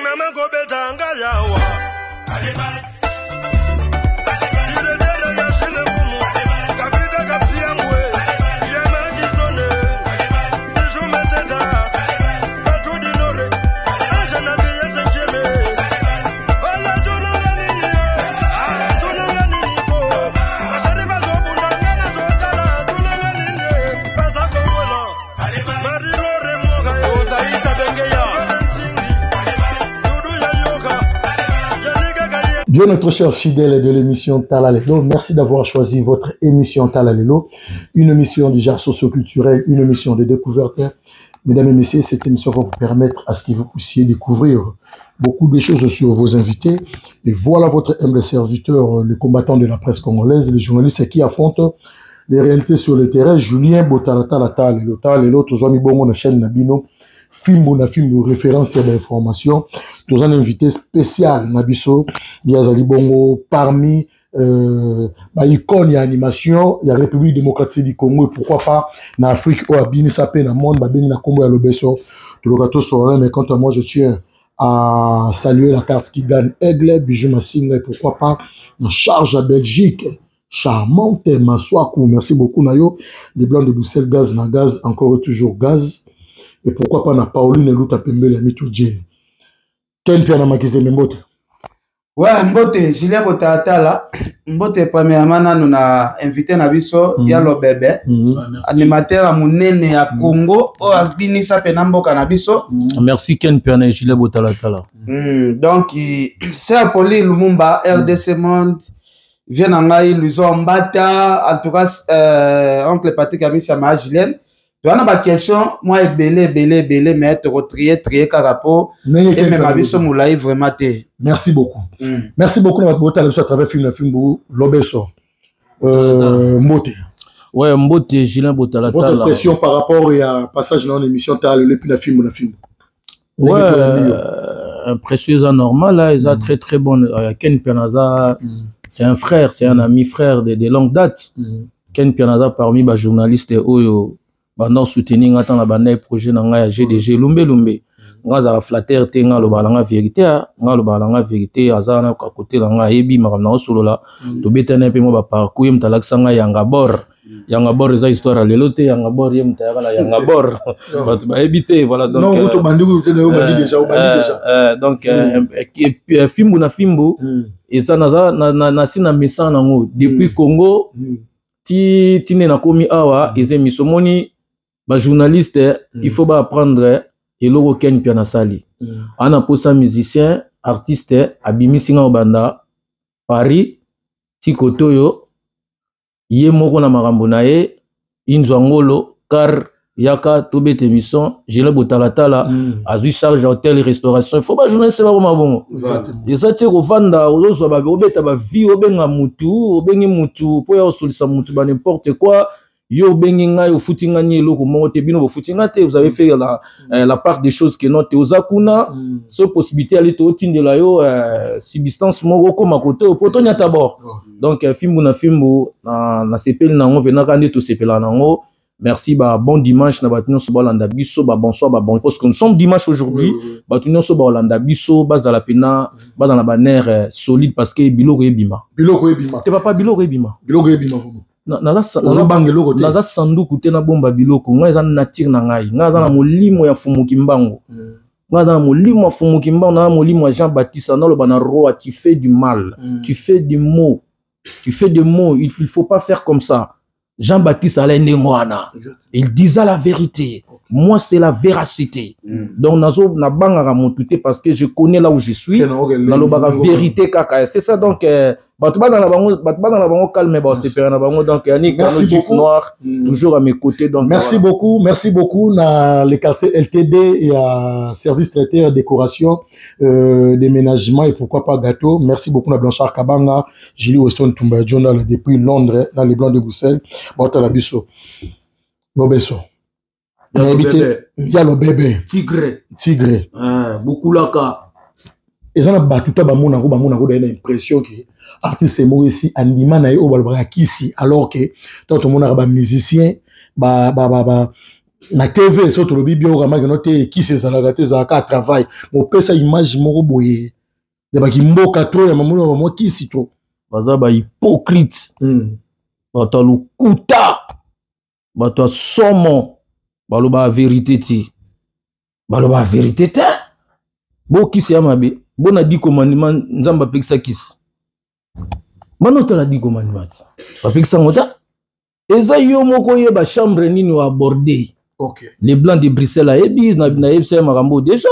Mama kobeta nga yawa. Bien, notre cher fidèle de l'émission Talalelo, merci d'avoir choisi votre émission Talalelo, une émission du genre socioculturel, une émission de découverte. Mesdames et messieurs, cette émission va vous permettre à ce que vous puissiez découvrir beaucoup de choses sur vos invités. Et voilà votre humble serviteur, le combattant de la presse congolaise, les journalistes qui affrontent les réalités sur le terrain, Julien Botalatala Talelo, Talelo, tozwami bongo na chaîne na bino, fimbu na fimbu, référence ya ba information, toza na invité spécial na biso, ye azali bongo parmi ba icône ya animation ya République démocratique du Congo et pourquoi pas na Afrique oyo abinisa mpe na monde, babengi na nkombo ya Lobeso. Toloka tosolola, mais quant à moi, je tiens à saluer la carte qui gagne Aigle, Bijou Massinga et pourquoi pas na charge à Belgique, charmante Maswaku. Merci beaucoup Nayo, les blancs de Bruxelles, gaz na gaz, encore et toujours gaz. Et pourquoi pas na Pauline Luta Pembele Mito Jenny. Ken Piana Makizembe, mbote. Ouais, mbote Julien Botalatala, mbote premièrement nanu na invité na biso ya Lobebe, animateur ya monene ya Congo oyo abinisa mpe na mboka na biso. Merci Ken Piana et Julien Botalatala. Donc Sir Poli Lumumba, RDC Monde, vie na ngai Luison Mbata, en tout cas oncle Patrick Amisa ma Julien. Toza na baquestion mwa ebele ebele ebele, mais tokotrier trier kaka mpo emema biso molai vraiment te. Merci beaucoup. Merci beaucoup na bato botala biso à travers film na film. Lobeso, mbote. Ouais, mbote Julien Botalatala. Votre impression par rapport ya passage na émission Tala puis na film na film? Ouais, impression eza normal, eza très très bon. Ken Piana aza c'est un frère, c'est un ami frère de longue date. Ken Piana aza parmi bajournaliste oyo banda soutenir nga ntango na banda projet na ngai ya GDG Lumbe Lumbe. Nga azala flatteur te, nga alobaka na nga vérité, nga alobaka na nga vérité. Aza wana kote na nga, ayebi makambo na osolola. Tobetani mpe mwa baparcours. Ye moto alakisa ngai Yanga Bor. Yanga Bor eza histoire ya lelo te. Yanga Bor, ye moto ayaka na Yanga Bor, bato bayebi te. Voilà, donc donc fimbu na fimbu eza naza nasi na mesana nango depuis Congo ti ti nde nakomi awa. Eza émission omoni bajournaliste, il faut baapprendre eloko Ken Pia nasali ana mposa musicien artiste abimisi nga kobanda Paris ti kote oyo ye moko na makambo na ye inzwa ngolo car yaka tobeta émission Gile Botalatala. Azwi charge ya hôtel, restauration. Il faut bajournaliste bakoma bongo. Eza te kovanda ozozwa obeta bavie, obenga mutu, obengi mutu mpo ya kosolisa mutu ba n'importe quoi. Yo obengi ngai, ofuti ngai ni eloko moko te. Bino bofuti ngai te. Vous avez fait la part des choses que non te oza kuna. So possibilité ali tootindela yo substance moko okóma kote oyo po toniata bord. Donc fimbu na fimbu nasepeli nango mpenaka nde tosepela nango. Merci, ba bon dimanche na bato nyonso balanda biso, ba bonsoir, ba bon, parce que nous sommes dimanche aujourd'hui. Bato nyonso balanda biso bazala pena bazala na banerf solide parce que biloko ebima. Biloko ebima. Te papa, biloko ebima. Biloko ebima. Vraiment, naza sanduku te nabomba biloko. Ngai eza nature na ngai. Ngai aza na molimo ya Fumuki Mbango. Ngai aza na molimo ya Fumuki Mbango, naza molimo ya Jean Baptiste. Naloba na roi: tu fais du mal, tu fais du mot, tu fais des mots, il faut pas faire comme ça. Jean-Baptiste allait ndenge wana, il disait la vérité. Moi, c'est la véracité. Donc nazo nabangaka motu te parce que je connais là où je suis. Nalobaka vérité kaka, c'est ça. Donc bato baza na bango, bato baza na bango calme, basepela na bango. Donc Yannick Merci beaucoup. Noir toujours à mes côtés, donc merci voilà. Beaucoup, merci beaucoup na les quartiers LTD et à service traiteur, décoration, déménagement et pourquoi pas gâteau. Merci beaucoup na Blanchard Kabanga, Julie Weston Tumba Jonal depuis Londres, dans les Blancs de Bruxelles. Botala biso Lobeso, nayebi te ya Lobebe. Tigre. Tigre. Bukulaka. Eza na bato ta bamonako bamonako daye na impression ke artiste moko esi andima na ye oyo balobaka kisi, alors que ntango tomonaka bamusicien ba, ba, ba, ba, na TV, so tolobi bien, okamaki no te, kisi ezalaka te, ezalaka travail. Mopesa image moko boye ya bakimboka trop, ya mamoni bamwa kisi trop. Baza bahypocrite. Bato ya lokuta, bato ya somo, balobaka vérité te, balobaka vérité te. Bokisi ya mabe bona 10 commandement, Nzambe apekisa kisi. Bana otala 10 commandement ti bapekisa yango te. Eza yo moko oyeba chambre nini oaborde. Les Blancs de Bruxelles ayebi, nayebisa ye makambo déjà.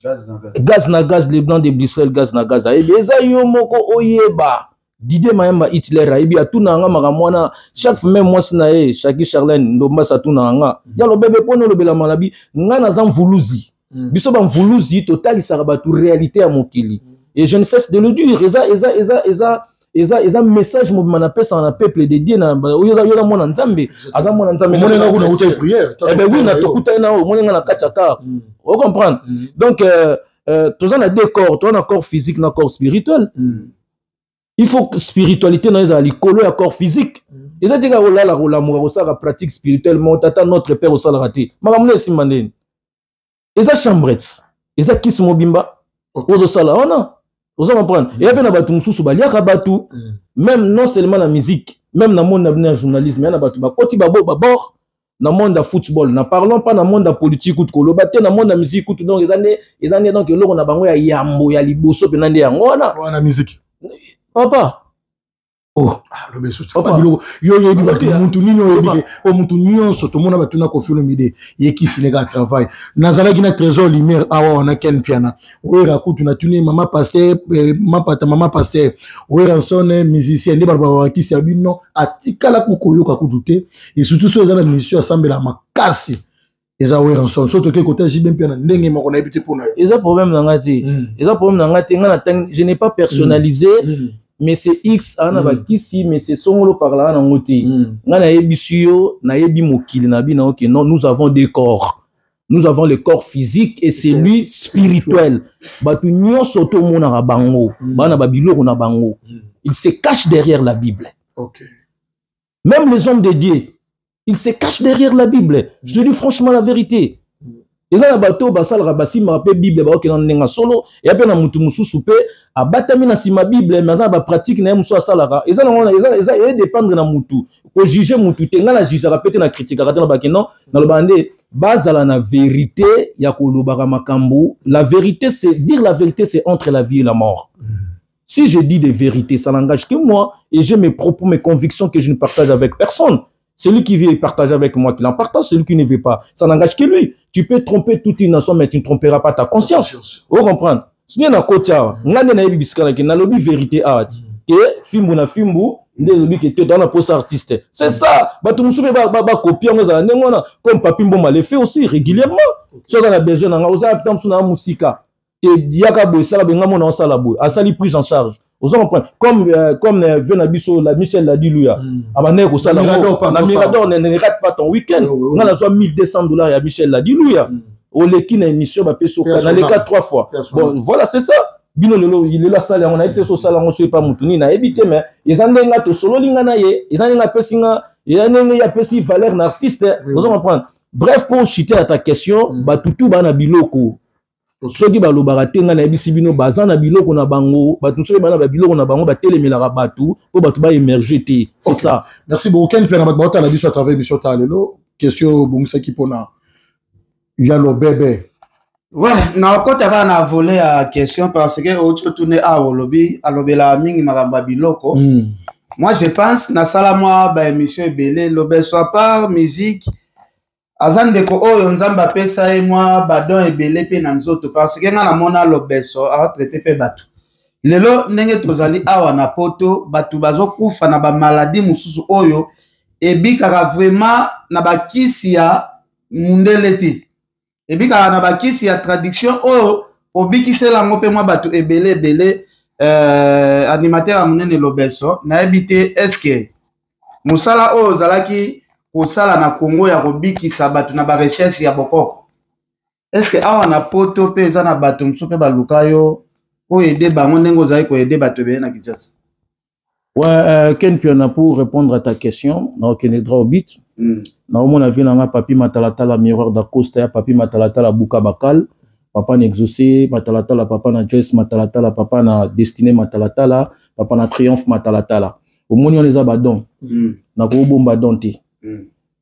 Gaz na gaz. Gaz na gaz, les Blancs de Bruxelles, gaz na gaz ayebi. Eza yo moko oyeba. Didier Mayamba Hitler ayebi, atuna nga makambo wana chaque fois. Même mwasi na ye Shaki Charlene Ndombasi atuna nga. Ya lobebe mpona olobela na bi nga naza mvuluzi. Biso bamvuluzi totalisaka bato réalité ya mokili. Et je ne cesse de le dire, eza eza eza eza eza eza message mobima napesaka na peuple de Dieu. Na oyo aza mwana Nzambe, aza mwana Nzambe. Omonenga kuna uta prière. Eh ben oui, na tokutani na omonenga na kati ya car. Ocomprendre? Donc toza na deux corps, toza na corps physique na corps spirituel. Il faut spiritualité na ezala likolo ya corps physique. Eza te kaka kolala, kolamuka, kosalaka pratique spirituelle mo tata notre père osalaka te. Makambo na esimba ndeni, eza chambrette, eza kisi mobimba ozosala wana, oza comprendre? Eya mpe na bato mosusu baliaka bato. Même non seulement na musique, même na monde na bino ya journalisme, ya na bato bakoti babo babord na monde ya football, na parlons pas na monde ya politique kutu koloba te, na monde ya musique kutu. Donc eza nde donc eloko na bango ya yambo ya liboso mpena nde yango wana. Wana musique. Papa, oh. Biloko yo oyebi, bato mutu nini oyebi ke po mutu nyonso tomona bato na Koffi Olomide yekisi neka travail. Nazalaki na Trésor Lumière awa wana, Ken Piana oyera kutu natuni mama pasteur, mapata mama pasteur Werrason musicien nde bato babakisi ya bino atikala kokoyoka kutu te. Et surtout so eza na musicien asambela makasi, eza Werrason. So toke kota JB Mpiana ndenge moko, nayebi te mpona yo. Eza problème na nga te. Eza problème na nga te. Nga na ntangi, je n'ai pas personnalisé. Mais c'est x aza na bakisi, mais c'est songolo parlaka nango te. Nga nayebisi yo, nayebi mokili na bino. Ok, non, nous avons deux corps. Nous avons le corps physique et celui spirituel. Bato nyonso tomonaka bango bana babiloko na bango. Il se cache derrière la Bible. Même les hommes de Dieu, ils se cachent derrière la Bible. Je te dis franchement la vérité. Eza na bato oyo basalaka, basimbaka mpe Bible, baokenda ndenge solo. Eya mpe na motu mosusu mpe abatami na nsima Bible, mais aza na bapratique na ye mosusu asalaka. Eza nango, eza edépendre na mutu. Kojuge mutu te. Ngai na jugeaka mpe te, na critiquaka te. Na bake non, nalobaka nde bazala na vérité ya kolobaka makambo. La vérité, c'est dire la vérité, c'est entre la vie et la mort. Si je dis des vérités, ça n'engage que moi et j'ai mes propos, mes convictions que je ne partage avec personne. Celui qui veut partager avec moi, qu'il en partage. Celui qui ne veut pas, ça n'engage que lui. Tu peux tromper toute une nation, mais tu ne tromperas pas ta conscience. Vous comprenez? Soki na koti awa, nga nde nayebi bisika nake, nalobi vérité awa ti ke fimbu na fimbu nde elobi ke te toza na posa artiste. C'est ça. Bato mosusu mpe bakopie yango, ezala ndenge wana. Comme Papi Mboma le fait aussi régulièrement. Soki oza na besoin na nga, oza ta mosusu na mosika te, yaka boye, esala boye, nga mona osala boye, asali prise en charge. Oza comprendre? Comme vieux na biso la Michel Ladiluya abandaki kosala yango na Mirador, ne rate pas ton week-end. Nga nazwa 1200 $ ya Michel Ladiluya. Oleki na émission, bapesi, naleka trois fois. Bon, voilà, c'est ça. Bino lelo lelo asala yango, nayebi te so osala yango, so epa motu nini, nayebi te. Mais eza ndenge nga tosololi, nga na ye, eza ndenge apesi nga, eza ndenge ye apesi valeur na artiste. Oza comprendre? Bref, pour chuter à ta question, batutu baa na biloko soki balobaka te. Ngai nayebisi bino, baza na biloko na bango. Bato soki baa na babiloko na bango, batelemelaka bato mpo bato baémerge te. C'est ça. Merci beaucoup, Ken. Mpe na bato baotala biso à travers émission Tala Lelo, question obongisaki mpona Yalo Bebe. Ouais, nakota kaka na volet ya question parce que outi otune awa, olobi alobelaka mingi makambo ya biloko. Moi, je pense nasala mwa baémission ebele. Lobeso, à part musique, aza ndeko oyo Nzambe apesa ye mwa badon ebele mpe na nzoto, parce que nga namona Lobeso atraite mpe bato. Lelo ndenge tozali awa na Poto, bato bazokufa na bamaladi mosusu oyo ebikaka vraiment na bakisi ya mundele te, ebikaka na bakisi ya traduction oyo obikisela yango mpe mwa bato ebele ebele. Animateur ya monene Lobeso, nayebi te, est-ce mosala oyo ozalaki kosala na Congo ya kobikisa bato na barecherche ya bokoko, est-ce awa na Poto mpe eza na bato mosusu mpe baluka yo? Oaider bango ndenge ozali koaider bato ebele na Kinshasa. Ouais, Ken Piana, pour répondre à ta question, nakokende droit au but. Naomona vie nanga Papi Matalatala, Miroir d'Acosta, ya Papi Matalatala, Buka Bakal, papa na Exaucé Matalatala, papa na Joyce Matalatala, papa na Destiné Matalatala, papa na Triomphe Matalatala. Omoni wana eza badon. Nakobomba don te.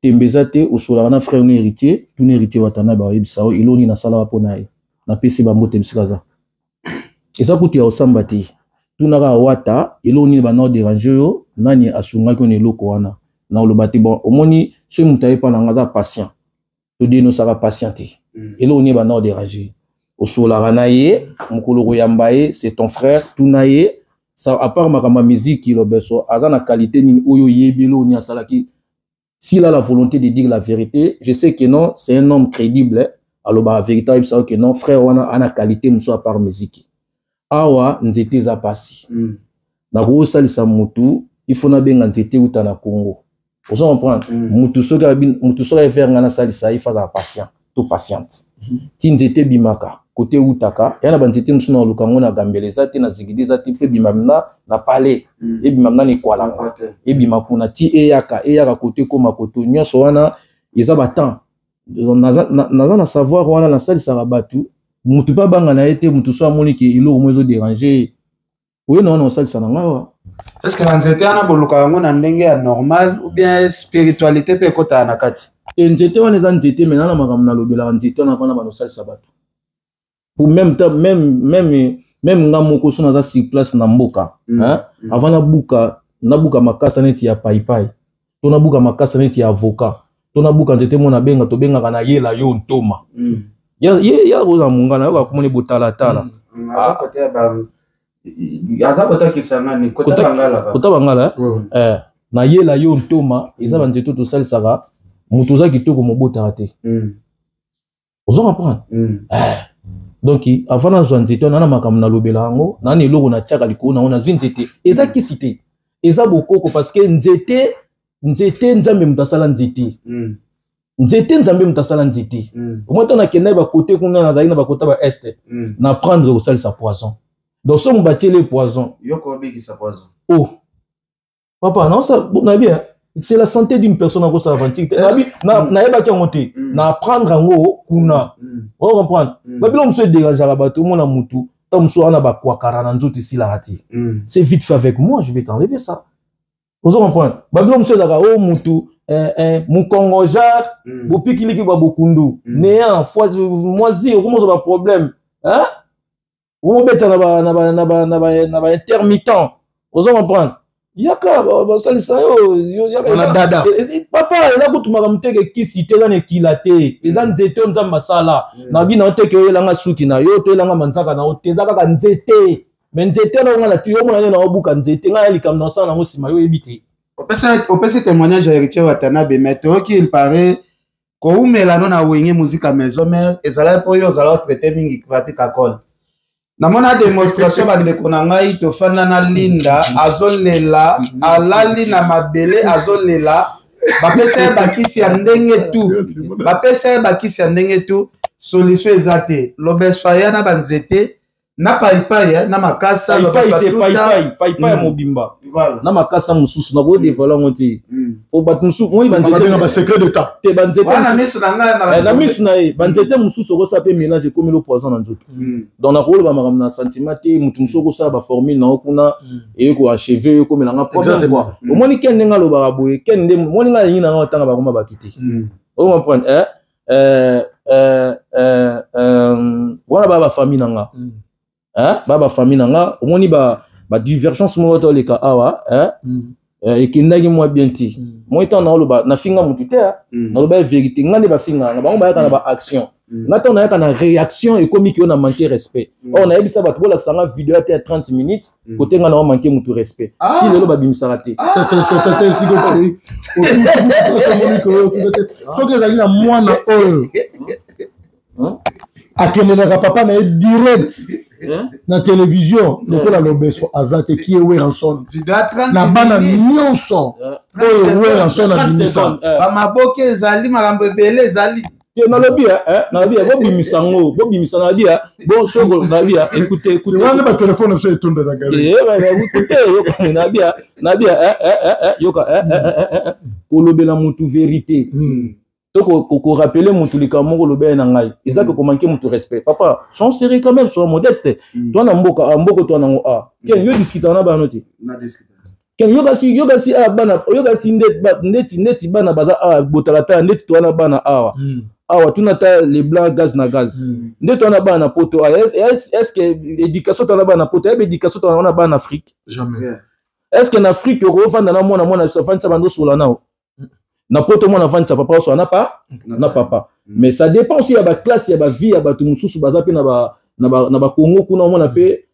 Tembe eza te, osolaka na frère no Héritier, tuna Héritier Watanabe ayebisa yo eloni nasalaka mpo na ye. Napesi bambote bisika aza. Eza kutu ya osamba te. Tunaka Wata eloko nini bana oderange yo, nani asungaki yo na eloko wana. Na oloba te, bon, omoni soki moto aye mpa na nga aza patient, todenosaka patient te. Eloko nini bana oderange, osolaka na ye mokolo koyamba ye, c'est ton frère, tuna ye ça, à part makambo ya musique, Lobeso aza na qualité nini oyo oyebi eloko nini asalaki. S'il a la volonté de dire la vérité, je sais que non, c'est un homme crédible. Alors, bah, la vérité, il sait que non, frère, on a une qualité, mosusu à part musique. Awa, nzete eza pasi. Nakosalisa mutu, il faut nabenga nzete uta na Congo. Ozo comprendre? Mutu soki abi, mutu soki aye nga nasalisa, il faut azala patient, to patiente. Ti nzete bimaka, côté utaka, ya na ba nzete mosusu na luka ngo na gambela eza te, na zigidi eza te, il faut ebima na palais. Ebima na ekwalanga. Ebima kuna ti eyaka, eyaka côté koma côté nyonso wana eza ba temps. Naza na savoir wana nasalisaka bato, mutu pa banga na ye te, mutu so amoni ke eloko moko ezo déranger oyo na wana osalisa na ngai wa. Est-ce que na nzete wana boluka yango na ndenge ya normal ou bien spiritualité mpe ekotaka na kati? Te, nzete wana eza nzete, mais na makambo nalobelaka nzete wana vana bana osalisa bato. Pour même temps, même nga moko so naza sur place na mboka, hein? Avant nabuka makasa neti ya paipai, to nabuka makasa neti ya avocat, to nabuka nzete mona benga, tobengaka na yela yo ntoma. Ya, ye, ya koza mongana, yoka komoni botalatala. Aza kote ya ba, aza kota Kisangani, kota Bangala ba. Kota Bangala, eh? Ouais, ouais. Na yela yo ntoma, eza ba nzete tosalisaka, moto oza kitoko mobotaka te. Ozo comprendre? Donc, avant nazwa nzete wana, na makambo nalobela yango, na na eloko natiaka likolo nango, nazwi nzete. Eza kisi te. Eza bokoko, parce que nzete, nzete Nzambe moto asala nzete. Nzete Nzambe moto asala nzete. Au moins, ntango nakendaki ba côté kuna, nazalaki na ba côté ba est. Na prendre kosalisa poison. Donc, soki batieli poison. Yo kobikisa poison. Oh. Papa, non, ça, bon, na bien. C'est la santé d'une personne à cause aventure. Est-ce Na bi, na, na yebaki yango te. Na apprendre yango kuna. On comprendre. Ba biloko mosusu edérangeaka bato, omona mutu, ntango mosusu wana bakwakara na nzoto esilaka te. C'est vite fait avec moi, je vais t'enlever ça. Ozo comprendre? Ba biloko mosusu ezalaka, oh, mutu, mukongo jar, bopikiliki bwa bokundu. Néant, foi, moisi, okomozwa ba problème. Hein? Okomobeta na ba, na ba, na ba, na ba, na ba intermittent. Ozo comprendre? Yaka, basalisa yo, yo, yaka, Wana eza, dada. Papa, eza kutumaka moteke kisi te, eza na ekila te. Eza nzete oyo Nzambe asala. Na bino te ke oyelanga suki na yo, to oyelanga manzaka na yo te, eza kaka nzete. Mais nzete wana nga na ti, yo mona nde na obuka nzete, nga ya likambo na osala nango nsima, yo oyebi te. Opesa témoignage ya Héritier Watanabe, mais toyoki il paraît koumela no na Wenge Musica Maison Mère, ezalaki mpo oyo ozala traité mingi Papi Kakol. Namona démonstration bandeko na ngai, tofanda na Linda, azolela, alali na mabele, azolela, bapesa ye bakisi ya ndenge tu, bapesa ye bakisi ya ndenge tu, solution eza te. Lobeso aya na banzete, na paipai, na makasa, Paipai lobeso te, atuta. paipai, paipai ya mobimba. Voilà. Na makasa mosusu, na kodévoiler yango te. Po bato mosusu, moi, banzete Babenga ba secret d'état. Te, banzete Wana miso na ngai, na Na miso na ye, banzete mosusu okosala pe mélange ekomi lo poison na nzoto. Donc, na koloba makambo na sentiment te, moto mosusu okosala ba formule na yo kuna, eye ko achever, eye komela nga problème, quoi. Omoni Ken ndenge alobaka boye, Ken nde, omoni ngai alingi na ngai otanga bakoma bato te. Ozo comprendre, eh? Wana ba famille na nga. Hein? Ba famille na nga, omoni ba divergence moko to leka awa, hein? Ekendaki mwa bien te. Moi, ntango naoloba, nafinga motu te, hein? Naloba ya vérité. Nga nde bafinga nga, bango bayaka na ba action. Nga ntango nayaka na réaction, ekomi ki yo na manquer respect. Or, nayebisa bato, bolakisa nga vidéo ya te ya 30 minutes, kote nga na wa manquer motu respect. Si lelo babimisaka te. Soki ezalaki na mwana oyo, Hein? akendelaka papa na ye direct Hein? na télévision, lokola Lobeso aza te, ki ye Werrason. Video ya 30 Na bana minutes. nyonso Hein? oyo Werrason 30 abimisa. secondes, Ba maboke ezali, makambo ebele ezali. Te, nalobi nalobi bobimisa yango, bobimisa. Nalobi bon, soko nalobi, écoute, écoute. Wana batelefone biso etondaka. Écoute, yoka, nalobi, nalobi, yoka, kolobela mutu vérité to korappeler mutu likambo moko olobi ye na ngai, eza ke komanquer mutu respect. Papa, sois sérieux quand même, sois modeste. To na mboka, mboka to nango a ken yo discutaka na bano te. Ken, yokasi, yokasi awa bana, yokasi ndeti bana baza awa, botalatala ndeti to wana bana awa. Awa tuna ta les blancs, gaz na gaz. Nde to wana bana na poto. Est ce que éducation to wana bana na poto yebi éducation to wana bana na Afrique? Jamais. Est ce que na Afrique okovanda na mwana, mwana afandisa bando osola nao? Na poto mwana afandisa papa, osola na pa na papa. Mais ça dépend aussi ya baclasse, ya bavie ya bato mosusu baza mpe na bakongo kuna. Omona mpe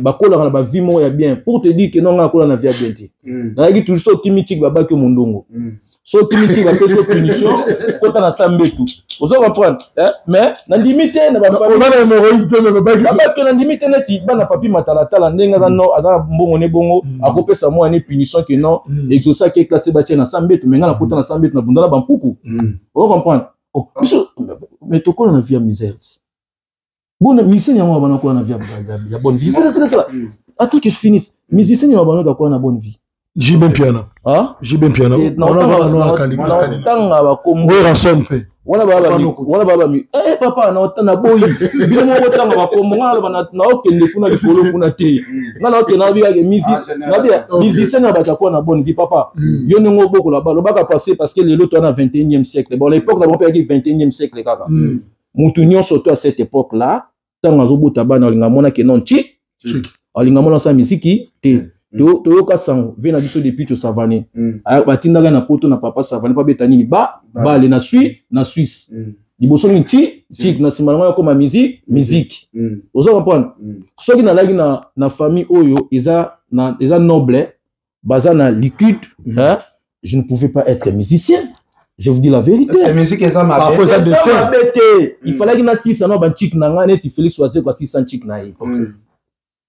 bakolaka na bavie moko ya bien. Pour te dire que non, nga akola na vie ya bien te. Nazalaki toujours, so okimi tiki, babaki yo mondongo. So okimi tiki, bapesi yo punition, kota na sa mbetu. Ozo comprendre? Mais nandimi te na bafamille. Nandimi te neti bana papi matalatala, ndenge aza no, aza na mbongo ne bongo, akopesa mwana ne punition ke non, exaucaki classe te, batie na sa mbetu. Mais nga nakota na sa mbetu, nabunda na bampuku. Ozo comprendre? Oh, biso mais tokola na vie ya misère. Bon, musicien yango bana kola na vie ya bonne vie. Attends que je finisse. Musicien yango bana kola na bonne vie. JB Mpiana. Ah. JB Mpiana. Tanga bakombo. Werrason mpe. Wana baba mi papa na boyi bino moko tanga bakombo. Nga naloba, naokende kuna likolo kuna te. Nga naokende, nabiyake musicien na bato akola na bonne vie. Papa, yo ndenge obokola, balobaka passé, parce que lelo toa na 21e siècle. Bon, l'époque na bango mpe yaki 21e siècle kaka. Mutu nyonso to à cette époque là, ntango azobota bana, alinga mona ke non, ti alinga mona asala misiki te. Toyoka sango ve na biso depuis tosavane, batindaka na poto na papa Savane mpo abeta nini, ba bale na na Suisse. Liboso nini, ti tik na nsima nango yakoma musique. Oza comprendre? Soki nalaki na famille oyo eza noble, baza na liquide, hein, je ne pouvais pas être musicien, je vous dis la vérité. Musique eza mabe? Mabe te. Il fallait nasisa na banchik na ngai neti Félix Wazekwa asisa nchik na ye.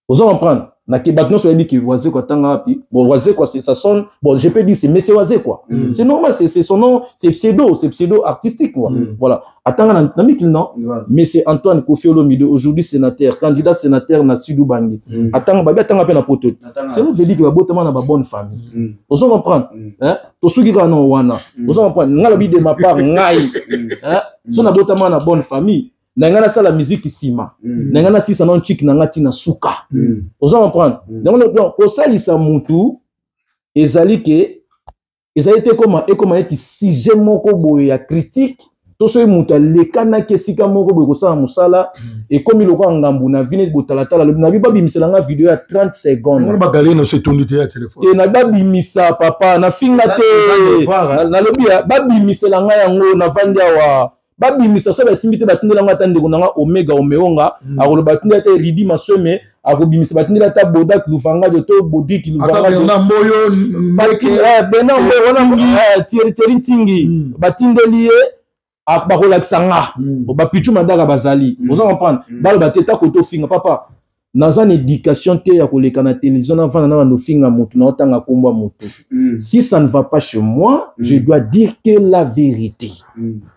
Oza comprendre? Nake bato nyonso bayebi ke Wazekwa atanga wapi. Bon, Wazekwa, ça sonne bon, je peux dire c'est monsieur Wazekwa. C'est normal, c'est son nom, c'est pseudo, c'est pseudo artistique quoi. Voilà, atanga na mikili non. Mais c'est Antoine Koffi Olomide, aujourd'hui sénateur, candidat sénateur na Sud Ubangi. Atanga, babi atanga mpe na poto. Cela veut dire que babotama na babonne famille. Ozo comprendre? Hein, tosuki kaka na wana. Ozo comprendre? Ngai lobi, de ma part, ngai, hein, so nabotama na bonne famille na ngai, nasala musique nsima na ngai, nasisa na nchiki na ngai ntina suka. Oza comprendre? Donc kosalisa mutu ezali ke ezali te ekoma neti sujet moko boye ya critique, to soki moto alekanaki esika moko boye kosala mosala, ekomi lokola ngambu na vi neti botalatala. Lobi nabi babimisela nga video ya 30 secondes. Bagalerie na so etondi te ya telefone. Te, na babimisa, papa, nafinga te. Nalobi babimisela ngai yango, navandi awa, babimisa. So basimbi te, batindela ngo ata ndeko na nga Omega Omeonga, akoloba batindela ata Ridi Masome, akobimisa, batindela ata Bodak Luvangadio to Bodiki Luvangadio, Mboyo. Bernard Mboyo wana, Thierry Ntingi, batindeli ye, bakolakisa nga. Bapichu Madaka bazali. Oza comprendre? Baloba te tako tofinga. Papa, naza na éducation te ya koleka na télévision, navanda na bando finga motu, naotanga kombo ya motu. Si ça ne va pas chez moi, je dois dire que la vérité.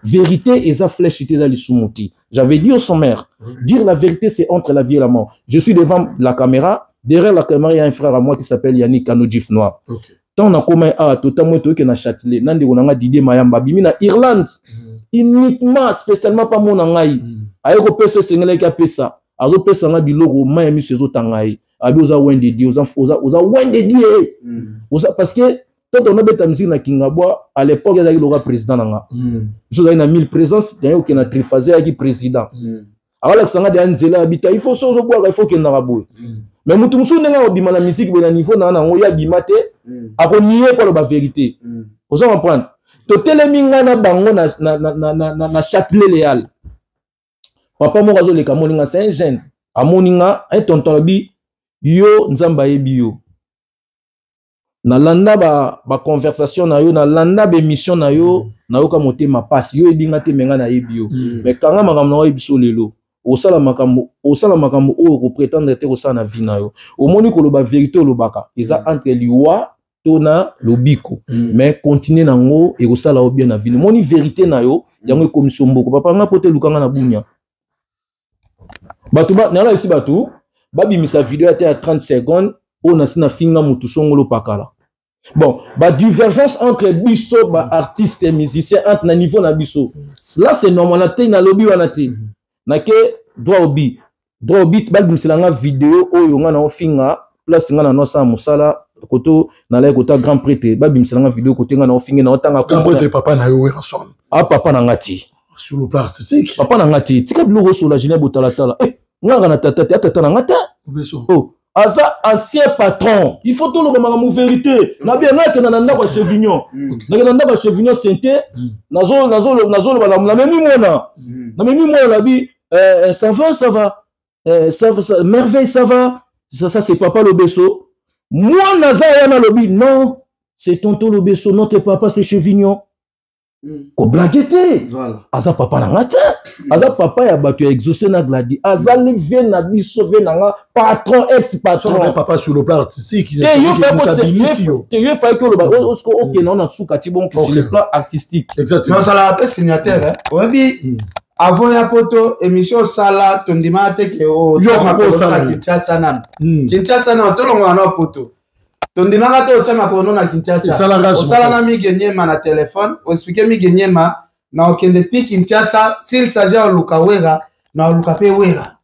Vérité eza flèche te, eza lisumu te. J'avais dit au sommaire, dire la vérité, c'est entre la vie et la mort. Je suis devant la caméra, derrière la caméra, il y a un frère à moi qui s'appelle Yannick Kanojif Noir. Ntango nakoma awa, totamoi, toyoke na Châtelet na ndeko na nga Didier Mayamba, abimi na Irlande uniquement, spécialement mpa mona ngai. Aye kopesa, esengelaki apesa, azopesa nga biloko, mai ya miso ezotanga ye. Abi oza wendedi, oza wendedi ye, oza, parce que tanto nabeta musique na Kingabwa, à l'époque ezalaki loka président na nga. Biso ozalaki na mille présence, yango okende na triphasé, ayaki président, awalakisa nga deya nzela ya bita. Il faut so ozobwaka, il faut okendaka boye. Mais motu mosusu, ndenge akobima na musique boye, na niveau na nango, ye abima te, akonie po aloba vérité. Oza comprendre? Totelemi ngai na bango na Châtelet Léal. Papa moko azoleka, amoni nga, c'est un jeune, amoni nga, un tonton, alobi: "Yo, Nzambe ayebi yo, nalanda baconversation ba na yo, nalanda baémission na yo, nayoka motema pasi. Yo oyebi nga te, me nga nayebi yo. Mais kanga makambo na oyebi biso lelo, osala makambo, osala makambo oyo okoprétendre te kosala na vie na yo. Omoni, koloba vérité, olobaka eza entre liwa." To na lobiko. Mais continue nango, ekosala yo bien na vie. Moni vérité na yo, yango ekomisi yo mboko. Papa nga po te, elukanga na bunya bato nala esi bato babimisa video ate ya 30 secondes oyo nasi nafinga motu songolo pakala. Bon, badivergence entre biso baartiste et musicien, entre na niveau na biso, là c'est normal. Na te, nalobi wana te, nake droit au but, droit au but. Babimisela nga video oyo nga na ofinga place nga na nosala mosala koto nalaki kota grand prêtre. Babimisela nga video kote nga na ofinge na otanga. Grand prêtre, papa na yo Werrason? A papa na nga te. Sur le plan artistique. Papa na nga te. Tika biloko osola. Julien Botalatala, eh, ngaka na tata te, atata na nga te. Oh, aza ancien patron, il faut toloba makambo vérité na bien. Nga akenda na ndako ya Chevignon, nakenda na ndako ya Chevignon sente, nazoloba, namemi mwana, namemi mwana, nabi ça va, ça va, ça, ça, merveille, ça va, ça, ça c'est papa Lobeso. Mwana aza wana, alobi non, c'est tonton Lobeso, notre papa c'est Chevignon. Koblaguer te. Aza papa na nga te, aza papa ya bato ya Exaucé na Gladi. Azali vie na biso, vie na nga, patron, ex patron. Papa sur le plan artistique. Te, yo te, yo faki oloba osiko okende na suka ti bonk sur le plan artistique. Exactement. Ozalaka mpe signataire, oyebi, avant ya poto émission osala, tondimaka te ke otya Kinshasa nano, Kinshasa nano, tolongwana na poto, tondimaka te otya makolo na Kinshasa. Osala na Mige Nyema na telefone, oexpliquer Mige Nyema na okende ti Kinshasa, s'il s'agit ya oluka Wera, na oluka mpe Wera.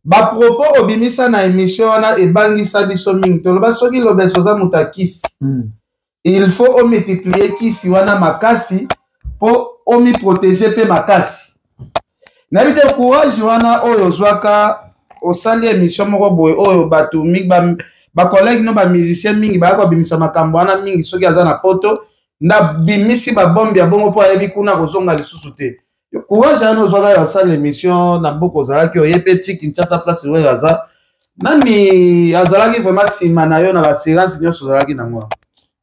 Bapropos obimisa na émission wana ebangisa biso mingi. Toloba soki Lobeso oza moto ya kisi, il faut omultiplier kisi wana makasi mpo omiprotéger mpe makasi. Nayebi te courage wana oyo ozwaka, osali émission moko boye oyo bato bacollègue no bamusicien mingi baya kobimisa makambo wana mingi. Soki aza na poto, nabimisi babombi ya bongo mpo ayebi kuna kozonga lisusu te. Courage wana ozwaka ya osala émission na mboka ozalaki, oye mpe ti Kinshasa, place oyo aza nani, azalaki vraiment nsima na yo na baassurance nyonso ozalaki nango?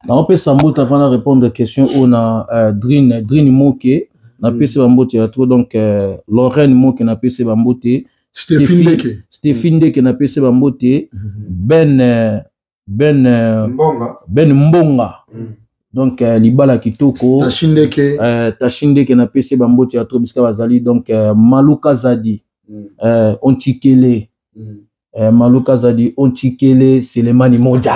Naopesa mbote avant na répondre question oyo na Drine, Drine Moke, napesi bambote ya trop. Donc Lorraine Moke, napesi bambote. Stéphine Ndeke. Stéphine Ndeke, napesi bambote. Ben Mbonga. Ben Mbonga. Donc libala kitoko. Tashi Ndeke. Tashi Ndeke, napesi bambote ya trop bisika bazali. Donc Maluka Zadi, Onchikele, Maluka Zadi, Onchikele, Selemani Moja,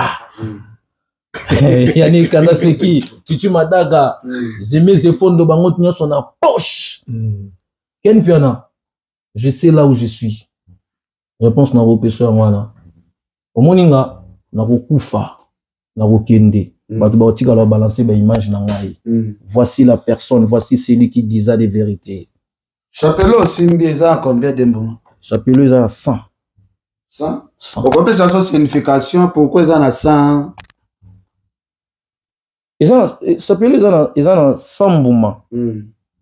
yani kanda seki Pichu Madaga, Zeme Zefondo, bango nyonso na poche. Ken Piana, je sais là où je suis. Réponse na kopesa yango wana. Omoni nga nakokufa, nakokende, bato bakotikala babalance baimage na ngai. Voici la personne, voici celui qui disait des vérités. Chapelet osimbi eza na combien de mbuma? Chapelet eza na 100. 100? 100. Okopesa so signification pourquoi eza na 100? Eza na chapelet, eza na 100 mbuma.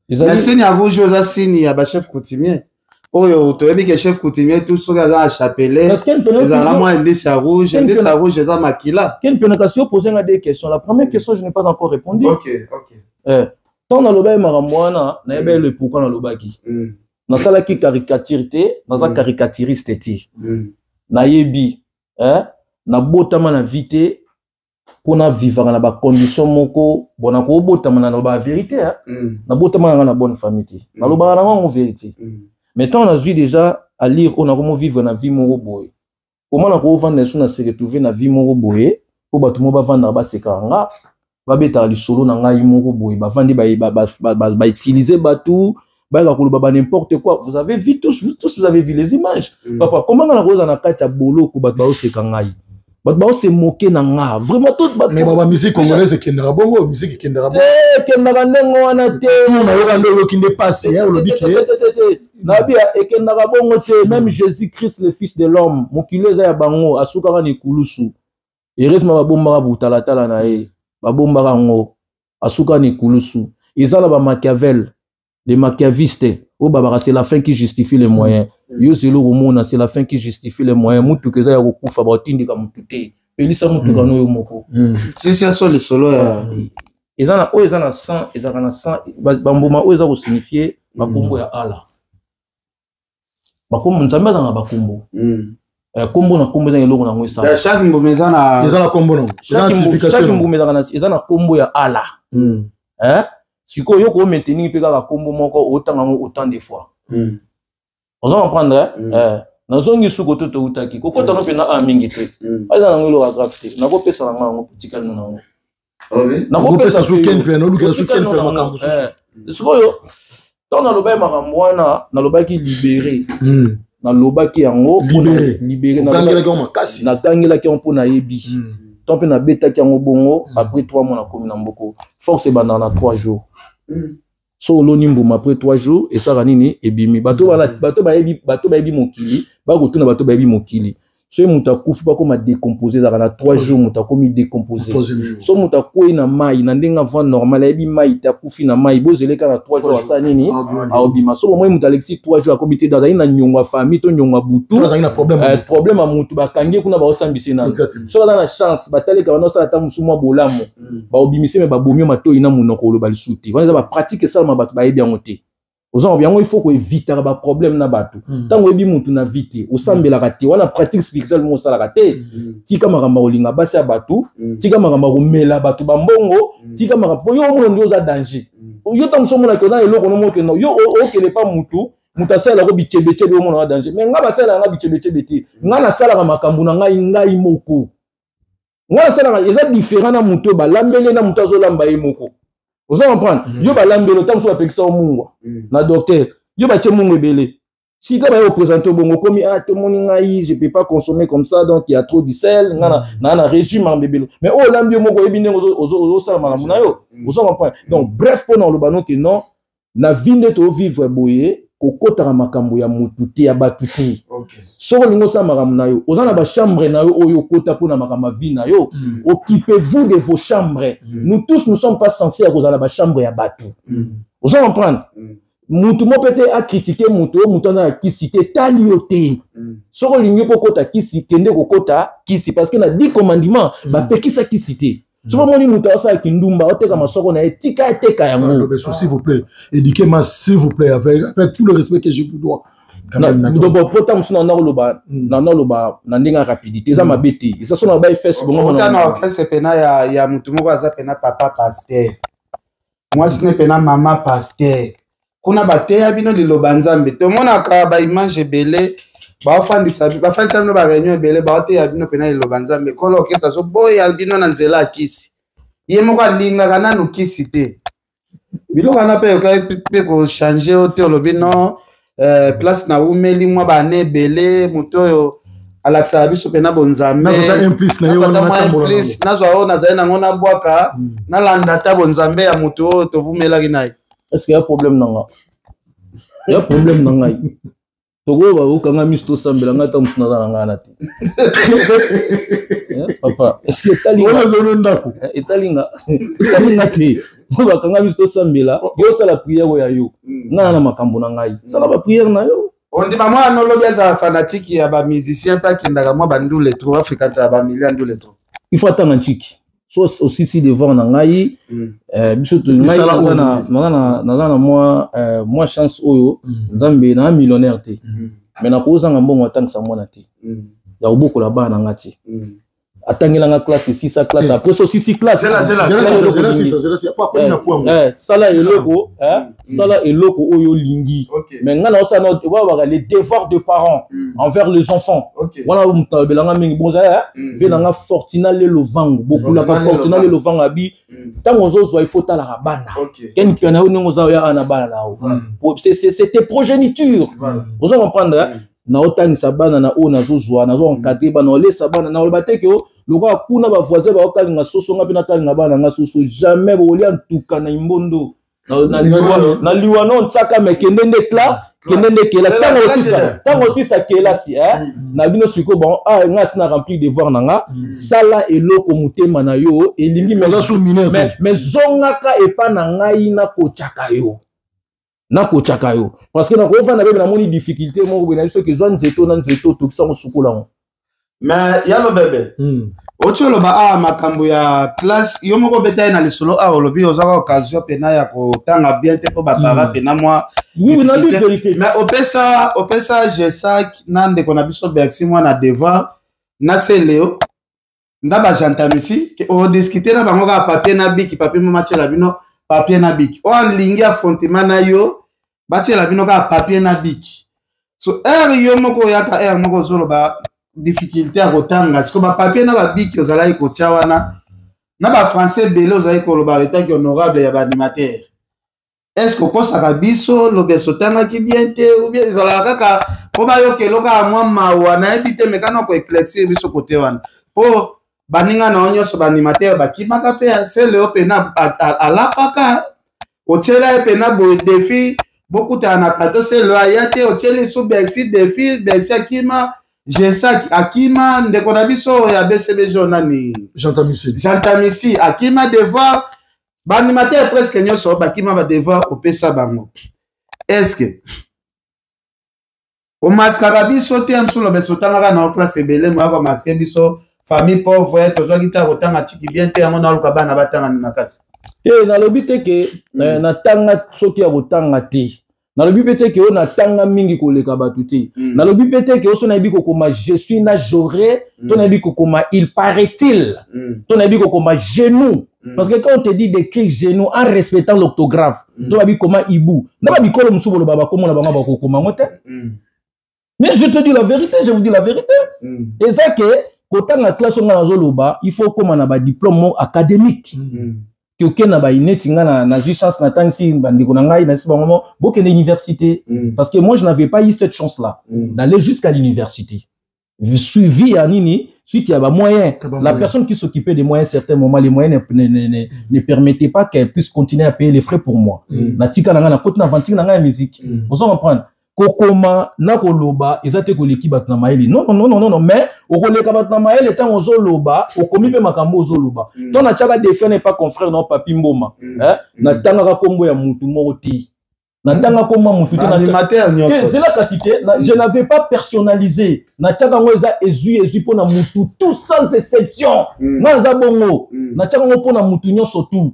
Na signe ya rouge oyo eza signe ya bachef coutumier oyo toyebi ke chef coutumier tout soki aza na chapelet ezala na mwa indice ya rouge. Indice ya rouge eza makila. Ken Piana, kasi opose nga deux questions. La première question, je n'ai pas encore répondu. Ok. Ntango nalobaki makambo wana, nayebi le pourquoi nalobaki. Nasalaki caricature te, naza caricaturiste te. Nayebi, nabotama na vie te mpona vivaka na bacondition moko. Bon, nakobotama na naloba vérité, nabotama nanga na bonne famille te, nalobaka nango yango vérité. Mais ntango nazwi déjà à lire oyo nakomo vivre na vie moko boye, koma nakovanda lisusu na se retrouver na vie moko boye mpo bato moko bavandaka, basekaka nga, babetaka lisolo na ngai moko boye, bavandi, bautiliser bato, bayaka koloba ba n'importe quoi. Vous avez vu tous, vous tous, vous avez vu les images. Papa, comment nga nakozala na kati ya boloko, bato baoseka ngai, bato baose moke na nga, vraiment tout? Mais ba musique congolaise ekendaka bongo, musique ekendaka bongo. Te, ekendaka ndenge wana te. Nayoka nde oyoki nde pasi, olobi ke Nabi ekendaka bongo te. Même Jésus Christ, le Fils de l'homme, mokili eza ya bango, asukaka na ekulusu. Heureusement babombaka butalatala na ye, babombaka yango, asukaka na ekulusu. Eza na bamachiavel, les machiavistes oyo babaka c'est la fin qui justifie les moyens. Yo zelo komona c'est la fin qui justifie les moyens. Mutuka eza ya kokufa, baotindika mutu te, pelisa mutuka no yo moko. Sisi so lisolo ya Eza na oyo eza na 100, ezalaka na 100 bambuma oyo eza kosignifie bakombo ya Allah, bakombo Nzambe aza na bakombo. Kombo na kombo eza na eloko nango esala. Chaque mbuma eza na eza na kombo nango. Chaque mbuma eza na kombo ya Allah. Sikoyo yo ko maintenir mpe kaka kombo moko otanga yango autant de fois. Oza comprendre? Nazongi suko to toutaki kokota no mpe na a mingi te. Aza nango eloko ya grave te. Nakopesa na ngai yango tikali na nango. Nakopesa su ken mpe nolukela su ken mpe makambo mosusu. Sikoyo ntango nalobaki makambo wana, nalobaki libéré. Nalobaki yango libéré, natangelaki yango mpo nayebi ntango mpe nabetaki yango bongo. Après 3 mois nakomi na mboko. Force ebandaka na 3 jours. So oloni mbuma, après 3 jours esalaka nini? Ebimi. Bato bayebi mokili, bakotuna bato bayebi mokili. Soki moto akufi, bakoma décompose, ezalaka na 3 jours moto akomi décompose. So moto akwei na mai na ndenge avant normal, ayebi mai te, akufi na mai, bozele kaka 3 jours, asala nini? Aobima. So bomoi moto alekisi 3 jours, akomi te, azali na niongo ya famille to niongo ya butu, problème ya motu, bakangi ye kuna, baosambisa nano. Soki aza na chance, bataleka bana osala ata mosu mwa bolamu, baobimise me babomi yo matoi na monoko, oloba lisusu te. Wana eza bapratique esalama, bato bayebi yango te. Oza yango, il faut koevitaka baproblème na bato. Ntango oyebi mutu na vie te, osambelaka te, wana pratique spirituelle mo osalaka te. Tika makambo ya kolinga basi ya bato, tika makambo ya komela bato bambongo, tika makambo yo omona nde oza danger. Yo ntango mosu omonaki oza na eloko no mokende, yo okende pa mutu, moto asalelako bichebechebe, omona wa danger. Mais ngai basalelaka nga bichebechebe te. Ngai nasalaka makambo na ngai, ngai moko ngai nasalaka. Eza différent na moto oyo balambeli, na moto azolamba ye moko. Oza comprendre? Yo balambeli, ota mosusu bapekisa yo mungwa na docteur, yo batie mungu ebele. Sika baye koprésente bongo, komi ah, tomoni ngai je peux pas consommer comme ça, donc il y a trop du sel, nga na régime makambo ebele. Mais oyo olambi yo moko, oyebi ndenge ozosala makambo na yo. Oza comprendre? Donc bref, mpo na oloba no ke non, na vie nde tovivre boye, kokotaka makambo ya motu te, ya bato te. Soki olingi osala makambo na yo, oza na bachambre na yo oyo okota mpona makambo ya vie na yo. Occupez-vous de vos chambres. Nous tous, nous sommes pas censés ya kozala bachambre ya bato. Oza comprendre? Mutu moko mpe te akritike mutu oyo mutu aza na kisi te, tali yo te. Soki olingi mpo okota kisi, kende kokota kisi, parce que na 10 commandement bapekisa kisi te. Soki omoni moto asala kindumba, oteka masoko na ye, tika eteka yango. S'il vous plaît, éduquez-moi, s'il vous plaît, avec tout le respect que je vous dois. Po ta mosusu nana oloba na ndenge ya rapidité, eza mabe te, eza so na ba efese bongo. Na orchestre pena ya motu moko aza pena papa pasteur, mwasi ne pena mama pasteur, kuna bateya bino liloba Nzambe. Tomonaka baimage ebele, baofandisa bafandisa bino baréunion ebele, baoteya bino pena liloba Nzambe. Kolo orchestre azoboya bino na nzela ya kisi, ye moko alingaka nanu kisi te. Biloko wana mpe okaki mpe kochange yo te. Olobi no place naumeli mwa bane ebele, moto oyo alakisaka biso mpena bonzambe, nazwa oyo nazali nango, nabwaka, nalanda ata bonzambe ya moto oyo tovumelaki na ye. Est ce que ya problème na nga, ya problème na ngai, tokoyo bakokanga miso, tosambela, ngai ata mosu naza na ngai na te. Papa, est ce que etalinga, etalinga te? Oyo bakanga miso, tosambela, yo osala prière oyo ya yo, ngai na makambo na ngai, sala baprière na yo. Ondima mwana olobi azala fanatique ya bamusicien mpe akendaka mwa bandule trop, afrikanta ya bamilia ndule trop. Il faut atanga ntiki so osisi devoir na ngai. Biso ngai naza na mwa chance oyo Nzambe, naa millionnaire te, mais nakozanga mbongo atangisa mwana te, ya kobokola bana na nga te. Atangelanga classe, esisa classe, après so osisi classe, sala eloko, sala eloko oyo olingi. Mais ngai naosala babaka les devoirs de parents envers les enfants. Wana moto alobelanga mingi bozala ve nanga Fortina Lelo Vango, bokulaka Fortina Lelo Vango abi ntango ozozwa, il faut otalaka bana keni pia na yo ndenge oza oya na bana na yo, c'était progéniture. Ozo comprendre? Naotangisa bana na oyo nazozwa, nazo encadre bana, olesa bana. Naoloba te ke lokola kuna bavoisin baokalinga soso, nga mpe nakalinga bana nga soso. Jamais. Bokolia ntuka na imbondo na liwa no ntsaka. Me kende nde kla, kende nde kelasi. Ntango osisa kelasi na bino sikoyo, bon, ah, nga asi na remplir devoir na nga. Sala eloko motema na yo elingi, mais zongaka epa na ngai, nakotyaka yo, nakotyaka yo, parce que nakovanda bebe, namoni difficulté moko boye na biso, kezwa nzete na nzete, otokisa ngo, sukola ngo. Mais yalo bebe, oti oloba awa makambo ya classe, yo moko obeta ye na lisolo awa, olobi ozwaka occasion mpena ya kotanga bien te mpo bapara mpena mwa Oui, na difficulté. Vérité. Mais opesa Gesac na ndeko na biso Bercy mwana devoir na Seleo nda bagentamisi odiscute na bango kaka papier na bic, papier mo batiela bino papier na bic. Oyo alingi affrontement na yo, batiela bino kaka papier na bic. So heure yo moko oyaka, heure moko ozoloba difficulté ya kotanga, siko bapapier na babic ozalaki kotia wana na bafrançais ebele ozalaki koloba etaki honorable ya baanimateur, est ce que okosaka biso lobeso otangaki bien te, ou bien ezalaka kaka mpo bayokelo kaka mwa mawa? Nayebi te, mekana koéclaircir biso kote wana, mpo baninga na yo nyonso baanimateur bakimaka mpe Seleo mpena alapaka. Otiela ye mpena boye défi, bokutana na plateau, Seleo aya te. Otieli su Bercy défi, Bercy akima, Gesac akima, ndeko na biso oyo ya BCBG oyo nani? Jean Tamisi. Jean Tamisi akima devoir. Baanimateur presque nyonso bakima badevoir opesa bango. Est-ce omaskaka biso te? Mosu lobeso otangaka na classe ebele, moya komaske biso famille pauvre, tozwaki ta kotanga tiki bien te, yango naluka bana batanga makasi. Te, nalobi te ke natanga soki ya kotanga te. Nalobi mpe te ke oyo natanga mingi koleka bato te. Nalobi mpe te ke oyo so nayebi kokoma je suis na j'aurais to nayebi kokoma il paraît-il to nayebi kokoma genou. Parce que quand on te dit d'écrire genou en respectant l'orthographe, to babi koma ibu na babikolo mosusu boloba bakomona bango bakokoma yango te. Mais je te dis la vérité, je vous dis la vérité, eza ke kotanga classe oyo nga nazoloba, il faut okóma na badiplôme moko académique, ke okende na baineti. Nga nazwi chance, natangisi bandeko na ngai, nasi bango mo bokende université, parce que moi je n'avais pas eu cette chance là d'aller jusqu'à l'université, suivi ya nini, suite ya bamoyen. Ya ba La moyen. Personne qui s'occupait des moyens, certains moments les moyens ne permettaient pas qu'elle puisse continuer à payer les frais pour moi. Natika na ngai, nakoti na aventure na ngai ya musique. Ozo comprendre, kokoma na koloba eza te koleki bato na mayele. Non, non, non, non, non. Mais okoleka bato na mayele ntango ozoloba, okomi mpe makambo ozoloba. Ntango natiaka défi na epa confrère na Papi Mboma, eh, natangaka nkombo ya mutu moko te, natanga nkombo ya mutu te. Animateur Te, nyonso. Zela kasi te, je n'avais pas personnalisé. Natiaka yango eza ezwi mpo na mutu tout sans exception. Nga naza bongo. Natiaka yango mpo na mutu nyonso tu.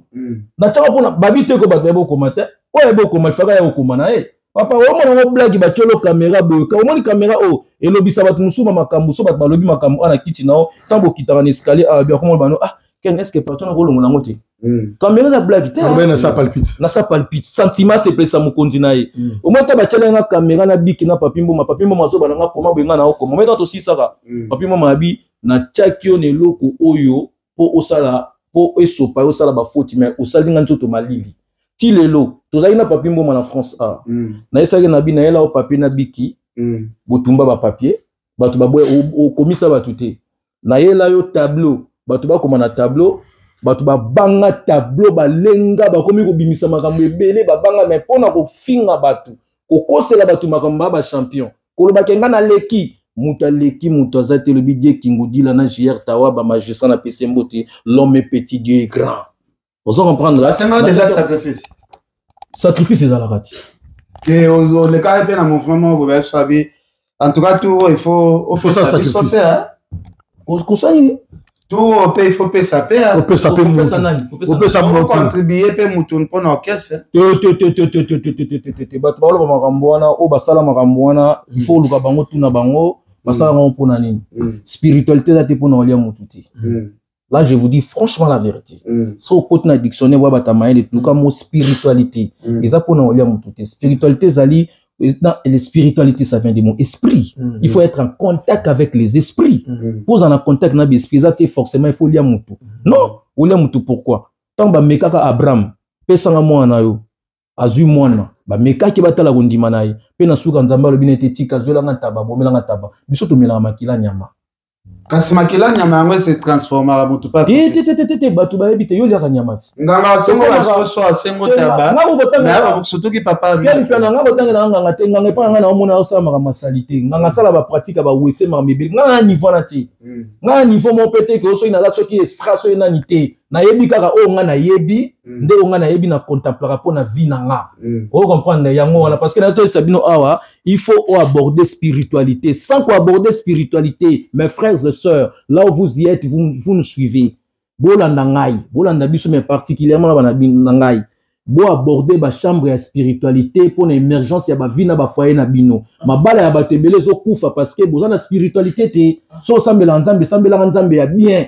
Natiaka mpona babi te ko bato bayebi okoma te. Oyo ayebi okoma, ifaka ya okoma na ye. Papa, omona yango blague, batiolo caméra boye. Omoni caméra oyo elobisa bato mosusu ba makambo. So bato balobi makambo ana kiti na yo, ntango bokitaka na escalier awa, bi akomona bano: "Ah Ken, est ce que patron akolongola yango te?" Caméra na blague te. Alobi na sa palpite. Na sa palpite, sentiment sepelisa mokonzi na ye. Omoi ta batiala nga caméra na bic na Papi Mboma. Papi Mboma azoba na nga koma boye, nga na okoma. Omoi ta tosisaka. Papi Mboma abi natiaki yo na eloko oyo mpo osala, mpo esopa yo, osala bafoti, mais osali nga nzoto malili. Ti lelo tozalaki na Papi Mboma na France a. Nayesaki na bi nayela o papier na bic. Botumba bapapier, bato baboya, okomisa bato te. Nayela yo tableau, bato bakoma na tableau, bato babanga tableau, balenga, bakomi kobimisa makambo ebele, babanga. Mais mpona kofinga bato, kokosela bato makambo, baa bachampion. Kolobaka nga naleki moto, aleki moto aza te. Elobi Die Kingudila na JR Tawa, bamagistrat na pesi mbote. L'homme est petit, Dieu est grand. Ozo comprendre? Asenga déjà sacrifice. Sacrifice ezalaka ti. Te, olekaki mpe na mouvement moko boye, bayebi en tout cas tour il faut opesa biso mpe, hein. Kosala nini? Tour mpe il faut pesa mpe, hein. Opesa mpe Kopesa motu. nani? Kopesa? Opesa motu. Ocontribue mpe mutu mpona orchestre. Te, te, te, te, te, te, te, te, te, te, te, te. Bato baoloba makambo wana, oyo basala makambo wana, il faut oluka bango, tuna bango basala yango mpona nini. Spiritualité eza te mpona kolia motu te. Là je vous dis franchement la vérité. So okoti na dictionnaire oya bato ya mayele, luka mo spiritualité, eza mpona kolia motu te. Spiritualité ezali non, la spiritualité, ça vient du mot esprit. Il faut être en contact avec les esprits. Mpo ozala na contact na baesprit, eza te forcément il faut lia motu. Non, olia motu pourquoi? Ntango bamekaka Abraham, pesanga mwana na yo, azwi mwana, bamekaki batala kondima na ye. Mpe na suka Nzambe alobi na ete tika, zwelanga ntaba, bomelanga ntaba. Biso tomelaka makila nyama. Kasi makila nyama yango ese transformaka motu pa. Te, te, te, te, te, te, bato bayebi te, yo oliaka nyama ti. Nganga asengo basoso, asengo taba, mais surtout ki papa. Piani piana, nga kotangela nganga te. Nganga epa nga na omona osala makambo asali te. Nganga asala bapratique ya bawese, makambo ebele. Nga na niveau wana te. Nga na niveau moko pe te ke soki naza soki estra soki nani te. Nayebi kaka oyo nga nayebi, nde oyo nga nayebi na contemplaka mpo na vie na nga. Ocomprendre yango wana, parce que natoyesa bino awa, il faut aborder spiritualité. Sans koaborder spiritualité, mes frères et sœurs, là où vous y êtes, vous, vous nous suivez, bolanda ngai, bolanda biso, mais particulièrement na bana na ngai, boaborder bachambre ya spiritualité mpona émergence ya bavie na bafoyer na bino. Mabala ya bato ebele ezokufa parce que boza na spiritualité te. So osambelaka Nzambe, esambelaka Nzambe ya bien.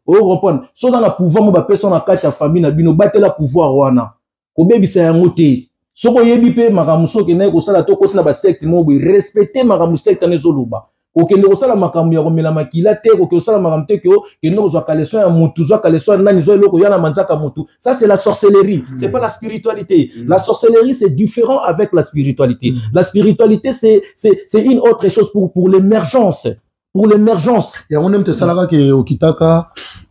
Ocomprendre? So oza na pouvoir mo bapesa na kati ya famille na bino, batela pouvoir wana, kobebisa yango te. Soki oyebi mpe makambo, so okendaki kosala to okoti na basecte moko boye, respecte makambo secte wana ezoloba. Kokende kosala makambo ya komela makila te, kokende kosala makambo te ke kende kozwa caleçon ya mutu, zwa caleçon ya nani, zwa eloko ya na manzaka mutu. Ça, c'est la sorcellerie, c'est pas la spiritualité. La sorcellerie, c'est différent avec la spiritualité. La spiritualité, c'est une autre chose pour l'émergence. Yango nde moto esalaka ke okitaka,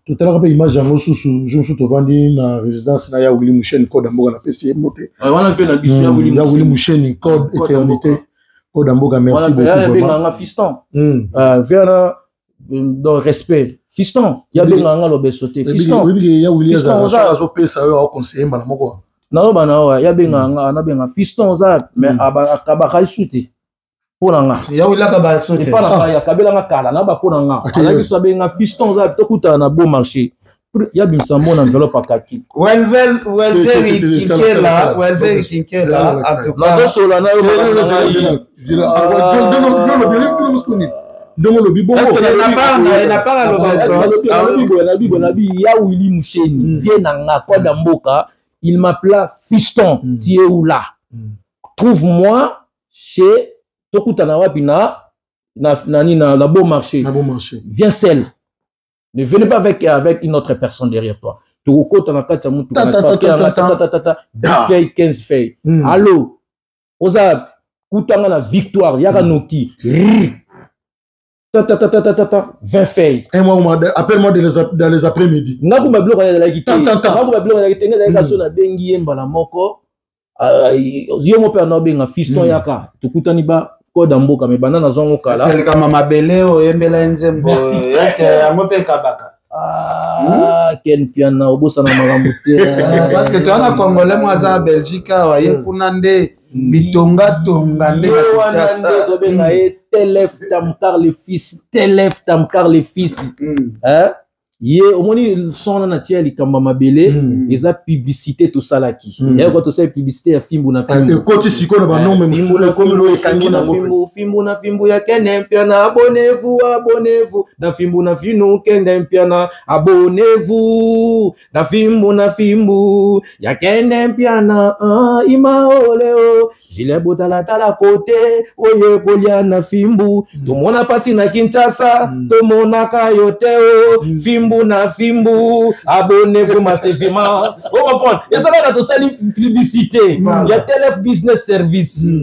totalaka mpe image yango susu jour mosusu, tovandi na résidence na ya Willi Musheni, code ya mboka, napesi ye mbote. Wana mpe na biso ya Willi. Ya Willi Musheni, code éternité, code ya mboka, merci beaucoup vraiment. Abenganga fiston viana, donc respect, fiston, yabenganga lobeso te, fiston. Oyebiki ya Willi azopesa oyo aoconseille mbala moko. Naloba na oyo yabenganga, nabenga fiston oza, mais akabaka lisu te mpo na nga. Yawilaka baso te. Epa na ngai akabelanga kala na ba mpo na nga. Azalaki so abenga fiston oza, tokutana na beau marché, yabimisa mbo na enveloppe akaki. Welveri Kinkela, Welveri Kinkela, en tout cas. Nazosola na yo. Ndongo lobi bongo. Nabi nabi ya Willi Musheni, vie na nga, kwada mboka, il m'appela: fiston, tu es où là? Trouve-moi chez, tokutana wapi? Na beau marché. Na beau marché. Viens seul, ne venez pas avec une autre personne derrière toi. Tokokota na kati ya mutuka, 10 feuilles, 15 feuilles. Allo, oza kutanga na Victoire, yaka noki, ta 20 feuilles. Un mois, appelle-moi dans les après-midi. Nga kumba biloko ezalaki te, nga kumba biloko ezalaki te. Nga ezalaki so nabengi ye mbala moko, ye mo mpe ana obenga fiston, yaka tokutani ba code ya mboka, me banda nazwango kala. Likama mabele oyembela ye nzembo, eske yango mpe ekabaka? Ah, Ken Piana, obosana makambo te. Parce que toza na Congolais mo aza Belgique awa, ye kuna nde bitongatonga nde na Kinshasa. Ozobenga ye Telef Tamkar le fils, Telef Tamkar le fils. Hein? Ye omoni son wana na tia likambo ya mabele, eza publicité tosalaki. Yayoka tosali publicité ya fimbu na fimbu. Ekoti sikoyo na banombre mosusu, ekomi oyo ekangi nango. Fimbu, fimbu na fimbu ya Kene Mpiana, abonnez-vous, abonnez-vous na fimbu na finu Kene Mpiana, abonnez-vous na fimbu na fimbu ya Kene Mpiana. Ah, imaoleo Julien botalatala kote oyo ekolia na fimbu, tomona mpasi na Kinshasa, tomonaka yo te o fimbu na fimbu, abonnez-vous massivement. Ocomprendre? Ezalaka tosali publicité ya Telef Business Service.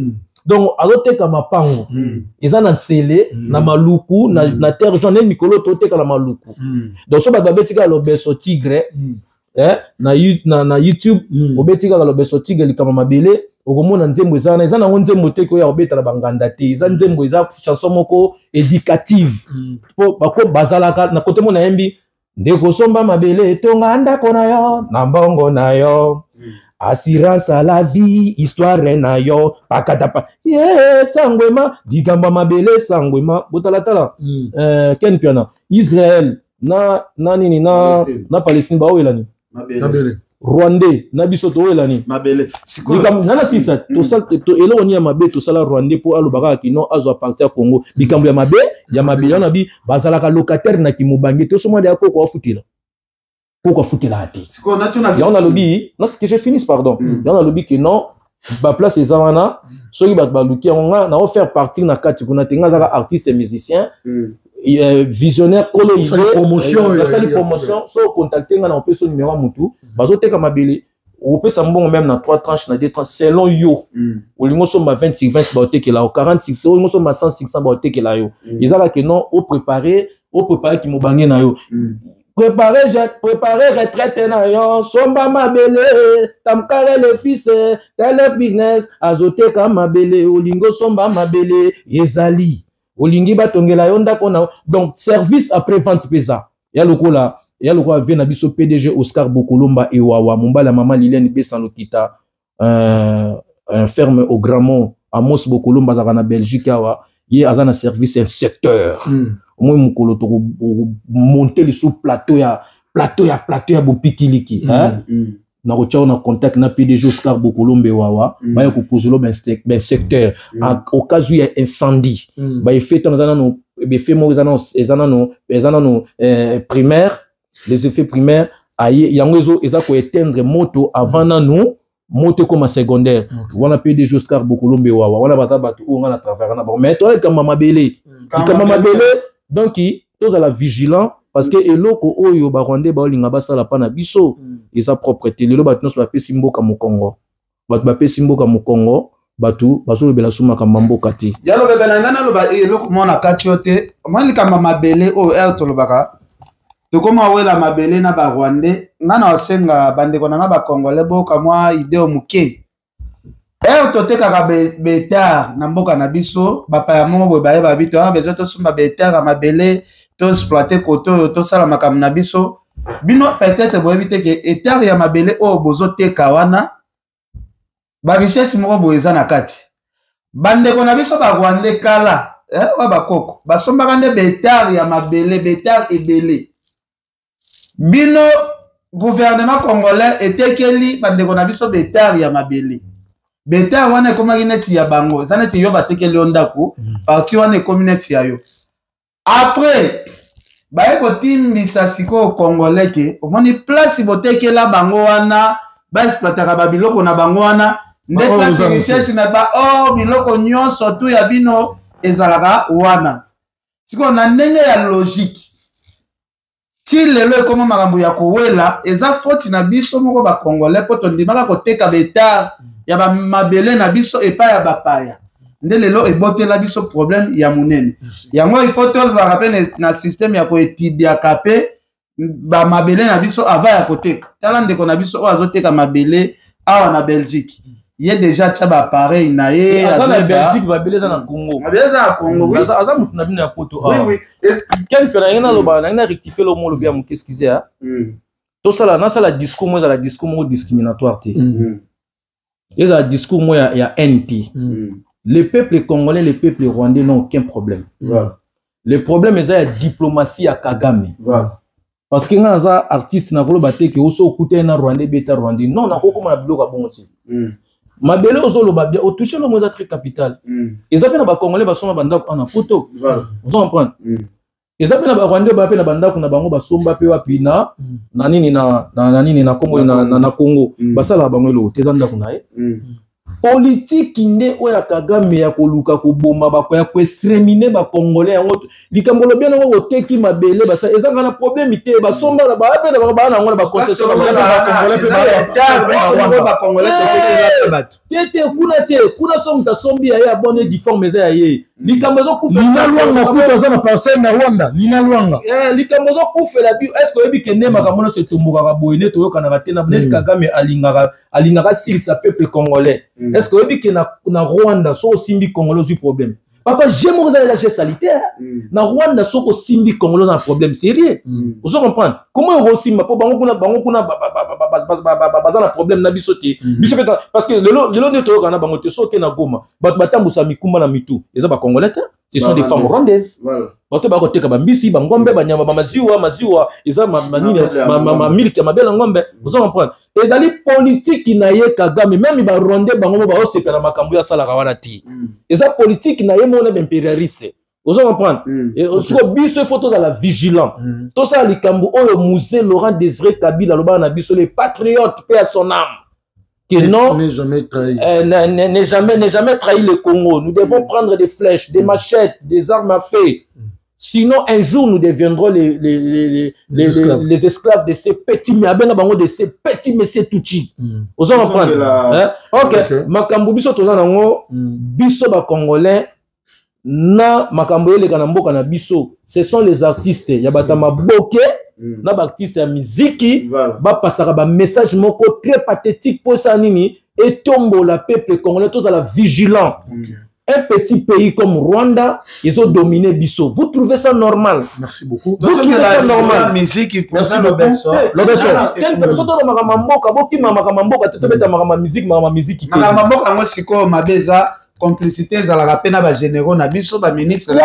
Donc azoteka mapango, eza na Nsele, na Maluku, na Terre Jaune. Nde mikolo toteka na Maluku. Donc so bato babeti kaka Lobeso Tigre, eh, na YouTube, obeti kaka Lobeso Tigre likambo mabele, okomona nzembo eza wana. Eza nango nzembo te koya kobetala banganda te, eza nzembo, eza chanson moko éducative, mpo bako bazalaka na kote mo nayembi nde kosomba mabele, etonga ndako na yo na mbongo na yo, assurance à la vie, histoire na yo pakatapa ye sangwema likambo ya mabele sangwema botalatala. Ken Piana, Israel na nini na Palestine baowelani? Mabele. Rwandais na biso towelani? Mabele. Nana sisa eloko nini ya mabe tosala Rwandais mpo alobaka kaka kino azwa parti ya Congo? Likambo ya mabe ya mabele wana, bi bazalaka locataire na kimobange te. Osomwa ya koko afutela, koko afutelaka te. Yango nalobi que je finisse, pardon. Yango nalobi ke non, baplace eza wana, soki bato baluki yango, nga nao faire partir na kati kuna te. Nga azaka artiste et musicien, visionnaire, kolo idée, nasali promotion. So ocontacte nga na opesa numéro ya mutu bazoteka mabele, opesa mbongo même na 3 tranches, na 2 tranches, selon yo. Olingi osomba 20 sur 20, baotekela yo 40 sur, olingi osomba 100 sur 100, baotekela yo. Eza kaka non, opréparé, opréparé kimobange na yo, préparer, préparer retraite na yo, somba mabele. Tamkare le fils, Telef Business azoteka mabele. Olingi osomba mabele, ezali olingi batongela yo ndako na. Donc service après vente mpe eza ya lokola. Eya lokola vie na biso PDG Oscar Bokolomba Ewawa, mobali ya mama Liliane Besan Lokita, ferme au Gramont. Amos Bokolomba azalaka na Belgique awa, ye aza na service inspecteur. Omoi mokolo tokomonte lisusu plateau ya plateau ya plateau ya bopikiliki, hein? Nakotia na contact na PDG Oscar Bokolombe Wawa, baya kokozelo bainspecteur au cas où ya incendie. Baeffet ntango eza nano, baeffet moko eza nano primaire, les effets primaires aye yango eza koéteindre moto avant nanu moto ekoma secondaire. Wana PDG Oscar Bokolombe Wawa wana, baza bato oyo nga na travaillaka na bango. Mais toza likambo ya mabele, likambo ya mabele. Donc tozala vigilant, parce que eloko oyo Barwandais baolinga basala mpa na biso eza propre te. Lelo bato nyonso bapesi mboka mokongo, bato bapesi mboka mokongo, bato bazolobela so makambo ya mboka te. Ya lobebe na ngai, naloba eloko moko na kati yo te. Mwa likambo ya mabele oyo ere tolobaka, tokóma wela mabele na Barwandais. Ngai na osenga bandeko na ngai Bacongolais, boyoka mwa idée moke. Ere totekaka bahectare na mboka na biso, bapaya moko boye bayeba bi toya besoin tosomba bahectare ya mabele, toexploite kote oyo, tosala makambo na biso. Bino peut-être boyebi te ke hectare ya mabele oyo bozoteka wana, barichesse moko boye eza na kati. Bandeko na biso Barwandais kala, oyo bakoko basombaka nde bahectare ya mabele, bahectare ebele. Bino gouvernement congolais etekeli bandeko na biso bahectare ya mabele. Bahectare wana ekomaki neti ya bango. Eza neti yo batekeli yo ndako, partie wana ekomi neti ya yo. Après baye kotimbisa sikoyo Congolais ke omoni place botekela bango wana, baexploitaka babiloko na bango wana nde place richesse na ba or, biloko nyonso tu ya bino ezalaka wana. Sikoyo na ndenge ya logique, ti lelo ekoma makambo ya kowela. Eza faute na biso moko Bacongolais, mpo tondimaka koteka bahectare ya bamabele na biso epai ya bapaya. Nde lelo ebotela biso problème ya monene. Yango il faut tozalaka mpe na système ya koétudiaka mpe bamabele na biso avant ya koteka. Tala ndeko na biso oyo azoteka mabele awa na Belgique, ye déjà atia baappareil na ye. Aza na Belgique, mabele eza na Congo. Mabele eza na Congo, oui. Aza motu na bino ya Poto. Awa ken mpe nange naloba, nange na rectifie lo molobi ya moke, excuse ya tosala, nasala discours moko, ezala discours moko discriminatoire te, ezala discours moko ya haine te. Le peuple congolais, le peuple rwandais n'ont aucun problème. Le problème eza ya diplomatie ya Kagame. Parce que nga naza artiste, nakoloba te ke oso okutani na Rwandais, beta Rwandais. Non, nakokoma na biloko ya bongo ti. Mabele ozoloba bien, otouche lomo, eza très capital. Eza mpe na Bacongolais basomba bandako ana Poto, ozo comprendre? Eza mpe na Barwandais baya mpe na bandako na bango, basomba mpe wapi? Na nini, na nini, na Kombo, na Congo. Basalaka bango eloko te, eza ndako na ye. Politiki nde oyo ya Kagame ya koluka koboma bako, ya koexterminer Bacongolais. Yango likambo lobi yango, koteki mabele basa eza nga na problème te. Basomba na baya mpe na bango, baya na yango na baconcession. Bacongolais totekelaka bato. Te te, kuna te. Kuna so moto asombi ya ye abone difforme, eza ya ye. Likambo ezokufela Lina Lwanga kutu aza na parcelle na Rwanda, Lina Lwanga. Likambo ezokufela bi, est ce que oyebi ke nde makambo nyonso etombokaka boye, nde toyokanaka te na neti Kagame alingaka asilisa peuple congolais? Est ce que oyebi ke na Rwanda, soki osimbi Congolais, ozwi problème? Papa, je moko eza la salité na Rwanda. Soki osimbi Congolais, oza na problème sérieux. Ozo comprendre comment okosimba? Mpo bango kuna baza na problème na biso te. Biso mpe, parce que lelo nde toyokana na bango te. Soki oke na Goma, bato batambusa mikumba na mitu eza Bacongolais te, ce sont des femmes rwandaises. Bato bakoteka bambisi, bangombe, banyama, bamaziwa, maziwa eza manini, mamiliki ya mabele ya ngombe. Ozo comprendre? Ezali politiki na ye Kagame. Même Barwandais bango mo baosepela makambo oyo asalaka wana ti. Eza politiki na ye moko na baimpérialiste, ozo comprendre? Siko biso il faut tozala vigilant, tosala likambo oyo Mzee Laurent Désiré Kabila alobaka na biso, les patriotes, paix à son âme, que non, n'est jamais trahi. N'est jamais trahi le Congo. Nous devons prendre des flèches, des machettes, des armes à feu. Sinon, un jour, nous deviendrons les Les esclaves. Les esclaves de ces petits, mais abenga bango de ces petits messieurs Tutsi. Ozo comprendre? Hein? Ok. Ok. Makambo biso toza nango, biso ba Congolais, na makambo eleka na mboka na biso, ce sont les artistes ya bato ya maboke na baartiste ya miziki bapasaka bamessage moko très pathétique. Mpo esala nini? Etombola peuple congolais, tozala vigilant. Un petit pays comme Rwanda, ils ont dominé biso. Vous trouvez ça normal? Merci beaucoup. Vous trouvez ça normal? Musique, Merci beaucoup. Lobeso. Quelle personne dans makambo mboka, bokima makambo mboka, tobeta makambo musique, makambo musique. Makambo mboka yango sikoyo mabe eza complicité ezalaka mpe na bagénéraux na biso, baministre.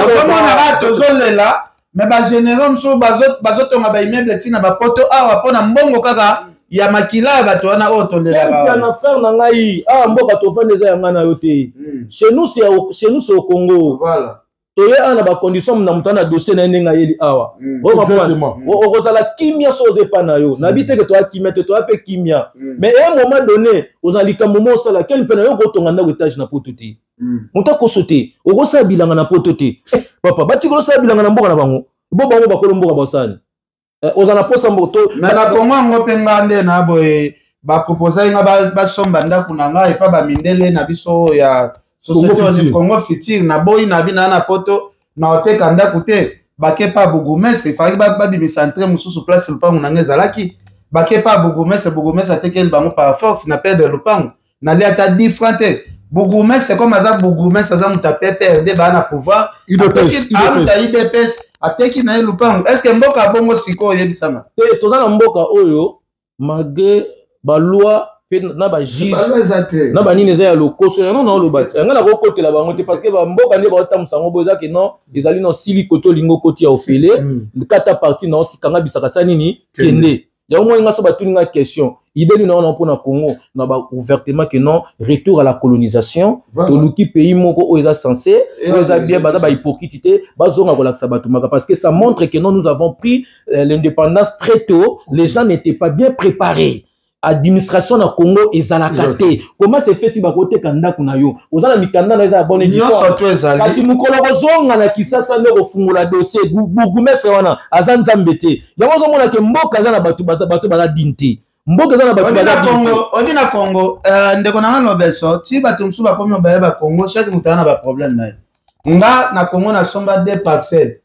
Ozomonaka tozolela, mais bagénéraux mosusu bazotonga baimmeuble ntina bapoto awa mpo na mbongo kaka ya makila ya bato wana oyo tolelaka. Na frère na ngai, awa mboka tofandi eza ya ngai na yo te. Chez nous, c'est au Congo. Voilà. Toye awa na bacondition na moto ana dossier na ye ndenge ayeli awa. Okozala kimia so oza epa na yo. Nayebi te ke toya kimia te, toya mpe kimia, mais à un moment donné ozala likambo mo osala keli mpe na yo. Okotonga ndako étage na poto te, moto akoso te. Okosala bilanga na poto te. Papa, batikoli osala bilanga na mboka na bango. Bo bango bakolo mboka basani, ozala na posa mboka to. Mais na Kongo yango mpe, nga nde na boye, baproposaki nga basomba ndako na ngai epa bamindele na biso oyo ya société Congo Futur. Naboyi na bina na poto na oteka ndako te. Bake pa bourgmestre, efalaki babimisa entrée mosusu place lupango na ngai ezalaki. Bake pa bourgmestre, bourgmestre atekeli bango par force na perdre lupango, nali ata 10 franc te. Bourgmestre, comme aza bourgmestre, aza moto ya PPRD, baa na pouvoir, moto ya UDPS, ateki na ye lupango. Est ce que mboka bongo sikoyo, oyebisanga? Te, toza na mboka oyo malgré baloi mpe na bajuge na banini eza ya lokoso. Yango naoloba te, yango nakokotela bango te, parce que bamboka nde baotambusa yango boye. Eza ke non, ezali na osili kote olingi okoti ya ofele, kata parti na osikanga bisaka sa nini, kende yango. Moi nga so batuni nga question, idée nini wana mpona Congo na ba ouvertement que non, retour à la colonisation. Toluki pays moko oyo eza censé, oyo eza bien, baza bahypocrite te, bazonga kolakisa bato maka, parce que ça montre que non, nous avons pris l'indépendance très tôt, les gens n'étaient pas bien préparés. Administration na Congo ezalaka te. Comment se fait bakoteka ndako na yo, oza na mikanda na yo, eza ya bonne? Nyonso to ezali. Kasi mokolo kozonga na Kisasa nde kofungola dossier. Bourgmestre wana aza nzambe te. Yango ozomona ke mboka eza na bato, bato baza digne te. Mboka eza na bato baza digne te. Obi na Congo, ndeko na nga Lobeso, ti bato mosusu bakomi obayeba Congo, chaque moto aza na baproblème na ye. Nga na Congo nasomba deux parcelles,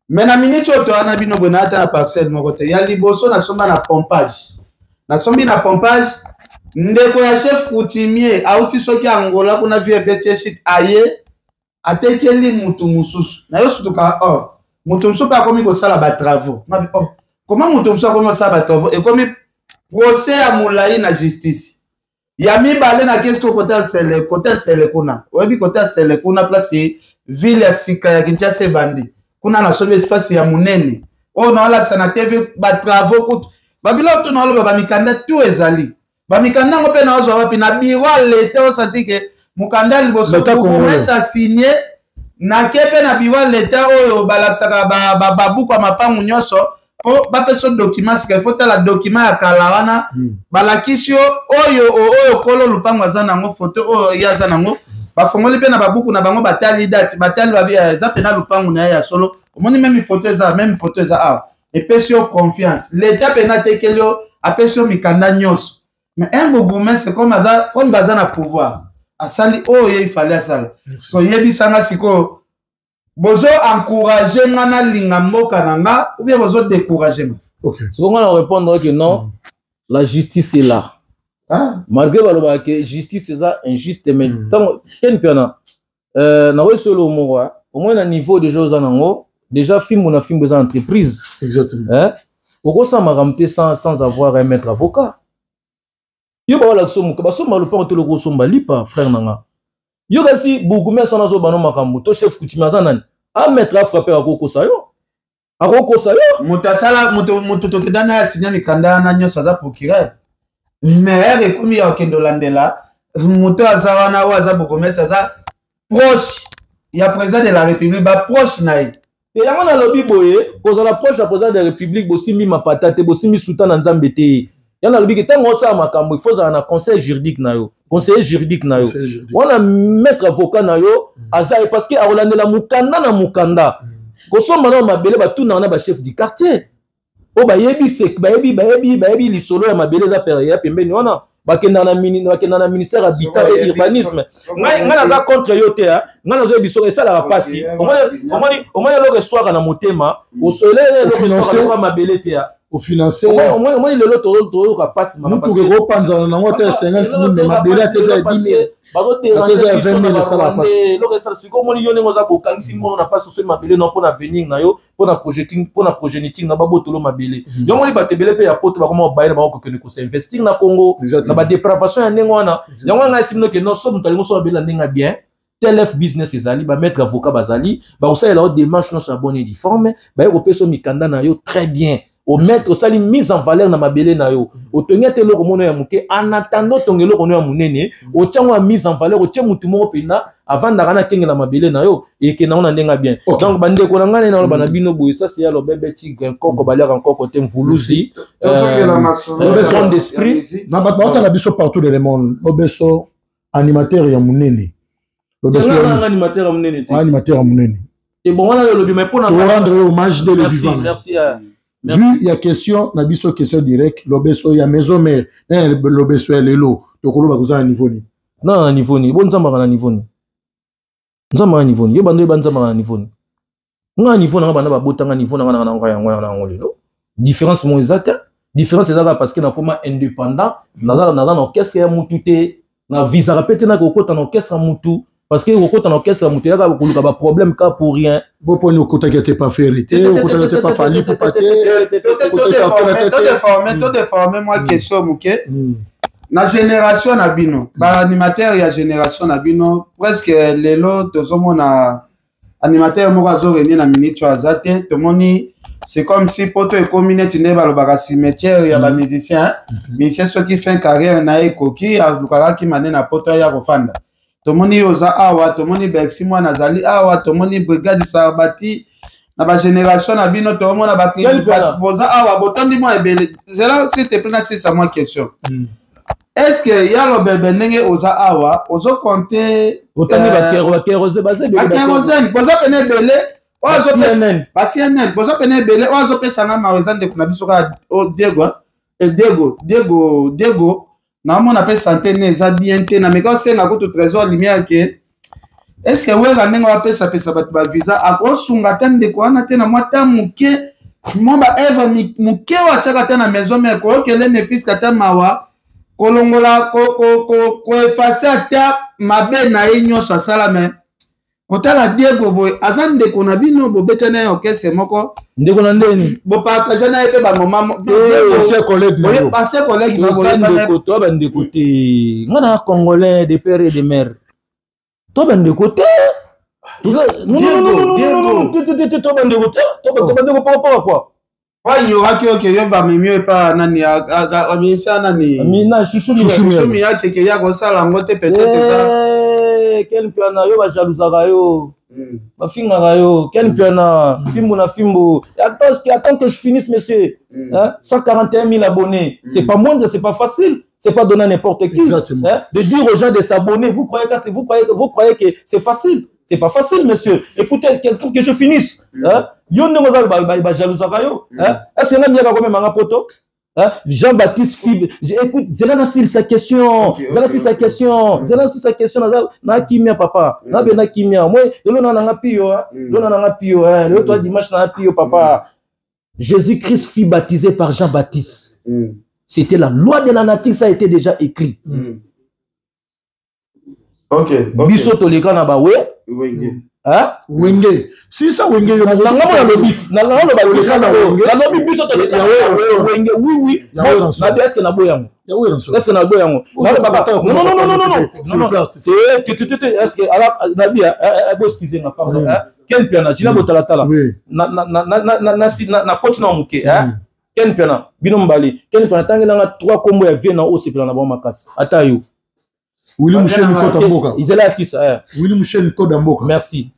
mais na miniti oyo toya na bino boye, na ata na parcelle moko te. Ya liboso nasomba na pompage, nasombi na pompage. Ndeko ya chef coutumier auti soki Angola kuna, vie ebeti eshite, aye atekeli mutu mosusu na yo. Sutuka or moto mosusu mpe akomi kosala batravaux. Ngabi oh, koma moto mosusu akomi kosala batravaux, ekomi procès ya molai na justice. Ya mibale na keski kote ya Nsele, kote ya Nsele kuna, oyebi kote ya Nsele kuna, place ville ya sika ya Kinshasa ebandi kuna, nasombi espace ya monene oyo naolakisa na TV. Batravaux kutu, babiloko tu naoloba, bamikanda tu ezali. Bamikanda yango mpe naozwa wapi? Na bureau ya leta. Osati ke mokanda ya liboso bourgmestre asigne, nake mpe na bureau ya leta oyo balakisaka babuku ya mapangu nyonso mpo bapesa document sika. Ifo tala document ya kala wana, balakisi yo oyo oyo kolo lupango aza nango, foto oyo ye aza nango. Bafongoli mpe na babuku na bango, batali date, batali, babi eza mpena lupango na ye ya solo. Omoni, même foto eza, même foto eza awa, epesi yo confiance. Leta mpena atekeli yo, apesi yo mikanda nyonso. Mais un bourgmestre, comme aza, comme baza na pouvoir, asali oyo ye ifali asala. So yebisanga sikoyo, bozo encourage nga nalinga mboka na nga ou bien bozo décourage nga? Ok. Soki nga na répondre que non, la justice est là. Ah. Malgré balobaka ke justice eza injuste, mais ntango ken mpe wana nakoki solo moko au moins na niveau déjà oza nango déjà, fimbu na fimbu eza entreprise. Exactement. Hein? Okosala makambo te sans avoir un maître avocat. Yo bawalakisa moka basomba lopango te, loko osomba lipa, frère na nga. Yo kasi bourgmestre wana azobana makambo to chef coutumier aza nani, a maître afrappe, akokosa yo, akokosa yo. Moto asala moto tokenda na ye asinya mikanda wana nyonso, aza procureur. Mais ekomi ya kokende olandela moto aza wana, oyo aza bourgmestre, aza proche ya président de la République, baproche na ye. Te, yango nalobi boye, kozala proche ya président de la République, bosimbi mapata te, bosimbi suta na Nzambe te. Yango nalobi ke ntango osala makambo, il faut ozala na conseil juridique na yo, conseiller juridique na yo. Conseil juridique. Wana maître avocat na yo aza ye, parce que akolandela mokanda na mokanda. Kosomba na mabele, batunaka na bachef du quartier oyo bayebi bayebi lisolo ya mabele eza ya pembeni wana. Bakendaka na ministère habitat et urbanisme. Ngai naza contre yo te. Ngai nazoyebi soko esalaka mpasi. Omoni eloko eswaka na motema, eloko eswaka mabele te. Ofinance. Omoni lelo toyoka mpasi. Motuka ekopanzana nango ata ya 50 000, mais mabele ata eza ya 10 000, ata eza ya 20 000, esala mpasi. Eloko esala sikoyo, omoni yo ndenge oza bokangisi mbongo na mpasi, osoli mabele na mpona avenir na yo, mpona progéniture na babotolo mabele. Yo moni bato ebele mpe ya poto bakoma baye na bango kokende kosinvestir na Congo na badépravation ya ndenge wana. Yango wana ngai simino ke non, so moto alingi osala mabele na ndenge ya bien, TLF business ezali, bamaître avocat bazali, bakosalela yo démarche nyonso ya bonne et due forme, baye kopesa yo mikanda na yo très bien, omettre, osali mise en valeur na mabele na yo, otongi ate eloko mono ya moke. En attendant otonga eloko no ya monene, otiango ya mise en valeur, otie mutu moko mpenza avandaka na akengela mabele na yo, ekenda ngo na ndenge ya bien. Donc bandeko na ngai, nde naloba na bino boye, ça c'est ya Lobebe Tigre, nkoko baliaka nkoko te, mvuluzi grande esprit. Na bato baotala biso partout dans le monde, Lobeso animateur ya monene. Lobeso animateur ya monene te. Animateur ya monene. Te, bon, wana olobi, mais mpona rendre hommage de le vivant. Merci. Vu ya question na biso, question direct, Lobeso ya Maison Mère, Lobeso ya lelo, tokoloba koza na niveau nini? Na na niveau nini? Bo nzambaka na niveau nini? Nzambaka na niveau nini? Yo bando oyeba nzambaka na niveau nini? Nga niveau nanga, banda babotanga, niveau nanga nanga yango wana nango lelo, différence moko eza te. Différence eza kaka parce que nakoma indépendant, naza na orchestre ya mutu te, na visaka mpe te na kokota na orchestre ya mutu, parce que kokota na orchestre ya mutu eyaka koluka baproblème ka pour rien. Boponi okotaki te pa Ferre te, okotaki te pa Fally Ipupa te. Todéforme mwa question moke. Na génération na bino, baanimateur ya génération na bino, presque lelo tozomona animateur moko azorenie na minute oyo aza te. Tomoni c'est comme si poto ekomi neti nde balobaka cimetière ya bamusicien. Musicien soki fin carrière na ye ekoki, alukaka kima nde na poto aya kofanda. Tomoni yo oza awa, tomoni Bercy mwana azali awa, tomoni Brigade Sarbati. Na bagénération na bino, toomona boza awa, botondi mwa ebele. Zela, s'il te plaît, nasisa mwa question. Est ce que ya Lobebe, ndenge oza awa, ozocompter? Otangi bakérosène, boza pene ebele oyo ba CNN, boza pene ebele. Oyo azopesanga mawa eza ndeko na biso kaka Diego, Diego, Diego, Diego. Naomona mpe santé ne eza bien te. Na meka osenga kutu Trésor Lumière ke est ce que Wera, ndenge bapesapesa bato bavisa, akosunga ata ndeko wana te na mwa ta moke, mwa baœuvre moke oyo atiaka ata na Maison Mère, koyokele ne fût-ce que ata mawa, kolongola, koeffacer ata mabe na ye nyonso asala. Me kotala Diego boye, aza ndeko na bino, bobeta na ye orchestre moko. Ndeko na ndeni? Bopartage na ye mpe bamoma. Ancien collègue. Ancien collègue. Ndeko, to bandeko te. Nga na Congolais de père et de mère, to bandeko te. To bandeko te, to bandeko pokopoko quoi. Oignoraki oke yo bamemi oyo epa nani, amisa nani? Mina Chuchu. Chuchu akeke ya kosala yango te, peut-être eza Ken Mpiana, yo bajalousaka yo, bafingaka yo. Ken Mpiana, fimbu na fimbu. Attends, attends que je finisse, monsieur. Hein? 141 000 abonnés, c'est pas moindre, c'est pas facile, c'est pas donné à n'importe qui. Hein? De dire aux gens de s'abonner, vous croyez que c'est facile? C'est pas facile, monsieur. Écoutez, il faut que je finisse. Hein? Yo ndenge oza bajalousaka yo. Est-ce que nga miaka komemanga poto? Hein? Jean-Baptiste Fibre, écoute, zela na sa question, zela sa question, zela sa question, na kimia papa, na be na kimia. Moi, lelo na nga pio, lelo na nga pio, hein, lelo toi dimanche na pio papa. Jésus-Christ fut baptisé par Jean-Baptiste. C'était la loi de la nature, ça a été déjà écrit. Biso toleka na bawe. Wenge. Hein? Wenge. Si ça Wenge yo. Nanga mo nalobi, nanga loba nalobi biso toleka na Wenge, oui. Nabi, est-ce que nabo yango? Est-ce que nabo yango? Nalobaka non non non non non non non non. Te te te, est-ce que ala nabi bo excusez nga, pardon, hein? Ken Mpiana, jina botala tala. Na na na na na na na coach na muke, hein? Ken Mpiana, bino mbali. Ken Mpiana tangelanga trois kombo ya vie na osepela na bango makasi. Ata yo. Willy Musheni Kota Mboka. Izela asisa. Willy Musheni Kota Mboka. Merci.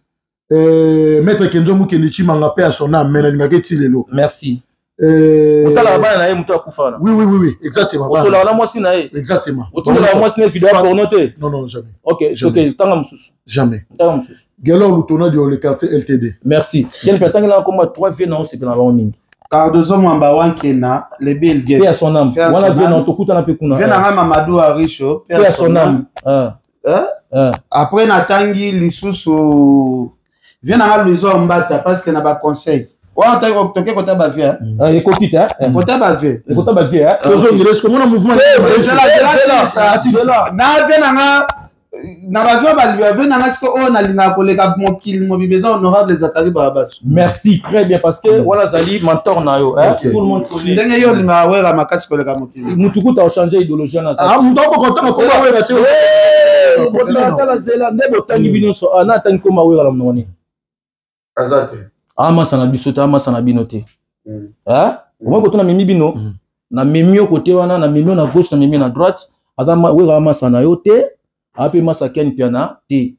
Maître Kenzo Mukendi Chimanga, paix à son âme, mais nalingaki ti lelo. Merci. Otalaka bana na ye, moto akufa wana. Oui, exactement. Osolaka na mwasi na ye? Exactement. Otundelaka mwasi na ye video ya porno te? Non, jamais. Ok, tanga mosusu. Jamais. Tanga mosusu. Gelor Lutona du le quartier LTD. Merci. Ken mpe atangelaka komba trois vie na osepela na bango mingi. Cardozo Mwamba Wankena, le Bill Gates. Paix à son âme. Wana vie na tokutana mpe kuna. Vie nanga Mamadou Aricho. Paix à son âme. Après natangi lisusu vie nanga Luizo Mbata, parce que na baconseil. Wana toke kota bavie. Ekoki te. Kota bavie. Ekota bavie. Tozongela eske omona mouvement. Na vie na nga na bavie bavie na nga siko oyo nalingaka koleka mokili mobimba eza honorable Zakari Barabasu. Merci, très bien, parce que wana azali mentor na yo. Tout le monde connaît. Ndenge yo olingaka wera makasi koleka mokili. Mutu kuta ochange idéologie na ah mutu akokotanga koma wera te. Tala zela nde botangi bino nyonso na atangi koma wera na monoko nini. Aza te. Amasa na biso te, amasa na bino te. Omoi koto na memi bino, na memi yo kote wana, na memi yo na gauche, na memi na droite, aza wera amasa na yo te, ape masa Ken Piana te.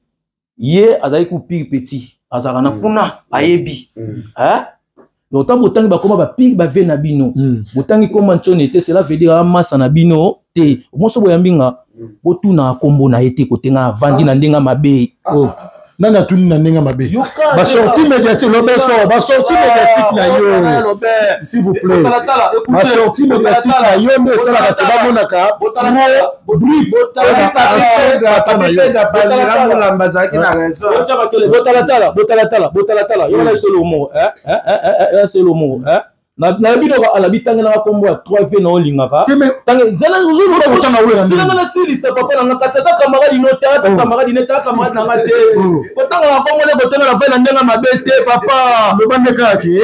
Ye azali ku pire petit, azalaka na kuna ayebi. Donc tant botangi bakoma ba pire ba vie na bino. Botangi koma ntsoni te, cela veut dire amasa na bino te. Omoso boyambi nga botuna kombo na ye te kotenga avandi na ndenge mabe. Nani atuni na ndenge mabe? Basortie médiatique lobeso, basortie médiatique na yo, s'il vous plaît, basortie médiatique na yo nde esalaka te bamonaka botalatala botalatala botalatala yo na solo moko solo moko nayebi noko alabi ntange nanga nkombo ya 3 v na olingaka ntangezelanga nasilisa papa nanga kasi aza camarade no te ata camarade ne te camarade nanga te kotangaka nkombo ne kotanga na fai na ndenge mabe te papa loba nde kaka ke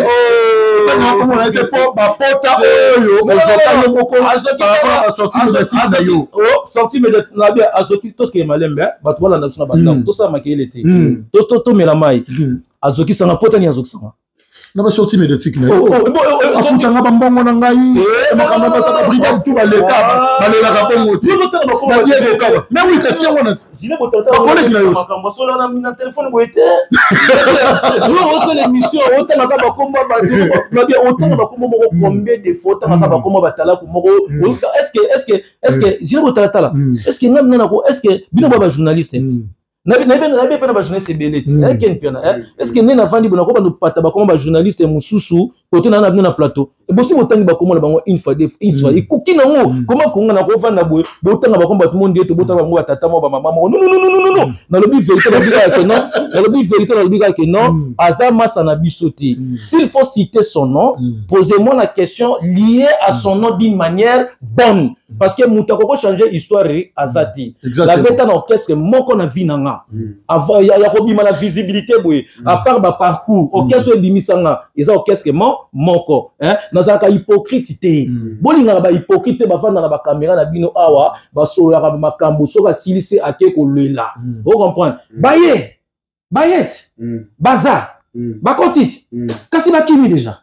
otangaka nkombo na ye te mpo bapota oyo ozwaka yo moko par rapport à basortie médiatique na yo. Sortie médiatique na bi azoki tosikeye malembe bato balanda biso na bandako tosala makeyele te tomela mai azokisanga pota nini azokisanga na basortie médiatique na yo afutanga bambongo na ngai makambo baza babrigade tu baleka balelaka bongo te na diego kaka mais oui kasi yango na ti bakoleki na yo makambo asolana na telefone boye te yo osala émission otangaka bakombo ya bato nabi otanga bakombo moko combien de fois otangaka bakombo batalaku moko est ce que est ce que est ce que jile botalatala est ce que nga mina nako est ce que bino ba bajournaliste nayebi mpe na bajournaliste ebele ti ken mpe na est ce que nde navandi bona ko bando pata bakoma bajournaliste mosusu kote na na bino na plateau bosi botangi bakoma na bango une fois deux fois une fois ekoki nango koma konga na kovanda boye botanga bakoma bato monde ete botanga bango batata moko bamama moko non non non non non nalobi vérité nalobi kaka ke non nalobi vérité nalobi kaka ke non aza masa na biso te. S'il faut citer son nom, posez-moi la question liée à son nom d'une manière bonne, parce que moto akoko changer histoire aza te. Nabeta na orchestre moko na vie na nga ya kobima na visibilité boye, à part baparcours orchestre oyo ebimisa nga eza orchestre moko. Nazalaka hypocrite te, bolingaka bahypocrite te bavanda na bacaméra na bino awa basololaka makambo soki asilisi ake kolela. Ocomprendre baye bayeti baza bakoti ti kasi bakimi déjà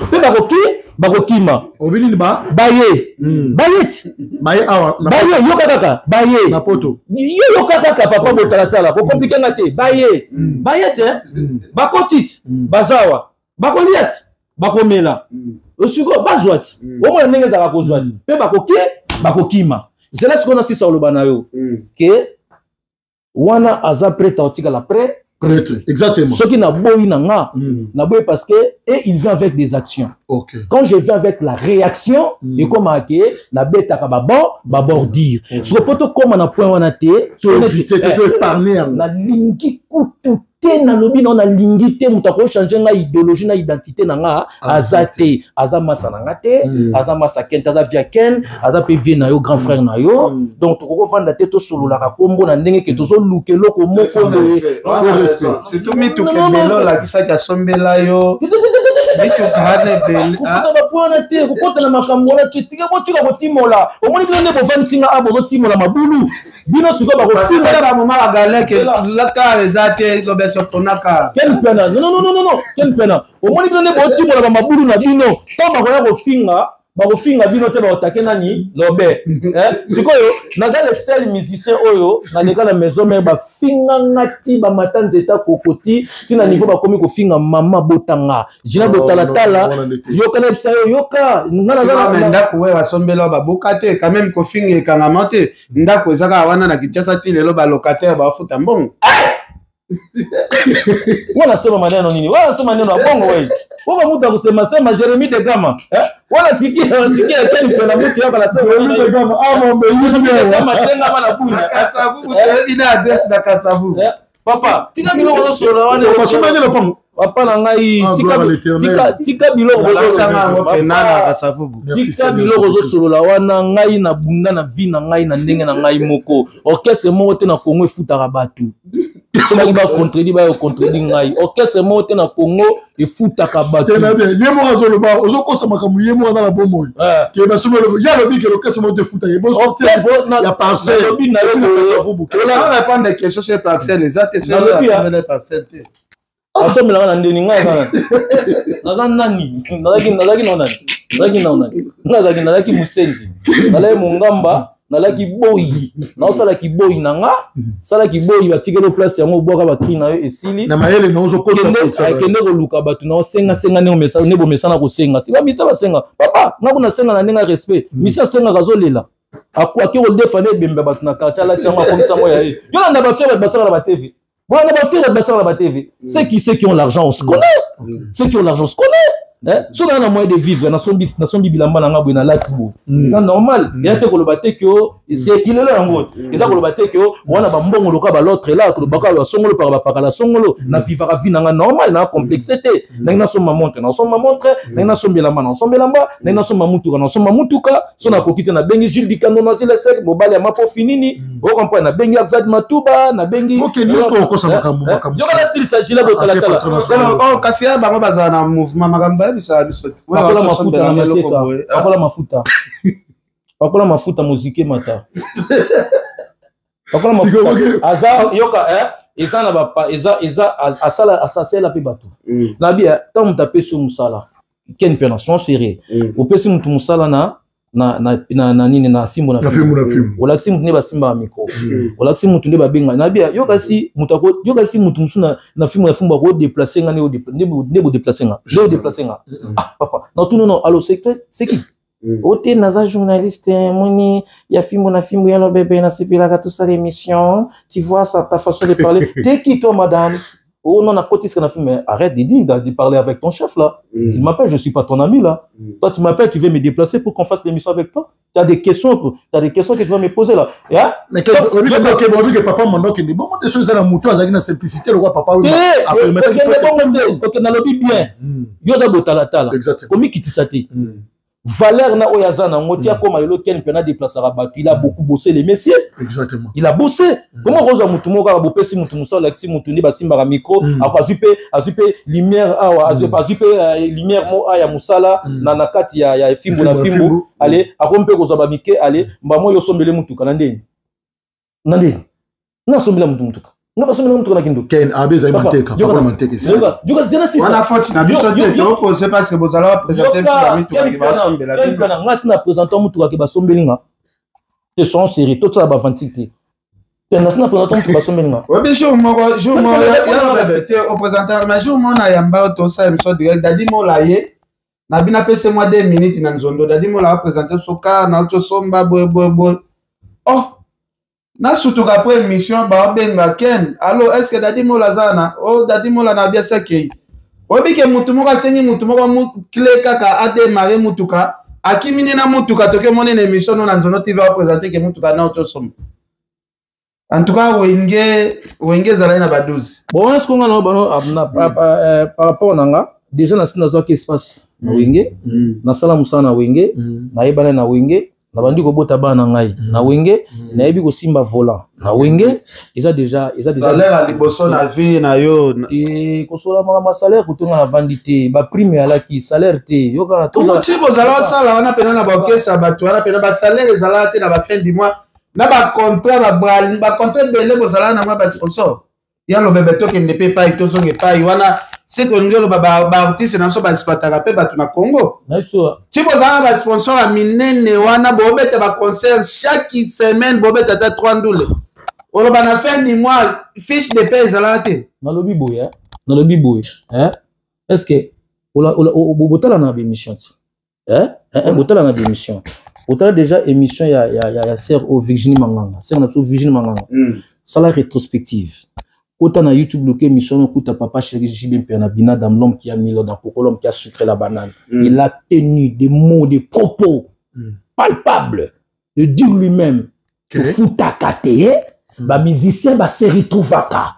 mpe bakoki bakokima. Obi nini ba baye bayeti baye awa baye yoka kaka baye na poto yo yoka kaka papa botalatala kokomplike nga te baye baye te bakoti ti bazawa bakolia ti bakomela sikoyo bazwa ti omona ndenge ezalaka kozwa ti mpe bakoki bakokima. Zela sikoyo nasisa oloba na yo ke wana aza prêtre aotikala prêtre. Prêtre, exactement. Soki naboyi na nga naboyi parce que et il vient avec des actions. Quand je viens avec la réaction, ekomaka ke nabetaka babord babordure. Soki po tokóma na point wana te, nalingi kutu te nalobi nao nalingi te moto akochange nga idéologie na identité na nga aza te, aza masa na nga te, aza masa ken te, aza via ken, aza mpe vie na yo, grand frère na yo. Donc tokoki kovanda te tosololaka kombo na ndenge ke tozoluka eloko moko boye. Surtout mituka ebele olakisaki asombela yo mituka wana ebele. Kokota bapo wana te, kokota na makambo wana te, tika botika kotimola. Omoni bino nde bovandisi nga a bozotimola mabulu bino sikoyo bakofinga bamoma bagaleke laka eza te lobeso tonaka ken pena non non non non ken pena omoni bino nde botimola bamabulu na bino ntango bakoya kofinga bakofinga bino te bakotake nani lobe. Sikoyo naza le seul musicien oyo naleka na maison mare bafinga nga ti bamata nzeta kokoti ti na niveau bakomi kofinga mama botanga jina botalatala yoka na bisa yo yoka nga naza ndako oyo basombela baboka te quand même kofinga ekangama te ndako eza kaka wana na Kinshasa ti lelo balocataire bafuta mbongo. Wana sema maneno nini? Wana sema neno ya bongo wewe. Uko mtu akusema sema Jeremy de Gama. Wana sikia sikia Ken pena mtu yako na sema Jeremy de Gama ama mbele kama tenga mana bunya. Kasavu ina adresse na Kasavu. Papa, tika biloko nyonso wana. Basomba nde lopango. Papa na ngai, Ah, tika gloire à l'Éternel. tika biloko Balakisanga yango Papa, pena na Kasavubu. Merci, tika Seigneur biloko Jésus-Christ. ozosolola wana. Ngai nabunda na vie na ngai na ndenge na ngai moko. Orchestre moko te na Congo efutaka bato. So baki bacontredit, bayo contredit ngai. Orchestre moko te na Congo efutaka bato. Te na bien, ye moko azoloba, ozokosa makambo, ye moko aza na bomoi. Eh. Ke basombi alobi, ye alobi ke lokese moko te efuta ye. Orchestre ya parcelle. nalobi na yo boye. Ola répondre question sur parcelle eza te, sur Nalobi, ah. assemblée parcelle te. Asomelaka na ndeni. Ngai aza nani? Naza nani? Nazalaki nao nani? Nazalaki nao nani? Ngai nazalaki mosenzi, nalaki mongamba, nalaki boyi, naosalaki boyi na nga, salaki boyi, batikeli place yango, obwaka bacri na yo, esili. Na mayele na ozokota. Kende, kende koluka bato na osengasenga ndenge nde bomesana kosenga. Si bamisa basenga, papa, nga kuna asenga na ndenge ya respect. Misi asengaka, azolela, ake kodefa nde ebembe ya bato na quartier, alati yango, akomisa yango ya ye. Yo landa bafiere, bato basala na batv, bolanda bafiere, bato basala na batv. Ceux qui ont l'argent, on se connaît. Ceux qui ont l'argent se connaît. Eh, so naa na moyen de vivre, nasombi bilamba na nga boye, nalati boye, eza normal. Eza te koloba te ke o esekilelo yango te. Eza koloba te ke o wana bambongo lokola bal'autre la kolobaka basongolo paka bapakala songolo. Navivaka vie na nga normal, na complexe te. Ndenge nasomba montre, nasomba montre. Ndenge nasomba elamba, nasomba elamba. Ndenge nasomba mutuka, nasomba mutuka. So nakoki te, nabengi Jules Dikando na Zile Sek, mobali ya mapofi nini, ocomprendre. Nabengi Axad Matuba, nabengi Ok, nyonso okosa makambo, makambo. Yoka, nasilisa Gile botalatala. Ancien patron national. Oh, kasi ya bango bazala na mouvement, makambo bayebisaka biso te. Pakola mafuta na Eloko mateka. boye. Pakola mafuta, pakola mafuta, mozike mata, pakola Sikoyo, mafuta. ok. Aza yoka, eh, eza na bapa, eza asala, asasela mpe bato. Nabi ntango moto apesi yo mosala, ken mpe na son sérieux, opesi moto mosala na nini, na fimbo na Na fimbo. fimbu na fimbu. Olakisi motu nde basimbaka micro, olakisi motu nde babenga. Nabi yoka, si moto yoka, si motu mosusu na fimbo na fimbo akodéplace nga, nde bodéplace nga, nde odéplace nga. Ah papa, natuni no, allo, c'est qui? Ote naza journaliste, moni ya fimbo na fimbo ya lobebe, nasepelaka tosala émission, tu vois ça, ta façon de parler. T'es qui, toi, madame? Oh non, nakotisika na film. Mais arrête de dire, de parler avec ton chef là. Il m'appelle, je suis pas ton ami là. Toi, tu m'appelles, tu veux me déplacer pour qu'on fasse l'émission avec toi. Tu as des questions, tu as des questions que tu vas me poser là. Et, hein? Mais oyebi ke papa Mando okende bongo te, so eza na motu azalaki na simplicité lokwa papa. Te, okende bongo te, okende, nalobi bien. Yo oza botalatala. Exactement. Komikitisa te. Valeur na oyo aza nango ti akóma lelo ken mpe nadéplaçaka bato. Il a beaucoup bossé, les messieurs. Exactement. Il a bossé. Comment kozwa mutu moko kaka, bopesi mutu mosala, olakisi mutu nde basimbaka micro, azwi mpe lumière awa, azwi mpe lumière mo a ya mosala na kati ya fimbu na Fimbu na fimbu. fimbu. Ale akomi mpe kozwa bamike, ale mbamo oyo osombele mutuka na ndeni, na ndeni nasombela mutu mutuka, nga basombela mutuka na kindoki. Ken abe ezali Papa, manteka, yoka papa manteka esi. Yoka, zela sisa. Wana faute na biso te, topose parce que bozala baprésente biso bamituka ke basombela bino. Nga si na présente mutuka ke basombeli nga te, son série tosala baventique te te, na si na présente mutuka basombeli nga. Oyebi, jour moko, jour moko ya bebe te, oprésente, mais jour moko na yamba oyo tosala émission direct, Dadi Mola ye na bino, apesi mwa 2 minutes na nzondo. Dadi Mola aprésente so car na tosomba boye boye boye. Oh, nasutuka après émission, baobenga Ken: allo, est ce que Dadi Mola aza na? O Dadi Mola na biasi akei. Oyebi ke mutu moko asengi mutu moko clé kaka adémarre mutuka, akimi nde na mutuka. Toke moni na émission no na Nzono TV, aprésente ke mutuka na tosomba. En tout cas, Wenge, Wenge ezalaki na ba 12. Bon, wana sikoyo nga na bano par rapport na nga déjà nasi nazwaki espace na Wenge, nasala mosala na Wenge, nayebana na Wenge, nabandi kobota bana na ngai na Wenge, nayebi kosimba volant na Wenge, eza déjà, eza déjà. Salaire ya liboso na vie na yo? E kosola makambo ya salaire, kotonga navandi te, baprime alaki salaire te, yoka. Ti bozala osala wana mpena na baorchestre ya bato wana mpena, basalaire ezalaka te na bafin du mois, na bacontrat, bacontrat ebele bozalaka nango ya basponsor ya lobebe. Tokende mpe epai, tozonga epai wana seke olingi oloba baartiste na biso basipataka mpe bato na Congo. Na biso. Ti bozala na basponsor ya minene wana, bobeta baconcert chaque semaine, bobeta ata 3 ndule, oloba na fin du mois fiche de paie ezalaka te? Nalobi boye, eh? Nalobi boye, eh? Est ce que botala na baémission ti, eh? Eh, eh, botala na baémission, botala déjà émission ya sœur o Virginie Manganga, sœur na biso Virginie Manganga. Sala rétrospective, kota na YouTube, luka émission, okuta papa chéri JB Mpiana Binadam, l'homme qui a mis l'eau dans coco, l'homme qui a sucré la banane. Il a tenu des mots, des propos palpables de dire lui-même: tofutaka te, bamusicien base retrouvaka.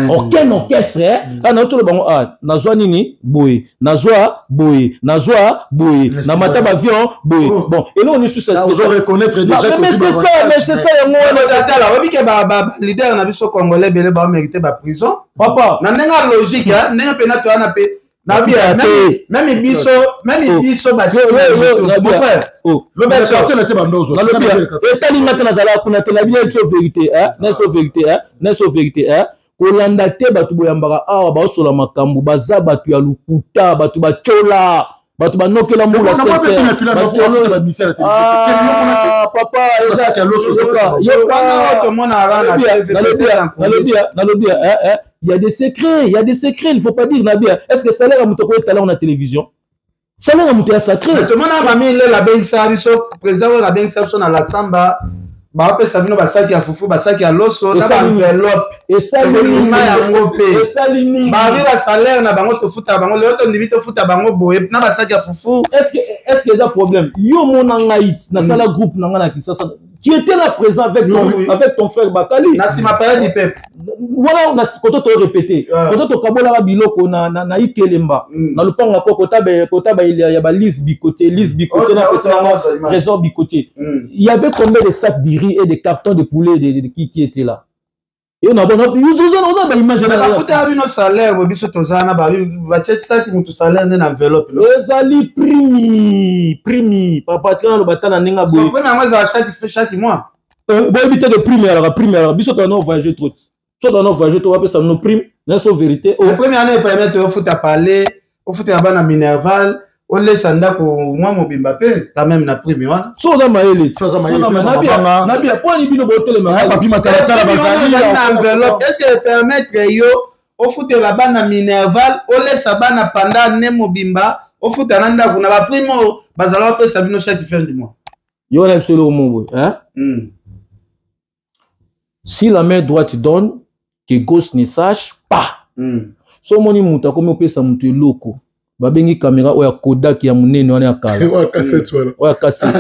Aucun orchestre. Kaka na otolo bango, ah, nazwa nini boye, nazwa boye, nazwa boye, na mata bavion boye. Oh. Bon, eloko nisusu. Ozo reconnaître déjà. Mais c'est ça, mais c'est ça, yango wana. Tala, oyebi ke baleader na biso congolais ebele bamérite baprison. Papa. Na ndenge ya logique, ndenge mpena toya na mpe na même biso, même biso. Mon frère. Etali nga te, nazalaka kuna te. Na bino, biso vérité, naso vérité, naso vérité. Kolanda te bato boyambaka awa, baosola makambo, baza bato ya lukuta, bato batyola, bato banokela mbula. Papa, nalobi, il y a des secrets, il y a des secrets, il faut pas dire. Nabia, est-ce que salaire ya moto akoyetala na télévision? Salaire ya moto ya sacré. Tomona mami lela abengisa biso, président oyo abengisa biso na la samba, baopesa bino basaki ya fufu, basaki ya loso na baenveloppe. Esalima. Yango mpe esali nini? Babi basalaire na bango, tofuta bango lelo, tondimi tofuta bango boye na basaki ya fufu. Est-ce que eza problème? Yo mona ngai nasala groupe na ngai na Kisasa, tu étais là présent avec ton, oui, avec ton frère Bakali. Na nsima paya du peuple. Voilà, koto to répété, koto tokabolaka biloko na Ikelemba, na lopango ko kota ba ya ba Lise Bikote, Lise Bikote na petit nanga Trésor Bikote. Il y avait combien de sacs de riz et de cartons de poulet de qui étaient là? Et on a bon, oza ba image. Bafuta bino salaire, biso toza na batiesaki motu salaire nde na enveloppe. Ezali prime, prime, papa, tika naloba ta na ndenge boye. Prime yango ezala chaque mois. Boyebi te ke prime ezalaka, prime ezalaka. Biso toza no voyage trop, so toza no voyage, to bapesa bino prime na so vérité. Prime wana epermettre ofuta pale, ofutela bana minerval, olesa ndako mwa mobimba mpe quand même na prime wana. So oza mayele, nabia mponi bino botelema. Na enveloppe, est ce que permettre yo ofutela bana minerval, olesa bana pendant ne mobimba, ofuta na ndako na baprime oyo bazala bapesa bino chaque fin du mois? Yo wana biso eloko mo boye: si la main droite donne, que gauche ne sache pas. So omoni moto akomi opesa moto eloko, babengi caméra oyo ya Kodak ya monene wana ya kala, oyo ya cassette,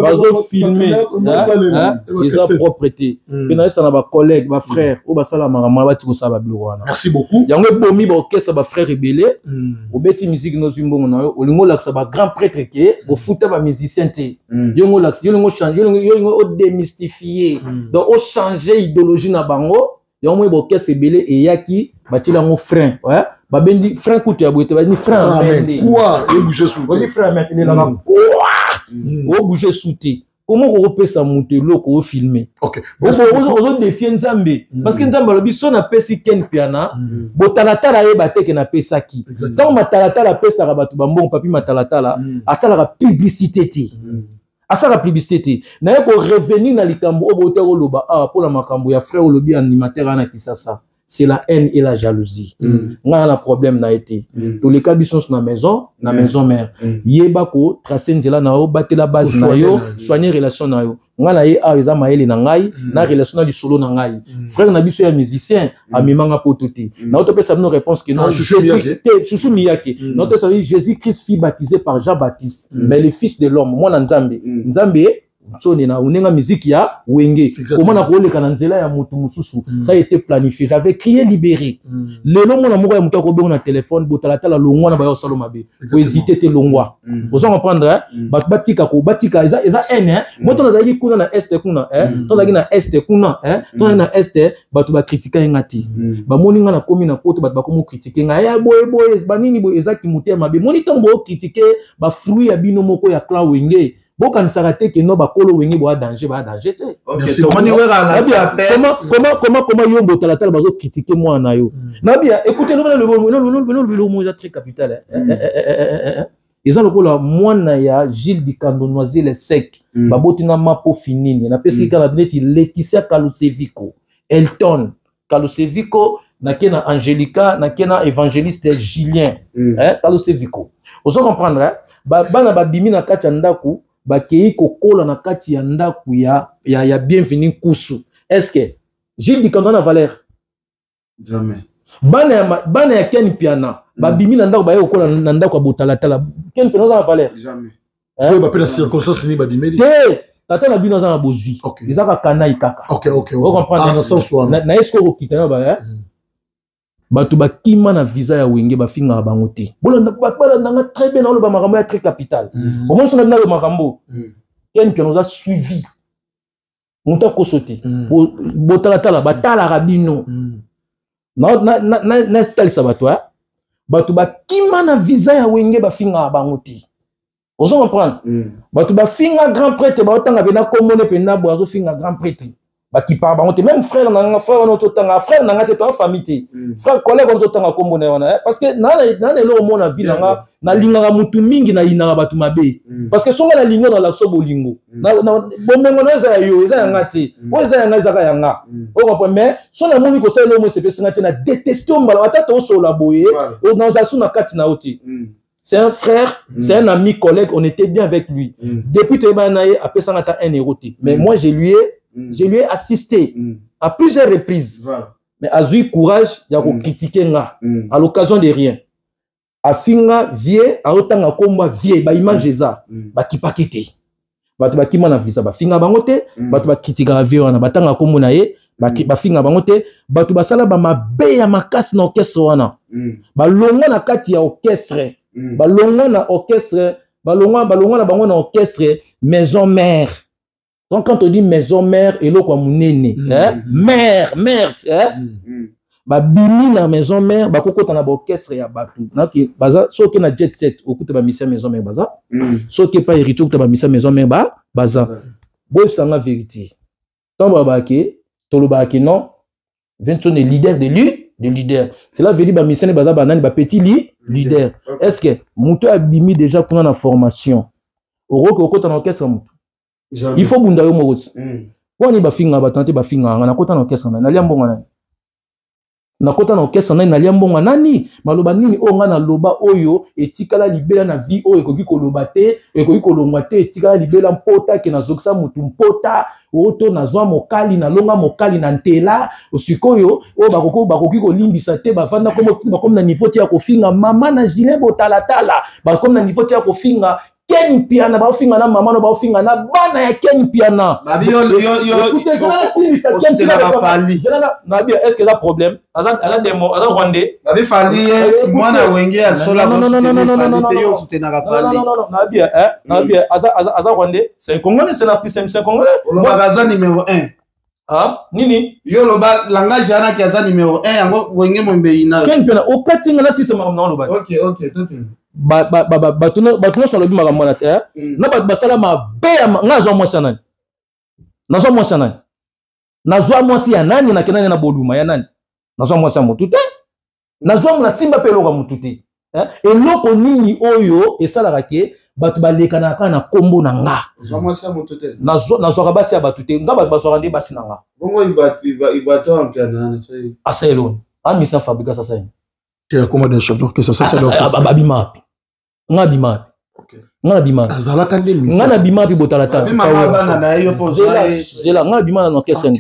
bazofilme, eza propre te. Mpe nayesa na bacollègue, bafrère oyo basala makambo wana, bati kosala babiloko wana. Merci beaucoup. Yango ebomi baorchestre, bafrère ebele. Obeti musique, nozwi mbongo na yo, olingi olakisa bagrand prêtre ke bofuta bamusicien te. Yo olingi olakisa, yo olingi ochange, yo olingi odémystifie, donc ochange idéologie na bango. Yango moi baorchestre ebele eyaki, batieli yango frein, babendi frein kutu ya boye te, babendi frein. Obi frein main elelaka kwa obouge su te. Komo kokopesa moto eloko, ofilme, ozodefie Nzambe, parce que Nzambe alobi: so napesi Ken Piana, botalatala ayeba te ke napesaki. Ntango matalatala apesaka bato bambongo, papi matalatala asalaka publicité te, asalaka publicité te. Naye korevenir na likambo oyo bota koloba awa mpona makambo ya frère olobi, animateur wana Kisasa, c'est la haine et la jalousie. Ngai na problème na ye te. Toleka biso nyonso na maison, na maison mère. Yeba kotrace nzela na yo, batela base na yo, soigne relation na yo. Ngai na ye awa eza mayele na ngai na relation na lisolo na ngai. Frère na biso ya musicien amemanga poto te. Naotopesa bino réponse ke non, te Chuchu Miyake. Naotopesa Jésus Christ fut baptisé par Jean Baptiste, mais le fils de l'homme, mwana Nzambe, Nzambe ntsoni na ndenge musique ya Wenge komona koleka na nzela ya motu mosusu. Ça a été planifié, j'avais crié libéré. Lelo mona moko ya moto akobenga na téléphone: botalatala, longwa na baya osala mabe, kohésite te, longwa. Ozo comprendre? Bato batika ko batika, eza haine. Mo to nazalaki kuna na Est kuna, to nazalaki na Est kuna, to nazalaki na Est, bato bakritika ye nga te. Bamoni nga nakomi na poto, bato bakomi okritike nga ya boye boye, banini boye, ezaki motema mabe. Moni ntango bookritike bafruit ya bino moko ya clan Wenge, bokanisaka te ke no bakolo Wenge boya danger, baya danger te. Comment yo botalatala bazokritike mwana na yo? Nabia, écoute, lobo eza très capital, eza lokola mwana ya Gilles Dikando Noisy Sec, baboti na Mapo Finini. Napesi kaka neti Laetitia Kalusevico, Elton Kalusevico, nake na Angelica, nake na évangéliste Julien Kalusevico. Ozo comprendre? Bana babimi na kati ya ndako, bakei kokola na kati ya ndako ya Bienvenu Nkusu. Est ce que Gilles Dikando na valeur? Jamais. Bana ya Ken Piana babimi na ndako, baye kokola na ndako ya botalatala. Ken Piana oza na valeur? Jamais. Bapela circonstance nini babimeli. Te. Tata na bino aza na bozwi. Eza kaka kanai kaka. Ocomprendre na ye sikoyo kokita na ba bato bakima na visa ya Wenge, bafingaka bango te. Bato balandanga très bien, naoloba makambo ya très capital. Omoni so na bino aloba makambo Ken Mpiana, oza suivi, moto akoso te. Botalatala, batalaka bino. Natalisa bato, bato bakima na visa ya Wenge, bafingaka bango te. Ozo comprendre? Bato bafinga grand prêtre, baotanga mpena kombone mpena boye, azofinga grand prêtre, bakipaka bango te. Même frère na nga, frère wana ozotanga, frère na nga te, toa famille te, frère collègue wana ozotanga kombo na ye wana, parce que naa na eloko mona vie na nga, nalingaka motu mingi, nayinaka bato mabe, parce que songo nalingi oyo, nalakisa bolingo, bomengo na eza ya yo, eza ya nga te. Oyo eza ya nga, ezaka ya nga, ocomprendre? Mais so namoni kosala eloko mo esepesi nga te, na déteste yo mbala ata tosola boye, nazala su na kati na yo te. C'est un frère, c'est un ami collègue, on était bien avec lui. Depuis toyebana na ye, apesanga ata 1 euro te. Mais moi, je lui ai assisté à plusieurs reprises. Voilà. Mais azwi courage ya kocritiquer nga à l'occasion de rien. Afinga vie, aotanga komba vie, ba image eza, bakipaki te. Bato bakima na visa, bafinga bango te. Bato bakritikaka vie wana, batanga kombo na ye, bafinga bango te. Bato basala bamabe ya makasi na orchestre wana, balongwa na kati ya orchestre, balongwa na orchestre, balongwa na bango na orchestre Maison Mère. Donc quand on dit Maison Mère, eloko ya monene, hein? Mère, mère, hein? Babimi na Maison Mère, bakokota na baorchestre ya bato. Naki baza, soki na Jet Set okuta bamisia Maison Mère baza, soki epa Héritier okuta bamisia Maison Mère baza. Boyebisanga vérité, ntango balobaka, tolobaka ke non, Vincent est leader de lui, de leader, cela veut dire bamisia ne baza banani? Bapetit li leader. Est ce que moto abimi déjà kuna na formation, okoki okota na orchestre motu? Il faut bunda yo moko ti. Wani bafingaka bato na te, bafingaka nga. Nakota na orchestre nani? Nalia mbongo nani? Nakota na orchestre nani? Nalia mbongo nani? Maloba nini oyo nga naloba oyo etikala libela na vie, oyo ekoki koloba te, ekoki kolongwa te, etikala libela? Mpota ke nazokisa motu, mpota oyo to nazwa mokali, nalonga mokali na ntela. Sikoyo oyo bakoki kolimbisa te. Bavanda bakomi na niveau te ya kofinga mama na Julien Botalatala, bakomi na niveau te ya kofinga Ken Mpiana, baofinga na mama no, baofinga na bana ya Ken Mpiana. Nabi, est ce que eza problème? Aza demo, aza rwandais. Babi Fally ye mwana Wenge ya sola te, yo osutenaka Fally. Nabi, nabi, aza rwandais? C'est un Congolais, c'est un artiste, c'est un Congolais. Olobaka aza numéro 1. Ah, nini? Yo oloba langage wana ki aza numéro 1, yango Wenge mombei na Ken Mpiana, okati nga nasisa makambo na oloba. Ok, tokende. Bato nyonso alobi makambo wana te na bato basala mabe. Nga azwa mwasi ya nani? Nazwa mwasi ya nani? Nazwa mwasi ya nani? Nakendani na boluma ya nani? Nazwa mwasi ya motu te, nazwa nasimba mpe eloko ya motu te. Eloko nini oyo esalaka ke bato balekanaka kaka na nkombo na nga? Nazwaka basi ya bato te. Nga bato bazwaka nde basi na nga. Asa eloni amisa Fabregas asa yini? Akoma de chef d'orchestre, ça c'est Abima wapi? Nga abima wapi? Nga nabima Azalaka nde. Nga nabima wapi? Botala ta, zela, nga nabima na orchestre,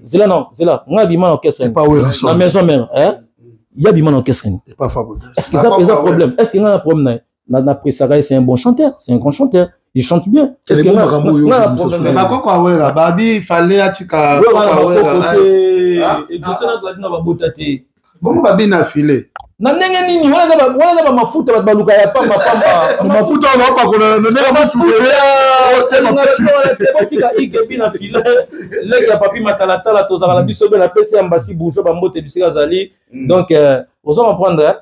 zela, non, zela, nga nabima na orchestre na Maison Mère, ya bima na orchestre. Est-ce que eza problème? Est-ce que nga na problème na ye? Na presaka ye, c'est un bon chanteur, c'est un grand chanteur, il chante bien. Est-ce que nga na problème? Bakoko awera babi fale atika. Na babota te. Bongo babi na file. Na ndenge nini? Wana eza bamafuta bato baluka ya pamba pamba. Mafuta wana bapakola na ndenge. Botika ikebi na file, leki ya papi matalatala, tozalaka na biso be. Napesi ya mbasi bourgeois bambote bisika azali. Donc oza comprendre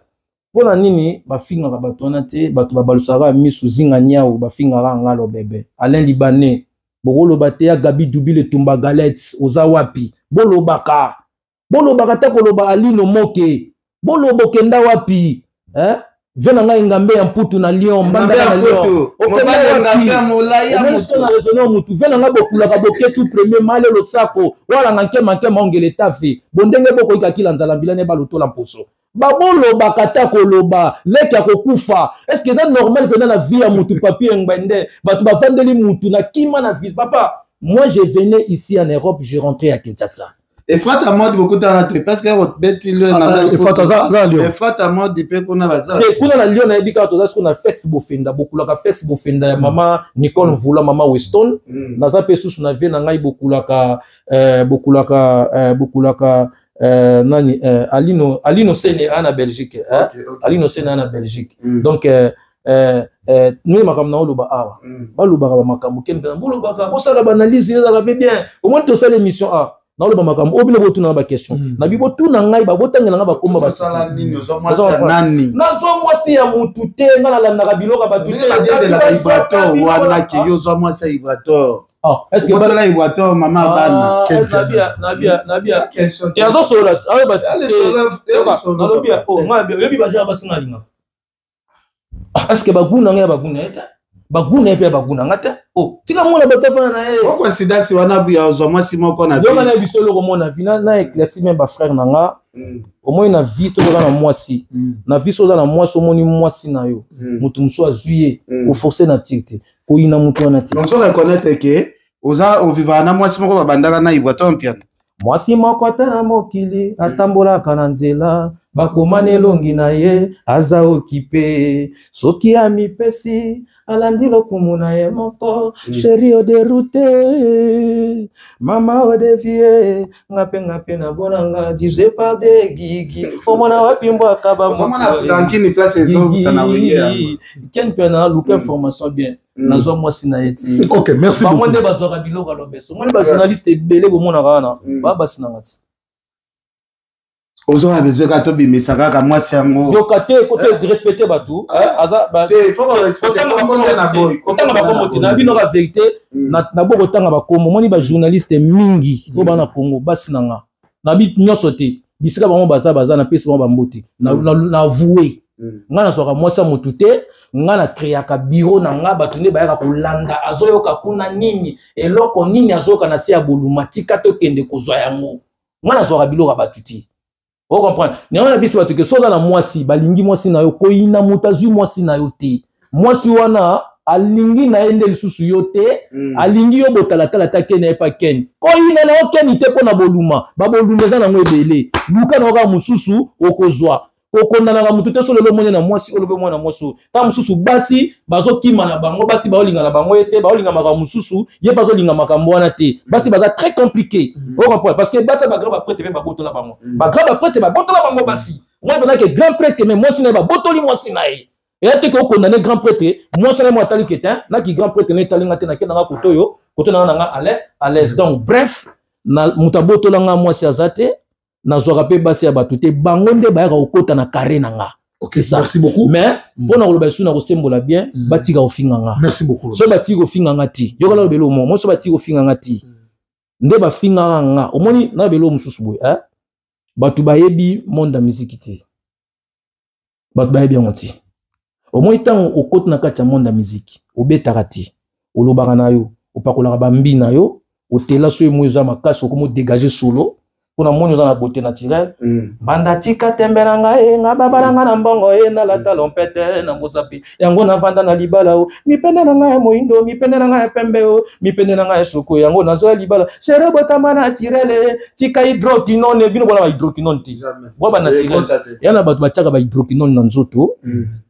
mpo na nini bafingaka bato wana te? Bato babalusaka misu zinga niau, bafingaka nga lobebe Alain Libanais, bokoloba te. Ya Gabi Dubi Letumba Galette, oza wapi? Bolobaka, bolobaka ta koloba Alino Moke, boloba okenda wapi, eh? Ve na ngai Ngambe ya Mputu na Lyon, mbandaka na Lyon, na raisonne mutu. Ve na ngai bokulaka boketu premier male losako walanga nkema nkema ongele tafe bondenge bokoyika kila nzala mbila ne balotola mposo. Babolobaka ta koloba leki ya kokufa. Est ce que eza normal mpenza na vie ya mutu? Papier Ngbende, bato bavandeli mutu na kima na vie. Papa, moi je venais ici en Europe, je rentrais à Kinshasa. Efrata Modi bokutana te parce que obeti lio na Efrata aza na Lyon. Efrata Modi pe kuna baza. Te kuna na Lyon nayebi kaka toza sikoyo na Fex Bofenda bokulaka Fex Bofenda ya mama Nicole Mvula mama Weston. Naza pe susu na vie na ngai bokulaka bokulaka bokulaka nani Alino Alino Sene ana Belgique okay, okay. Alino Sene ana Belgique. Donc nous makambo na oloba awa balobaka bamakambo kende mpena bolobaka bosala baanalyse ezalaka mpe bien omoni tosala émission a naoloba makambo oyo bino botuna na baquestion na bi botuna ngai babotangela ngai bakomba nazwa mwasi ya mutu te ngai nalandaka biloko ya bato te ozwa mwasi ya ibrator obotola ibrator mama bana azosolola nalobi oyebi bajara basi ngai alingaka. Est-ce que baguna ngai baguna ye te baguna ye mpe ya baguna nga te o tika mona bato afana na ye coïncidence wana buya ozwa mwasi moko na vie na biso eloko mona vie na éclairci même ba frère na nga omoni na vie soki oza na mwasi na vie soki oza na mwasi omoni mwasi na yo moto mosusu azwi ye koforce na tire te koyina moto wana te. Donc so reconnaître que oza ovivaka na mwasi moko babandaka na Ibrator Mpiana. Mwasi moko ata na mokili atambolaka na nzela bakoma na elongi na ye aza okipe soki amipesi alandi lokumu na ye moko. Chéri oderoute mama odevie ngape ngape na bonanga disait par de gigi omona wapi mbwaka bankini place ezouta na wenge ken mpe na luka information bien nazwa mwasi na ye ti. Ok, merci bango beaucoup. Nde bazwaka biloko ya lobeso omoni bajournaliste ebele bomonaka wana baa basi na nga ti. Ozwaka besoin kaka tobimisa kaka mwasi yango. Yoka te kote respecte bato aza Te, il faut korespecte kombo nde na boyi. Kotanga bakombo te na bino ka vérité na bo kotanga bakombo omoni bajournaliste mingi oyo baa na Congo basi na nga na bi nyonso te bisika bango baza baza napesi bango bambote na avoue nga nazwaka mwasi ya motu te nga na créaka bureau na nga bato nde bayaka kolanda azoyoka kuna nini eloko nini azoyoka na se ya boluma tika tokende kozwa yango nga nazwaka biloko ya bato te ocomprendre yango na biso bato ke so oza na mwasi balingi mwasi na yo koyina moto azwi mwasi na yo te mwasi wana alingi na ye nde lisusu yo te alingi yo botalatala ta keni ayepa keni koyina na yo keni te mpo na boluma baboluma eza nango ebele luka na yo kaka mosusu okozwa kokondanaka motu te so lelo omoni na mwasi olobi omoni na mwasi oyo ntango mosusu basi bazokima na bango basi baolinga na bango ye te baolinga makambo mosusu ye mpe azolinga makambo wana te basi baza très compliqué ocomprendre parce que basi ya bagrand baprêtre mpe babotola bango bagrand baprêtre babotola bango basi omoni mpenza ke grand prêtre me mwasi na ye babotoli mwasi na ye eya te ke okondane grand prêtre mwasi na ye mo atali ke te naki grand prêtre na etali nga te nakenda nga kote oyo kote na nga na nga à l'aise. Donc bref na moto abotola nga mwasi aza te nazwaka mpe basi ya bato te bango nde bayaka kokota na carré na nga. Ok, C'est ça. merci beaucoup. Mais mpona koloba lisusu na kosembola bien batika kofinga nga. Merci beaucoup. So batiki kofinga nga ti yoka naloba eloko moko so batiki kofinga nga ti nde bafingaka nga omoni naloba eloko mosusu boye eh? Bato bayebi monde ya miziki te bato bayebi yango te omoni ntango okoti na kati ya monde ya miziki obetaka te olobaka na yo opakolaka bambi na yo otela so emo eza makasi okomi odégage solo mpona moni oza na beauté naturelle banda tika tembe na ngai nga babala nga na mbongo ye nalata lompete na mosapi yango navanda na libala o mipende na ngai ya moyindo mipende na ngai ya pembe o mipende na ngai ya shoko yango nazwa libala chere botama naturele tika hydroquinone bino bona ba hydroquinone te bwa ba naturel ya na bato batiaka ba hydroquinone na nzoto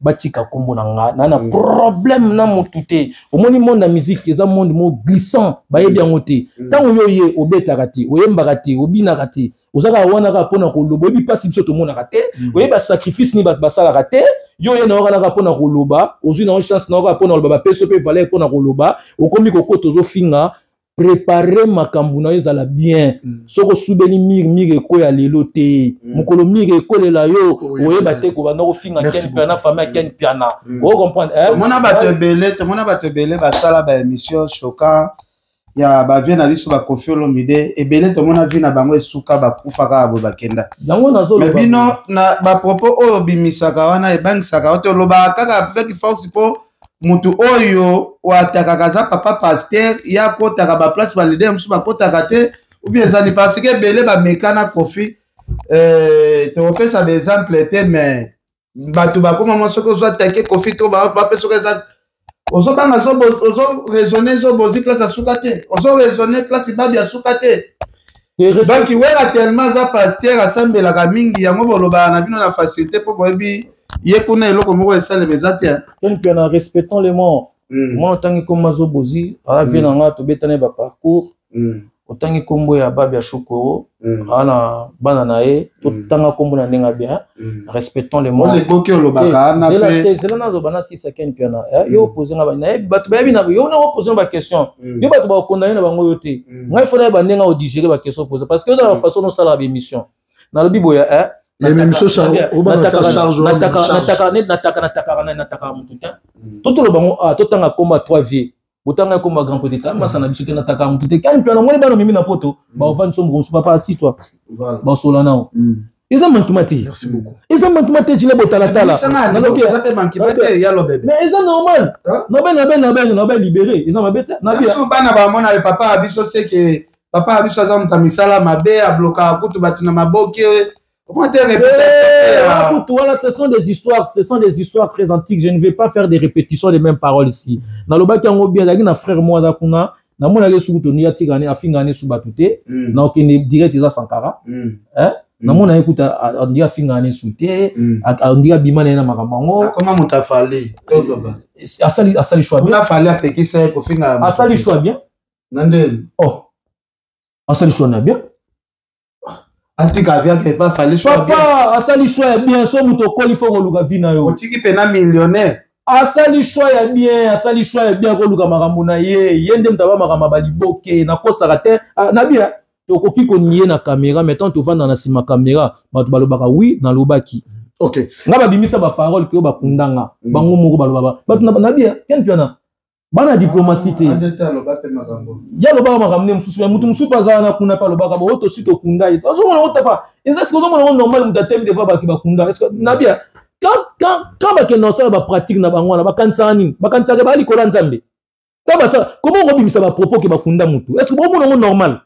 batika kombo na nga na na problème na motu te omoni monde ya musique eza monde mo glissant bayebi yango te ntango yo ye obetaka te oyembaka te obinaka te oza kaka wana kaka mpona koloba oyebi mpasi biso tomonaka te oyebi basacrifice nini bato basalaka te yo ye na yo kaka mpona koloba ozwi na yo chance na yo kaka mpona koloba bapesi yo mpe valeur mpona koloba okomi kokota ozofinga prépare makambo na yo ezala bien soki osubeli mire mire ekoya lelo te mokolo mire ekolela yo oyeba te kobanda kofinga Merci Ken Piana famille ya Ken Piana ocomprendre eh? Tomona bato ebele tomona bato ebele basala baémission choquant ya bavie na biso bakofi Olomide ebele tomona vie na bango esuka bakufa kaka boye bakenda. Yango mais nazoloba bino na bapropos oyo obimisaka wana ebangisaka yo te olobaka kaka avec force mpo motu oyo oatakaka aza papa pasteur ye akotaka baplace baleader mosusu bakotaka te ou bien ezali parce que ebele bameka na Kofi tokopesa baexemple te mais bato bakoma mwa soki ozwa atake Kofi to bapesa soki eza ozobanga ozoraisonne ezobozi place asuka te ozoraisonne place babi asuka te. Donc Wera tellement aza pasteur, asambelaka mingi, yango bolobaka na bino na facilité mpo boyebi ye kuna eloko moko esalema eza te. Ken Mpiana, respectons les morts. Mwana otangi nkombo azobozi aza vie na nga, tobetani baparcours. Otangi nkombo ya Babi ya Shokoro, aa na bana na ye, totanga nkombo na ndenge ya bien. Respectons les morts. Oleboki olobaka wana mpe. Zela, nazoba na sisa. Ken Mpiana, yo opose nga, nayebi bato bayebi na yo, na opose nga baquestion. Yo bato bakokondane na bango yo te. Ngai fo nayeba ndenge odigérer baquestion opose, parce que yo na façon nosalaka baémission, nalobi boye. Natakaka motu te. Totoloba ngo, totanga nkombo ya trois vieux, botanga nkombo ya grand prêtre, masa na biso te. Nataka motu te. Kani mpe namoni bana mimi na poto, baovandi so mosusu, papa assis-toi, basola nao. Eza manquement te, eza manquement te. Jile botalatala, mais eza normal. Nabe nabe nabe nabe libéré, eza mabe te. Bana bamona papa ya biso, seke papa ya biso aza moto ya misala mabe, ablokaka kutu bato na maboke. Voilà, ce sont des histoires, ce sont des histoires très antiques. Je ne vais pas faire des répétitions des mêmes paroles ici. Nalobaki yango bien, azalaki na frère moi aza kuna, namonaki suku toni atikani afingani su bato te. Na okende direct, eza Sankara. Namona ye kuta andi afingani su te, andi abima na ye na makambo yango. Akoma moto afali. Asali choix bien. Afali apekisa ye kofinga. Asali choix bien. Na ndeni? Oh, asali choix na bien. Atika aviaka epa Fally. Papa asali choix ya bien. So moto okoli, fo koluka vie na yo. Otiki mpena millionnaire. Asali choix ya bien, asali choix ya bien, koluka makambo na ye. Ye nde moto aba makambo ya baliboke. Nakosaka te na bia. Tokoki konie na caméra, mais tant tovanda na nsima caméra, bato balobaka oui, nalobaki. Nga babimisa baparole ke oyo bakundanga bango moko, balobaka bato na bia. Ken Mpiana, bana diplomatie te. Ye alobaka makambo nde mosusu, me motu mosusu mpe aza wana kuna mpe alobaka bo tosi tokunda ye. Ozomona ngo tapa, eza sika ozomona ngo normal, moto atemi devant bato bakunda. Est na bia quand bakenda kosala bapratique na bango wana, bakanisaka nini? Bakanisaka baa likolo ya Nzambe. Ntango basala, comment okobimisa bapropos ke bakunda motu? Est ce que bomona ngo normal?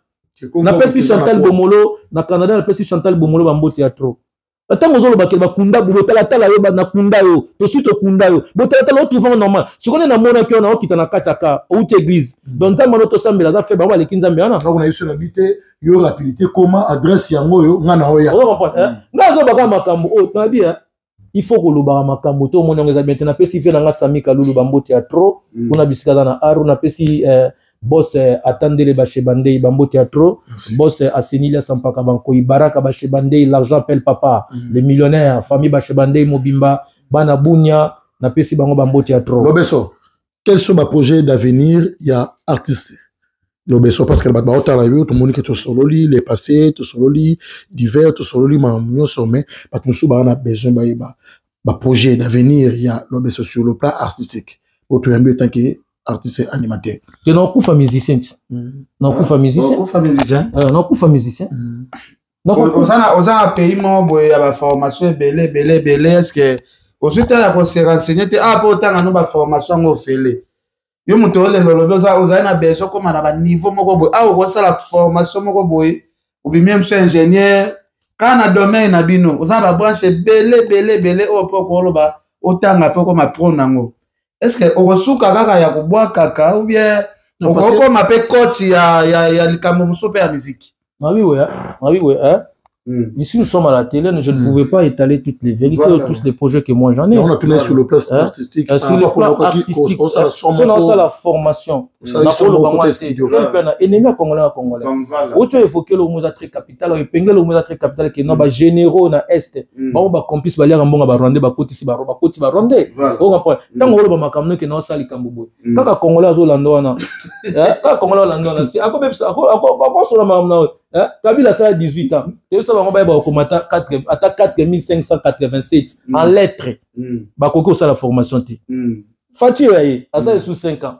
Napesi Chantal Bomolo na Canada, napesi Chantal Bomolo bambote ya trop. Ntango ozoloba ke bakunda, botalatala yo, nakunda yo, tosi tokunda yo, botalatala, otrouve normal? Sikoyo nde namonaki wana okita na kati ya ka outi église, donc Nzambe wana tosambela aza fe, bango baleki Nzambe wana. Na biso na bi te, yo rapidité, koma adresse yango oyo nga na oya. Nga azobaka makambo oyo nabi, il faut kolobaka makambo to omoni yango eza bien te. Napesi vie na nga Sami Kalulu bambote ya trop mpona bisika aza na aru. Napesi boss Atandele Bashebandei bambote ya trop, boss Asenilia Sampaka Bankoi Baraka Bashebandei, l'argent appelle papa, le millionnaire, famille Bashebandei mobimba, bana Bunya, napesi bango bambote ya trop. Lobeso, quels sont baprojets d'avenir ya artiste Lobeso? Parce que bato baotala yo, tomoni ke tosololi le passé, tosololi divers, tosololi makambo nyonso, mais bato mosusu baa na besoin bayeba baprojet d'avenir ya Lobeso sur le plan artistique, oyo toyambi en tant que artiste animateur. Te, nakokufa musicien ti, nakokufa musicien. Nakokufa musicien. Oza na pays moko boye ya baformation ebele ebele ebele. Est ce que ozwi te ya kose renseigner te awa mpo otanga no baformation yango ofele? Yo moto olelo olobi ozali na besoin okóma na baniveau moko boye awa, okosala formation moko boye, obimi mosu ingénieur kaka na domaine na bino. Oza na babranche ebele ebele ebele oyo mpo okoloba otanga mpe okóma pro nango. Est ce que okosuka kaka ya kobwakaka ou bien okokóma mpe coach ya likambo mosusu mpe ya miziki? Ah oui, hein? Ah oui, hein? Ici, nous sommes à la télé, je ne pouvais pas étaler toutes les vérités, voilà, tous les projets que moi j'en ai. On a tourné sur le plan artistique. Sur le plan artistique, on a la formation. Ennemi à Congolais, à Congolais. Oyo évoqué le mot très capital, épinglé le mot très capital, qui non, ba généraux na Est, ba ba complice ba liaka mbongo ba Rwandais, ba koti ba ba koti ba Rwandais. On comprend. Tant que ba makamno ke non sali kambo. Kaka Congolais azolanda wana. Kaka Congolais olanda wana. Si ako bebisa ako ako ako sola makamno. Kabila asala 18 ans, toyebisa bango bayeba kokoma ata 4587 en lettre, bakoki kosala formation te. Fatshi oyo ye asala esu 5 ans,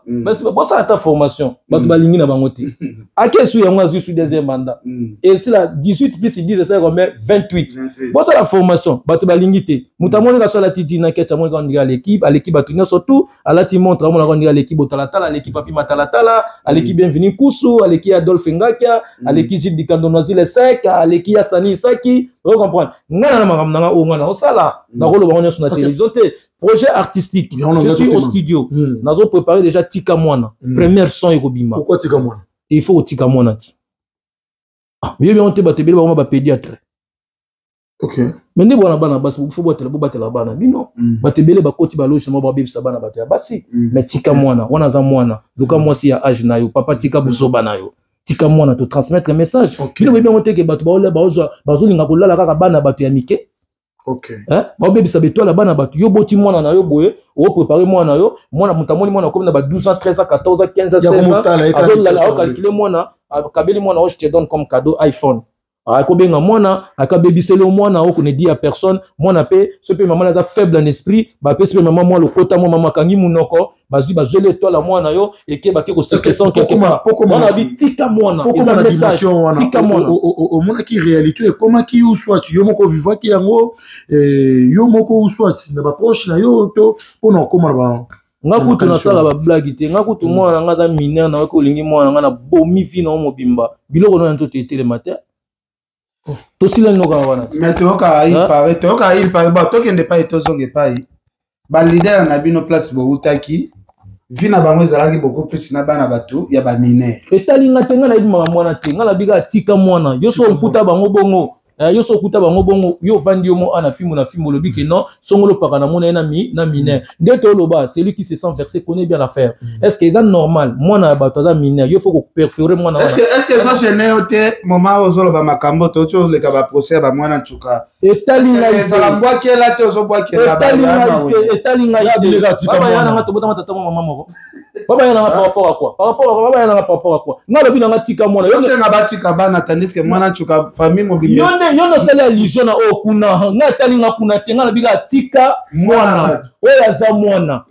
bosala ata formation, bato balingi na bango te. Ake esu yango azwi su deuxième mandat, esila 18 plus 10 esala combien? 28. Bosala formation, bato balingi te. Moto amonika so alati jean ketch, amonika ondika aleki, aleki bato nyonso tu, alati montre, amonaka ondika aleki botalatala, aleki Papi Matalatala, aleki Bienvenu Nkusu, aleki Adolphe Ngakia, aleki Gilles Dikando Noisy le Sec, aleki Yastani Isaki. Ocomprendre ngai na makambo nanga oyo ngai na osala, nakoloba ngo nyonso na télévision te. Projet artistique, je suis au studio, nazo préparer déjà Tika Mwana, première son ekobima. Pourquoi Tika Mwana? Il faut otika mwana ti. Ah, oyebi yango te, bato ebele bakoma bapédiatre. Ok. Mais nde bwana, bana basi, fo bobatela, bobatela bana bino. Bato ebele bakoti baloge mo, babebisa bana bato ya basi. Mais tika mwana wana, aza mwana, luka mwasi ya age na yo. Papa, tika buzoba na yo, tika mwana, to transmettre message. Bino boyebi yango te ke bato baozwa, bazolinga kolala kaka bana bato ya mike. Hein? Baobebisa betwala bana bato. Yo boti mwana na yo boye, oprépare mwana na yo, mwana moto amoni mwana akomi na ba 12 ans, 13 ans, 14 ans, 15 ans, Ya 16 ans, komotala ye kaka. azolala, Liboso. aocalcule mwana, akabeli mwana oyo: "Je te donne comme cadeau iPhone." Akobenga mwana, akabebiseli yo mwana oyo ne dit ya personne. Mwana mpe, so mpe mama aza faible en esprit, bapesi mpe mama mwa lokota, mwa mama akangi munoko, bazwi, bazweli étoile ya mwana yo, eke bake kosekresan quelque part. Wana abi tika mwana, eza na message. Dimension wana Tika mwana. Omonaki réalité ekomaki, ou soit yo moko vivaki yango, yo moko, ou soit na baproche na yo, to mpona okóma na ba Nga kutu makanisi nasala wana. Bablague te. Nga kutu, mwana na nga aza mineur, na yoki olingi mwana na nga, na bomi vi na yo mobimba, biloko no ya nzoto etelema te. Oh. Tosila nino kaka wana. Mais toyokaka, il Hein? paraît, toyokaka, il paraît, bon, tokende epai, tozonga epai baleader na bino, place boutaki, vi na bango ezalaki beaucoup plus na bana bato ya bamineur. Etali nga te. Nga nayebi makambo wana te. Nga nabi kaka tika mwana yo. So okuta bango bongo, yo so okuta bango bongo, yo ovandi yo mo ana fimbu na fimbu, olobi ke non, songolo paka na mona ye na mi na mineur. Nde toloba, celui qui se sent versé connaît bien l'affaire. Est ce que eza normal, mwana ya bato aza mineur, yo faut koperforer mwana est ce wana? que est ce que ezogêner yo te, moment ozoloba makambo toti oleka baprocès ya bamwana ntuka? Etali ngai te. Ezala mbwakela te, ozobwakela. Etali ngai te, etali ngai Ya te. bileka tika Baba ya mwana. nanga, tobotama tata mwa mama moko. Baba ya nanga, par rapport à quoi? Par rapport à quoi? Baba ya nanga, par rapport à quoi? Nga lobi nanga tika mwana. Yo nde- Osenga batika bana, tandis que mwana ntuka, famille mobimba. Yo nde osali allusion na oyo kuna. Nga etali nga kuna te. Nga lobi kaka tika mwana bato. Oyo aza mwana.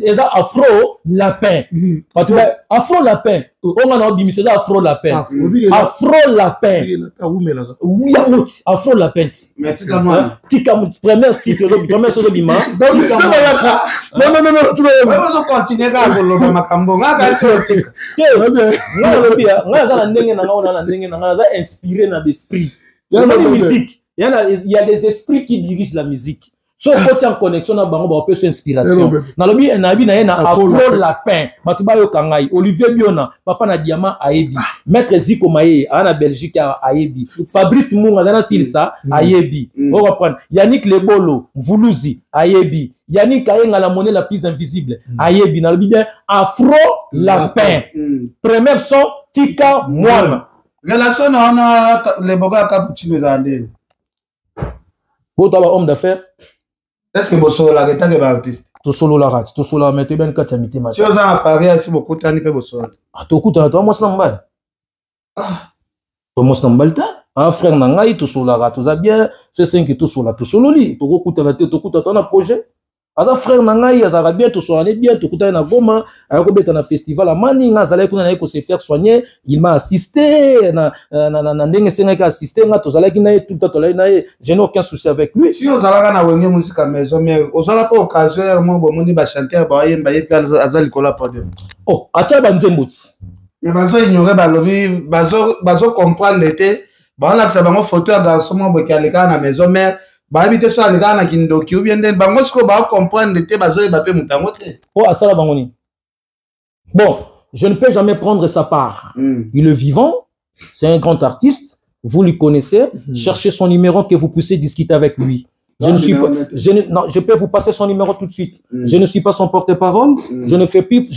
Eza Afro Lapin. Bato Afro Lapin oyo nga na obimisa, eza Afro Lapin, Afro Lapin. Awumelaka. Yango ti Afro Lapin ti. Mais tika mwana. Tika, première titre, première chose obima, tika mwana. Non, non, non, non. Ozocontinue kaka koloba makambo, nga kasi otika. Te, nga nalobi ya nga aza na ndenge na nga wana, na ndenge na nga naza inspiré na l'esprit. Ya Omoni, na musique, il y a des esprits qui dirigent la musique. So okoti en connexion na bango, bakopesa inspiration. Elo, bebe. Nalobi, nayebi na ye na Afro Afro Lapin. Bato bayoka ngai, Olivier Biona, papa na Diamant, ayebi. Maître Ziko Maye aza na Belgique, ayebi. Fabrice Munga aza na Silisa, ayebi. Ocomprendre? Yannick Lebolo Mvuluzi ayebi. Yannick Ayenga, la monnaie la plus invisible, ayebi. Nalobi bien, Afro Lapin, première son, tika mwana. Relation na wana Leboka ya Capuccino ezala ndeni? Bota ba homme d'affaires. Est ce que bosololaka etake baartiste? Tosololaka ti, tosololaka, mais toyebani kati ya mitema. Si oza na Paris, asi bokutani mpe bosolola? Ah, tokutana, toa mwasi na mobali, to mwasi na mobali te. Ah, frère na ngai, tosololaka, toza bien. So esengi tosola, tosololi. Tokokutana te, tokuta to na projet. Aza frère na ngai, azalaka bien, tosolane bien. Tokutani na Goma, aya kobeta na festival amani, ngai azalaki kuna, naye kose faire soigner. Il m'a assisté na ndenge esengaki assisté nga. Tozalaki na ye tout le temps, tozalaki na ye. Je n'ai aucun souci avec lui. Si ozalaka na Wenge Musica Maison Mère, ozalaka mpe occasion ya mo bomoni bachanteur bayemba, ye mpe aza likolo ya podium? Oh, atia banzembo ti. Mais bazo ignore, balobi bazocomprendre te. Baolakisa bango photo ya garçon moko boke alekaka na Maison Mère, bayebi te so alekaka na kindoki ou bien ndeni. Bango sikoyo baocomprendre te, bazoyeba mpe moto yango te. Po asala bango nini? Bon, je ne peux jamais prendre sa part. Il est vivant, c'est un grand artiste, vous le connaissez. Cherchez son numéro, que vous puissiez discuter avec lui. Je Non, ne suis numéro pas, net. je ne, non, je peux vous passer son numéro tout de suite. Je ne suis pas son porte-parole. Je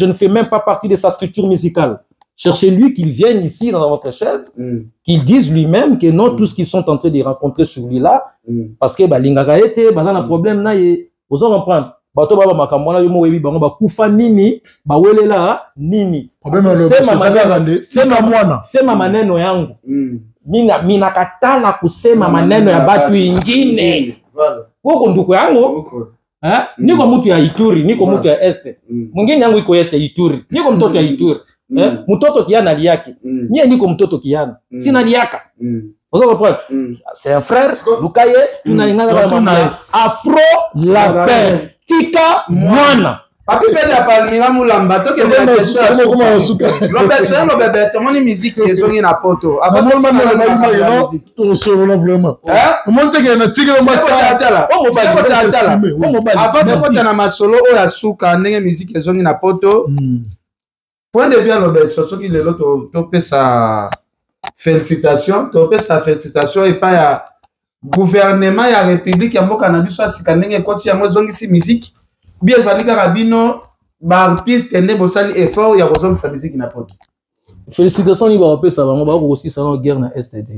ne fais même pas partie de sa structure musicale. Cherchez-lui, qu'il vienne ici dans votre chaise, qu'il dise lui-même que non, tout ce qu'ils sont en train de rencontrer sur lui là, parce que balingaka ye te, baza na problème na ye. Ozo comprendre? Bato baba makambo wana, yo moko oyebi bango bakufa nini, bawelela nini. Problème. Sema Sema mwana. Sema maneno yangu. Mina nakatala kusema maneno ya batu ingine. Voilà. Huko nduku yangu, Huko. eh? Niko mtu ya Ituri, niko mtu ya Este. Mwingine yangu iko Este Ituri. Niko mtoto ya Ituri. Eh? Mtoto kiana aliaki. Mie niko mtoto kiana. Sina liaka. Ozo comprendre? C'est un frère, lukaye, tunalingana Tuna kama ye. Afro Lapin. Tika mwana. Papi Pede ya Palmira Mulamba, tokende na question ya suka. Lobeso ya lobebe, tomoni musique ezongi na Poto. Avant tokende na musique. Tosolola vraiment. Hein? Omoni teke na tikela. Tala. Oh, mobali. Tala. Oh, mobali. Avant Merci. tokota na masolo oyo ya suka, ndenge musique ezongi na Poto, point de vue ya Lobeso, soki lelo topesa Félicitation, topesa félicitation epai ya gouvernement ya république ya mboka na biso ya sika, ndenge ekoti yango, ezongisi musique. Bi ezali kaka bino baartiste nde bosali effort ya kozongisa musique na Poto? Félicitation nini bakopesa bango? Bakokosisa na guerre na Est te.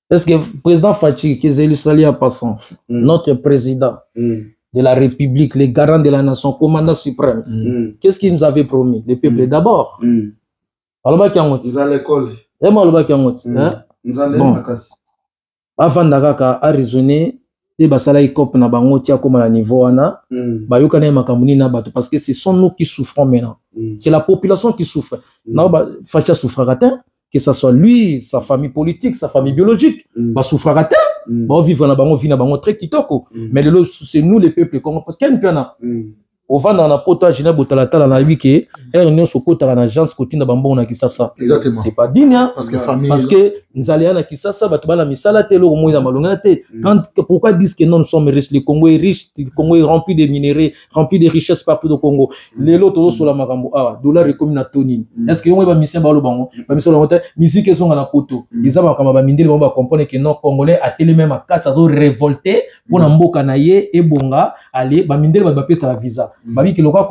Est-ce que président Fatshi, que je en passant, notre président de la République, le garant de la nation, commandant suprême, qu'est-ce qu'il nous avait promis? Le peuple d'abord. Alobaki yango ti. Nzala ekole. Ema alobaki yango ti. Nzala. Bon. Makasi. Bavanda kaka, araisonner te. Basalaki cope na bango ti akóma na niveau wana. Bayokana ye makambo nini na bato? Parce que ce sont nous qui souffrons maintenant. C'est la population qui souffre. Na Fatshi asouffraka te, que ça soit lui, sa famille politique, sa famille biologique, basouffraka te. Baovivre na bango vie na bango très kitoko. Mais lelo, c'est nous, les peuples Congo, parce que mpe wana ovandaka na Poto, agina botalatala, nayebi ke heure nyonso okotaka na agence kotinda bambongo na Kisasa. Exactement. C'est pas digne, hein? Parce que famille. Parce que nzala ya na Kisasa, bato bana misala te, eloko moi na malonga te. Quand, pourquoi disent que non, nous sommes riches? Le Congo est riche, le Congo est rempli de minéraux, rempli de richesses partout au Congo. Lelo tozosola makambo awa, dollar ekomi na toni. Est ce que yongo bamisien baloba bango, bamisien bango te, musique ezonga na Poto, eza makambo bamindele. Bango bacomprendre que non, Congolais atelemi makasi, azo révolté mpona mboka na ye ebonga. Ale bamindele, bato bapesaka visa, babiki lokola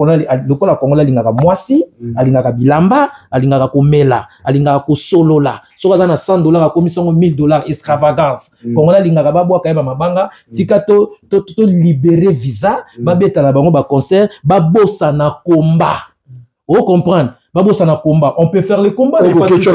Congolais alingaka mwasi, alingaka bilamba, alingaka komela, alingaka kosolola. Soki aza na 100 $, akomisi yango 1000 $, extravagance. Congolais alingaka babwaka ye bamabanga. Tika to libérer visa, babetala bango baconcert, babosana komba. Ocomprendre, babosana komba. On peut faire le combat, mais pas toujours.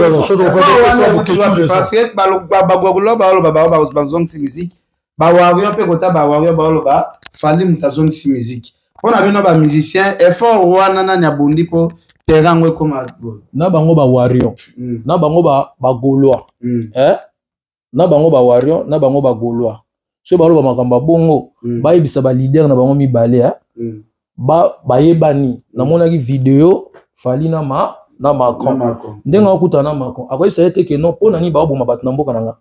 Parce que bagwagolo baoloba, bao bazongisi musique, bawario mpe kota bawario baoloba Fally moto azongisi musique. Mpo na bino bamusicien, effort wana nani abundi mpo terrain yango ekóma? Na bango bawario, na bango bagaulois, eh? Na bango bawario, na bango bagaulois, soki baloba makambo ya bongo, bayebisa baleader na bango mibale, eh? Bayebani. Namonaki video Fally na Macron, ndenge akutana na Macron, akoyebisa ye te ke non, mpo na nini baoboma bato na mboka na nga?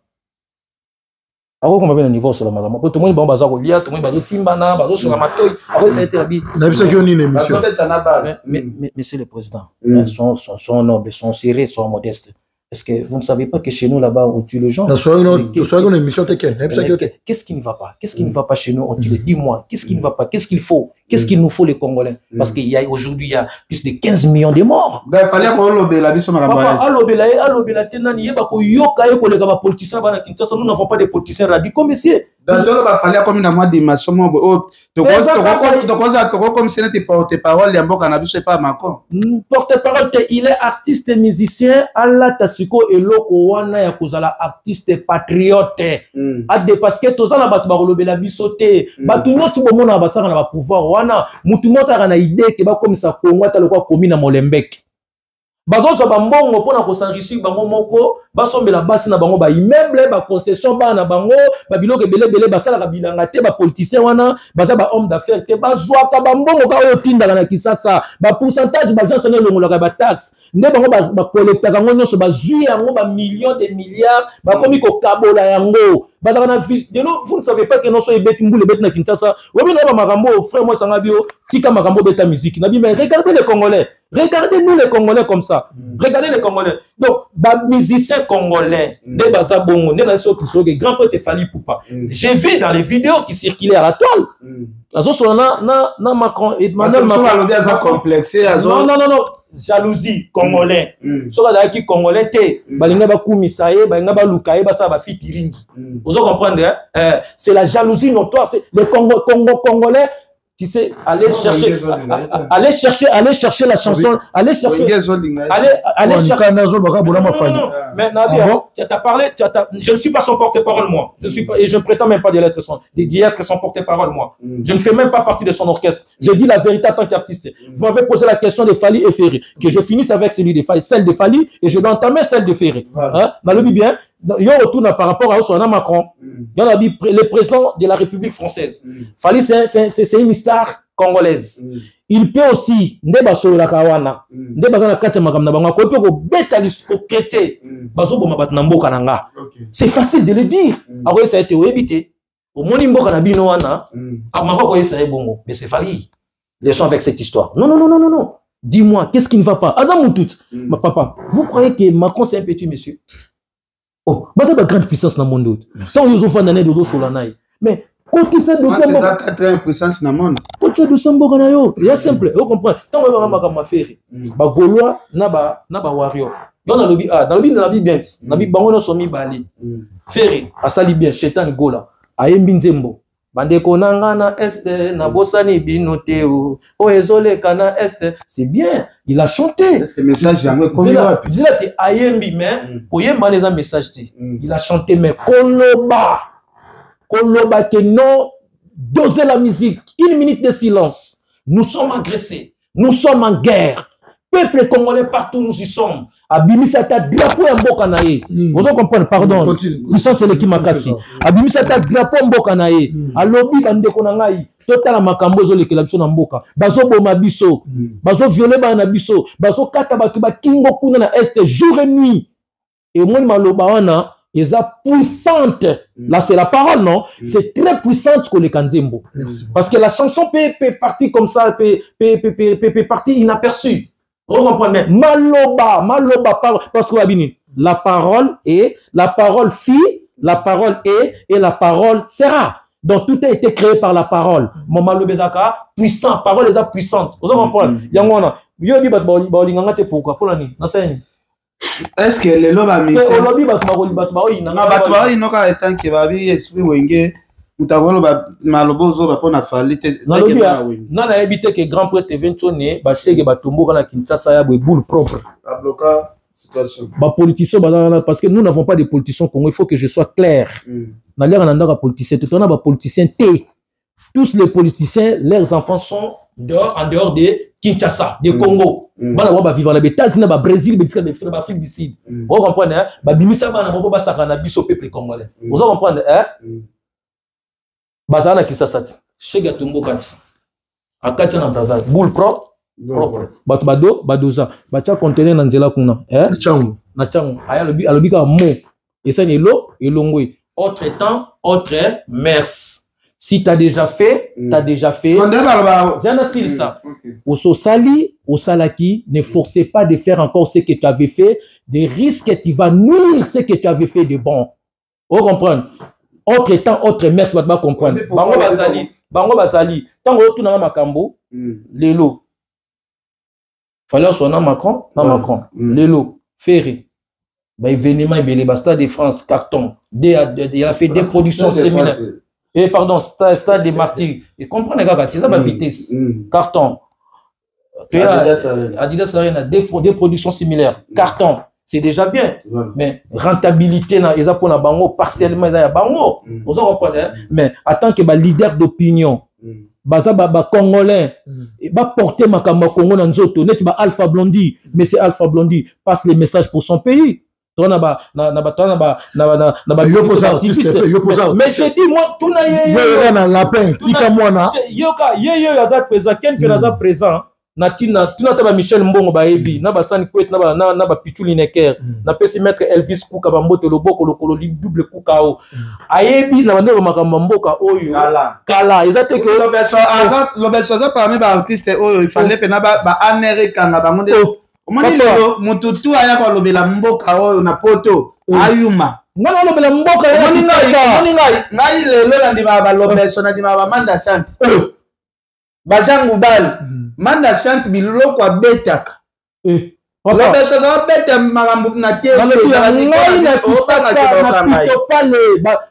Akokoma mpe na niveau osola makambo, po tomoni bango baza kolia, tomoni bazosimbana, bazosola matoi. Akoyebisa ye te abi Nayebisaki yo nini émission? Monsieur le président, sont nobles, sont serrés, sont modestes. Est-ce que vous ne savez pas que chez nous, là-bas, on tue les gens? Tosolaki na émission te, ken nayebisaki yo te. Qu'est-ce qui ne va pas? Qu'est-ce qui ne va pas chez nous? On tue les. Dis-moi, qu'est-ce qui ne va pas? Qu'est-ce qu'il faut? Qu'est-ce qu'il nous faut, les Congolais? Parce qu'il y a aujourd'hui, il y a plus de 15 millions de morts. Fally kolobela biso makambo. Papa, alobela ye, alobela te nani? Yeba koyoka ye koleka bapoliticien bana Kinshasa. Nous n'avons pas de politiciens radicaux, monsieur. Donc toloba Fally akomi na mwa dimension moko oyo tokozala, tokokomisa neti porte parole ya mboka na biso epa Macron. Porte parole te, il est artiste musicien. Alata sikoyo eloko wana ya kozala artiste patriote. Ade parce que toza na bato bakolobela biso te. Bato nyonso bomonaka basalaka na bapouvoir wana, mutu moko azalaka na idée ke bakomisa Kongo ata lokola komi na Molenbeek. Bazozwa bambongo mpona kosenrichir bango moko, basombela basi na bango baimmeuble, baconcession, bana na bango babiloko ebele ebele. Basalaka bilanga te, bapoliticien wana baza bahomme d'affaires te. Bazwaka bambongo kaka oyo otindaka na Kisasa, bapourcentage baagence wana elongolaka bataxe, nde bango bakolektaka yango nyonso. Bazwi yango bamillion de milliards, bakomi kokabola yango. Bazalaka na lelo, vous ne savez pas que nyonso ebeti, mbula ebeti na Kinshasa. Oyebi na bamakambo oyo, frère mwasanga bio, tika makambo, obeta musique na bima. Regardez les Congolais, regardez nous les Congolais comme ça. Regardez les Congolais. Donc bamusicien congolais nde baza bongo, nde na soki soki grand prêtre Fally Ipupa. J'ai vu dans les vidéos qui circulaient à la toile, azosola na Macron, Emmanuel Macron. Macron Alobi aza complexe, azo Non, non, non, non, jalousie congolais. Soki azalaki Congolais te, balinga bakumisa ye, balinga baluka ye, basala bafitiringi. Ozo comprendre, hein? C'est la jalousie notoire, c'est les Congo, Congolais, tu sais, aller chercher, aller chercher, aller chercher la chanson, aller chercher, aller, aller chercher. Non, non, non, mais Nadia, Ah bon? Tu as parlé, je ne suis pas son porte-parole, moi. Je suis pas, et je ne prétends même pas d'y être son porte-parole, moi. Je ne fais même pas partie de son orchestre. Je dis la vérité en tant qu'artiste. Vous m'avez posé la question de Fally et Ferré. Que je finisse avec celui de Fally, celle de Fally, et je vais entamer celle de Ferré. Voilà. Hein? Nalobi bien, yo retourne par rapport à son Macron. Il y en a dit le président de la République française. Fally, c'est une star congolaise. Il peut aussi, nde basololaka wana, nde baza na kati ya makambo na bango, akoki mpe kobeta kokete bazoboma bato na mboka na nga. C'est facile de le dire. Akoyesa ye te, oyebi te, omoni mboka na bino wana, akomaka koyesa ye bongo. Mais c'est Fally, laissons avec cette histoire. Non, non, non, non, non, non, dis-moi, qu'est-ce qui ne va pas? Adam Moutout. Ma papa, vous croyez que Macron, c'est un petit monsieur? Oh, baza ba grande puissance na monde oyo. Ntango yo ozofanda na ye, ozosola na ye, mais kotisa dossier mboka, quatrième puissance na monde. Kotisa dossier mboka na yo ya simple, o comprendre. Ntango oyebaka makambo ya Ferre, bagaulois na bawarrior, yo nalobi, ah, nalobi, nalobi bien, nabi bango nyonso mibale. Ferre asali bien. Shetan Gola ayembi nzembo: "Bandeko na nga na Est, nabosani bino te, o oyo ezoleka na Est." C'est bien, il a chanté. Est-ce que message yango ekomi wapi? Zela te, ayembi, mais koyemba wana eza message te. Il a chanté, mais koloba, koloba ke non, doser la musique, une minute de silence, nous sommes agressés, nous sommes en guerre, peuple congolais partout nous y sommes, abimisi ata drapeau ya mboka na ye. Ozo comprendre? Pardon, puissance eleki makasi. Abimisi ata drapeau ya mboka na ye, alobi: "Bandeko na ngai, totala makambo ezolekela biso na mboka, bazoboma biso, bazovioler bana na biso, bazokata bato bakingo kuna na Est jour et nuit." Emoni maloba wana eza puissante. Là, c'est la parole, non? C'est très puissante koleka nzembo, parce que la chanson peut partir comme ça, peut partir inaperçue. On comprend? Mais maloba, maloba, parce que babini, la parole est, la parole fit, la parole est et la parole sera. Donc tout a été créé par la parole. Mo maloba ezaka puissant, parole eza puissante. Ozo comprendre? Yango wana yo bi bato balinganga te. Pourquoi? Mpona nini? Nasala nini? Est ce que lelo bamusicien Olobi bato baoyina. Bato baoyinoka etanke babi esprit Wenge, moto akoloba maloba ozoba mpo na Fally te. Nalobi nga nayebi te ke grand prêtre Ventone, bashege batomboka na Kinshasa ya boye, boule propre. Babloka situation. Bapoliticien baza wana, parce que nous n'avons pas de politiciens Congo, il faut que je sois clair. Naliaka na ndako ya politicien te, tona bapoliticien te. Tous les politiciens, leurs enfants sont dehors, en dehors de Kinshasa, de Congo. Bana bango bavivre na baÉtats-Unis, na baBrésil, bisika na baAfrique du Sud. Ozo comprendre, hein? Babimisa bana bango basaka na biso peuple congolais. Ozo comprendre, hein? Bazala na Kinshasa ti shege atomboka ti akati na Braza, boule propre, bato bado badoza batia conteneur na nzela kuna, eh? Ntango Na ntango aya, alobi, alobi kaka mo esani elo elongwe. Autre temps, autre mœurs. Si t'as déjà fait, t'as déjà fait. Nde baloba. Zana silisa. Ososali, osalaki, ne forcez pas de faire encore ce que tu avais fait, des risques, tu vas nuire ce que tu avais fait de bon. On comprend? Autre temps, autre mœurs, bato ba comprendre. Bango bazali, bango bazali. Tango otunanga makambo, lelo. Fallait soit na Macron, na Macron. Lelo, Ferre. Ba événement ebele, ba Stade de France, carton. Il a fait des productions séminaires. Et pardon, Stade des Martyrs. Et comprendre kaka, tu sais, ba vitesse. Carton. Adidas Arena. Adidas Arena, des productions similaires. Carton, c'est déjà bien. Mais rentabilité, na, eza pour na bango, partiellement, eza ya bango. Ozo comprendre, hein? Mais en tant que ba leader d'opinion, baza ba congolais, ba porter makambo ya Congo na nzoto, neti ba Alpha Blondy, mais c'est Alpha Blondy passe les messages pour son pays. Toi na ba na na ba toi na ba na na na ba Yo poza artiste pe, yo poza. Mais je dis, moi, tuna ye. Yo na lapin, tika mwana. Yoka ye, ye aza présent, ken pe naza présent na ntina tuna ta ba Michel Mbongo bayebi na basani kwet na ba na ba Pichu Lineker. Napesi maître Elvis Kuka bambote, loboko lokolo double kuka o ayebi na bandeko makambo ya mboka oyo. Kala. Kala eza te ke Lobeso aza parmi baartiste oyo ifale mpena baanr ekanga bango nde. Oh. Omoni, Papa. lelo motu tu aya kolobela mboka oyo na poto, ayuma. Nga na olobela mboka ya Omoni ngai, Kinshasa. omoni ngai, ngai lelo nandimaka balobeso, nandimaka bamanda chante, bajean Ngubali. Manda chante, biloko abetaka. Eh, papa. Lobeso aza abeta makambo na te. Nalobi ya ngai na Kinshasa na Pitopale,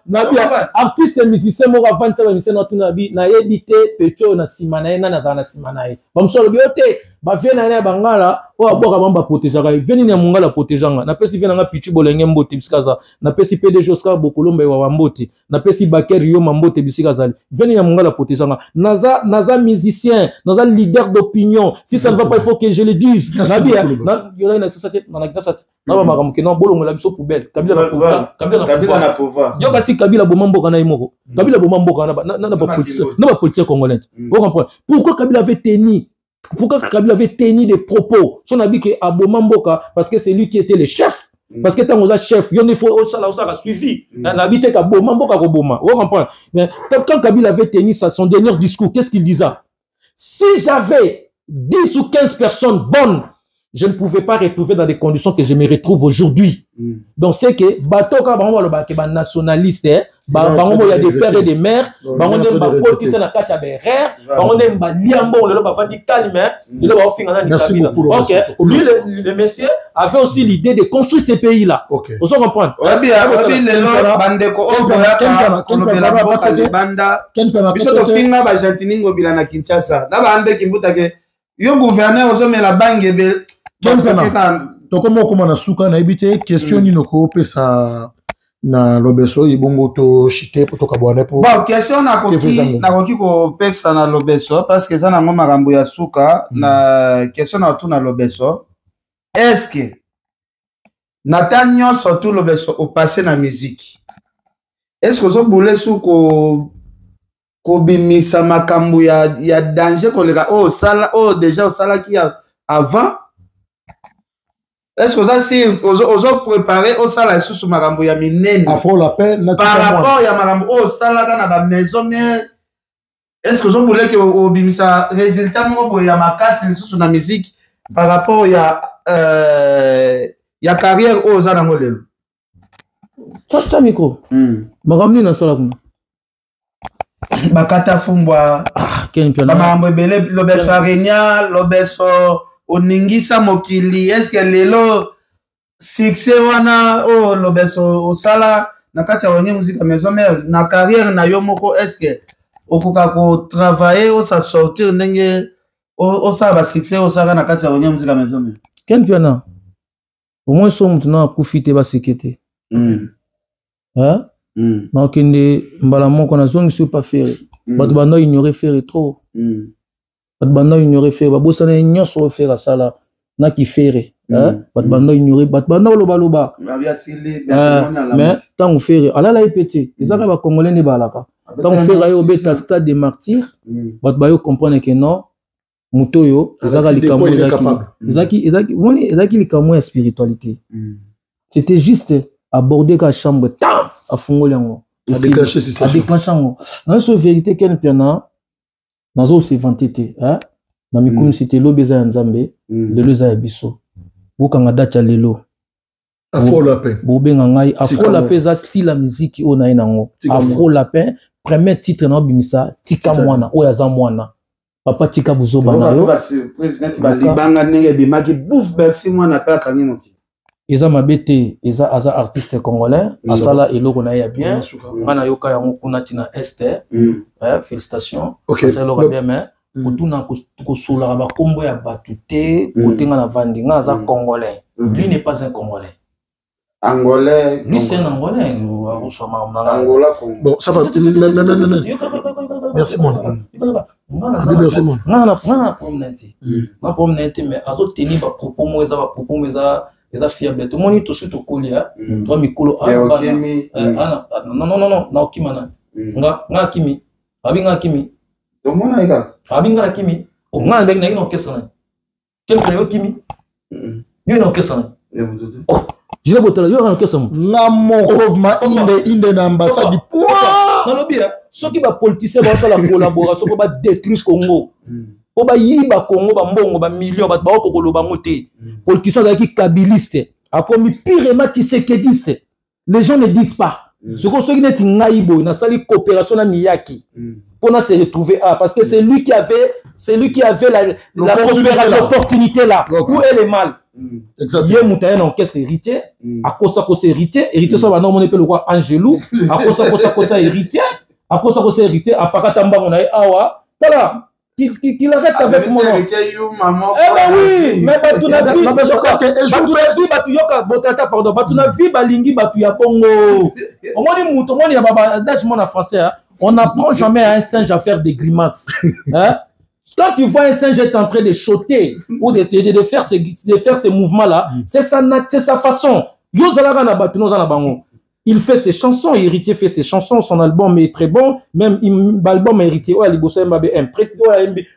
nabi artiste musicien moko avandisa bamusicien na tuna bi nayebi te pecho oyo na nsima na ye nani azala na nsima na ye. Bamosusu alobi yo te, bavie na ye na ya bangala oyo abwaka bango, baprotégeaka ye. Vie nini ya mongala aprotégeanga? Napesi vie nanga Pichu Bolenge mbote bisika aza, napesi PDG Oscar Bokolomba ewawa mbote, napesi Baker Yoma mbote bisika azali. Vie nini ya mongala aprotégeanga? Naza musicien, naza leader d'opinion. Si ça ne va pas, il faut que je le dise. Merci Nabi beaucoup, yolai na sasa te na Kinshasa te na bamakambo ke non, bolongola biso poubelle, Kabila na pouvoir, Kabila na pouvoir. Pouvoir. Yo kasi Kabila boma mboka na ye moko, Kabila boma mboka na bapoliticien, na bapoliticien congolais. Vous comprenez pourquoi Kabila avait tenu, pourquoi Kabila avait tenu des propos son abi ke aboma mboka? Parce que c'est lui qui était le chef, parce que ntango oza chef, yo nde faut osala, osalaka suivi. Nabi te kaboma mboka koboma. Vous comprenez? Mais quand Kabila avait tenu son dernier discours, qu'est-ce qu'il disait? Si j'avais 10 ou 15 personnes bonnes Je ne pouvais pas retrouver dans des conditions que je me retrouve aujourd'hui. Donc c'est que bato kaka bango balobaka ba nationaliste, eh, bango ya des pères et des mères, bango nde bakotisa na kati ya berere, bango nde balia mbongo, lelo bavandi calme, lelo baofinga nani? Kabila. Ok, lui le monsieur avait aussi l'idée de construire ce pays là. Ozo comprendre? Oyebi, lelo bandeko oyo boyaka kolobela mboka libanda, biso tofinga baGentiny Ngobila na Kinshasa na baandeki mbutake yo gouverneur ozomela bangi ebele. Tokoma okoma na suka. Nayebi te question nini okopesa na Lobeso, ebongo toshite po tokabwana po. Bon, question nakoki kopesa na Lobeso, parce que eza nango makambo ya suka. Na question na otuna Lobeso: est ce que na ta nyonso tu Lobeso opasse na musique, est ce que ozobule su kobimisa makambo ya danger koleka oyo osala, oyo déjà osalaki avant? Est ce que oza si ozoprépare osala lisusu makambo ya minene Afro Lapin par rapport ya makambo oyo osalaka na bamaison mère? Est ce que ozobuleki obimisa résultat moko boye ya makasi lisusu na musique par rapport ya carrière oyo oza nango lelo? Tya micro. Makambo nini nasala kuna? Bakata fumbwa. Ah, bamakambo ebele. Lobeso arenia, Lobeso oningisa mokili. Est-ce lelo succès wana oyo Lobeso osala na kati ya Wenge Musica Maison Mère, na carrière na yo moko, est-ce okoka kotravaille osa sortir ndenge osala basuccès osalaka na kati ya Wenge Musica Maison Mère? Ken Mpiana, au moins so motu na akufi te, baseke te. Nakokende mbala moko, nazongisi pa Ferre. Bato banda ignore Ferre trop. Bato banda ignore Ferre, babosana ye nyonso oyo Ferre asala naki Ferre. Bato banda ignore, bato banda kolobaloba, mais ntango Ferre alala ye pe te, eza kaka bacongolais nde balaka. Ntango Ferre aye obeta Stade de Martyr, bato bayo comprendre ke non, moto oyo ezaka likambo ezalaki, ezalaki likambo ya spiritualité. C'était juste aborder ka chambre, tan afungoli yango, adéclenche yango. Nazo vérité, Ken Mpiana, nazo se vanter te, na mikumisi te. Lobi eza ya Nzambe, lelo eza ya biso. Bokanga date ya lelo, bobenga ngai Afro Lapin. Eza style ya miziki oyo naye nango, Afro Lapin. Premier titre na obimisa, Tika Mwana oyo aza mwana papa, tika buzoba na yo. Balibanga ndenge ebimaki bouf, Bercy mwana mpe akangi mokili. Eza mabe te, eza aza artiste congolais, asala eloko na ye ya bien. Nga nayoka yango kuna ntina este. Félicitation, asala eloko ya bien, mais kotuna kosolaka bakombo ya bato te. Kotenga na vandi, nga aza congolais, lui n'est pas un Congolais. Angolais. Lui, c'est un Angolais. Angola. Bon, ça va. Merci mon. Merci mon. Nga na problème na ye te, nga problème na ye te, mais azotenir bapropos mo, eza bapropos mo eza fiable. Tomoni tosi tokolia toa mikolo. Non, non, non, na okima nani? Nga akimi, abi nga akimi. Abi nga nakimi, nga nabeki nayaki na orchestre na ye. Quelque yo kimi yo na orchestre na ye. Jile Botala, yo na orchestre mo. Nga moko ma inde inde na ambassade. Nalobi soki bapoliticien basala collaboration mpo badétruire Congo, mpo bayiba Congo bambongo bamillion, bato baoko koloba yango te. Politicien azalaki kabiliste, akomi purement tshisekediste, les gens ne disent pas. Sikoyo soki neti ngai boye nasali coopération na Miyaki mpona se retrouver, ah, parce que c'est lui qui avait l'opportunité là. Où est le mal? Ye moto aye na orchestre Héritier, akosakosa Héritier. Héritier so banda omoni mpe lokwa Angelu, akosakosakosa Héritier, akosakosa Héritier, apakata mbango na ye awa. Tala, qu'il arrête avec mon nom. Eh ben oui, mais bato na vie, bato na vie, bato yoka botata, pardon, bato na vie balingi bato ya bongo. Omoni mutu, omoni ya baba adage mon en français, hein? On n'apprend jamais à un singe à faire des grimaces. Hein? Quand tu vois un singe être en train de sauter ou de faire ces mouvements-là, c'est sa façon. Yo zalaka na bato, no na bango. Il fait ses chansons, Héritier fait ses chansons, son album est très bon, même l'album Héritier, oyo liboso MABM, très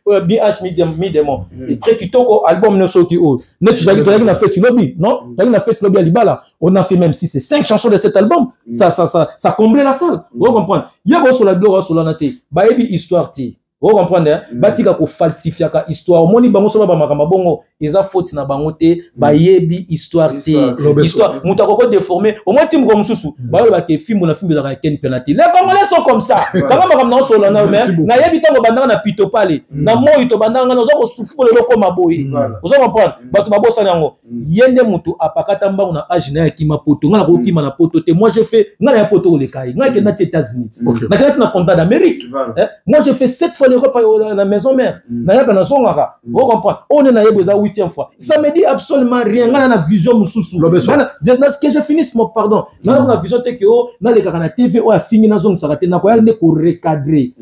oyo BH Midemo, et très kitoko album ne soki oyo. Net tu na fait lobby, non? Tu na fait lobby à libala. On a fait même si c'est cinq chansons de cet album, ça comblait la salle. Vous comprenez? Ya sur la gloire sur la nati. Bayebi histoire ti. Vous comprenez? Batika ko falsifiaka histoire. Omoni bango so ba makambo bongo. Eza faute na bango te, bayebi histoire te. Histoire, moto akoko déformer au moins ti moko mosusu. Bayoloba te fimbu na fimbu ezalaka ya Ken Mpiana te. Les Congolais sont comme ça. Kanga makambo na osolola na, mais nayebi ntango bandanga na pito pale na moi, tobandanga nga, oza kosufu lelo okoma boye. Oza comprendre, bato babosani yango. Ye nde moto apakata mbango na age na ye, akima poto. Nga nakokima na poto te. Moi, je fais, nga na ya poto koleka ye. Nga akenda ti États-Unis, nakenda ti na continent d'Amérique. Moi, je fais sept fois l'Europe na maison mère. Nayaka, nazongaka. O comprendre, oyo nde nayebi eza huitième fois. Ça me dit absolument rien. Nga na na vision mosusu. Que je finisse mon pardon. Nga na vision te ke o nalekaka na TV oyo afingi, nazongisaka te. Nakoya nde korecadrer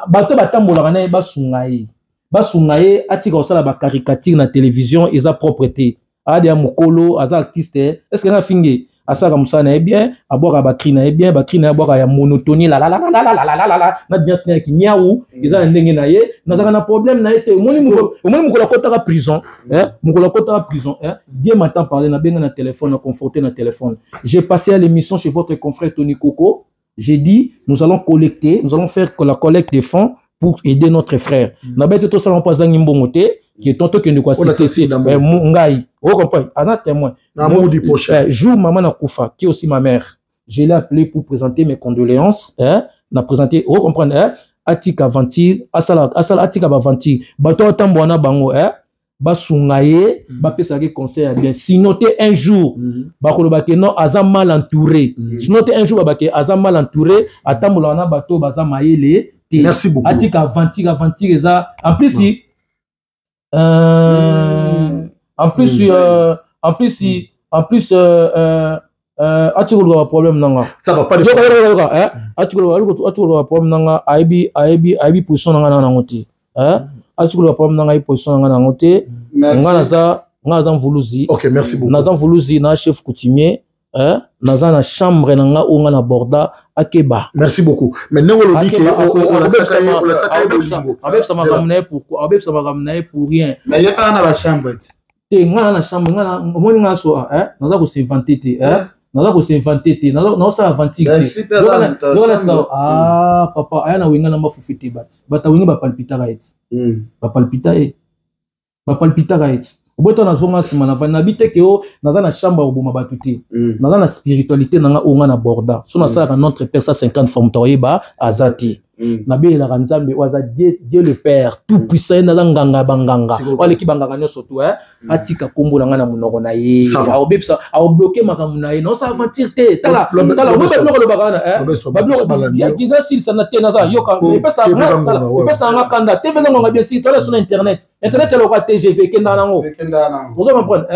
bato batambolaka na ye, basunga ye, basunga ye, atika kosala bacaricature na télévision. Eza propre te. Ade ya mokolo aza artiste. Est ce que nga afinge? Asalaka mosala na ye bien, abwaka bacri na ye bien, bacri na ye abwaka ya monotonie, lalalalalalalalala na biance na ya kinyau, eza na ndenge na ye. Nazalaka na problème na ye te. Omoni mokolo akotaka prison, mokolo akotaka prison, Dieu m'entend parler, nabenga na téléphone, na conforté na téléphone. J'ai passé à l'émission chez votre confrère Tony Coco. J'ai dit: nous allons collecter, nous allons faire la collecte des fonds pour aider notre frère. Nabete tosala mpo azangi mbongo te, ke tokende koassister ngai. Ocomprendre, aza témoin. Jour mama nakufa, qui aussi ma mère, je l'ai appelé pour présenter mes condoléances, hein, na présenter. Ocomprendre, hein? Atika aventure, asala asala, atika baventure. Bato atambola na bango, hein? Basunga ye, bapesaka conseil ya bien. Sinon te, un jour bakoloba ke non, aza mal entouré. Sinon te, un jour babake aza mal entouré, atambolaka na bato baza mayele te. Merci beaucoup. Atika aventure, aventure eza en plus en plus en plus en plus atika koluka baproblème nanga. Ça va pas. Yoka, atika koluka baproblème nanga. Ayebi, ayebi, ayebi position nanga na nango te. Atika koluka problème nanga, ayebi position nanga nango te. Nga naza mvuluzi. Ok, merci beaucoup. Naza mvuluzi na chef coutumier, naza na chambre na nga oyo nga na borda. Akeba. Merci beaucoup. Mais ndenge olobi ke abebisa makambo na ye, pourquoi abebisa makambo na ye pour rien? Mais ye kaka na bachambre te. Te, nga na chambre nga omoni nga so, naza kos'inventer te, naza kos'inventer te, naosala aventure te. Ah papa, aya na wenga na mafufu te. Bati bato awenge bapalpitaka ye ti, bapalpita ye, bapalpitaka ye ti. Obota nazonga nsima na vandi, nabi te ke o naza na chambre ya koboma bato te. Naza na spiritualité na nga oyo nga na borda. So nasalaka Notre Père 150 fois, moto akoyeba aza te. Nabelelaka Nzambe oyo aza Dieu, Dieu le Père tout puissant. Ye naza nganga ya banganga oyo aleki banganga nyonso tu. Atika nkombo na ngai na monoko na ye, aobebisa, aobloquer makambo na ye. Naosala aventure te. Tala, tala, omo babiloko olobaka wana, babiloko eza silisa na te. Naza yoka, epesaka nga kanda te mpenza. Ngonga bien siri, tala so na internet. Internet eloko ya TGV ekendaka nango, oza comprendre,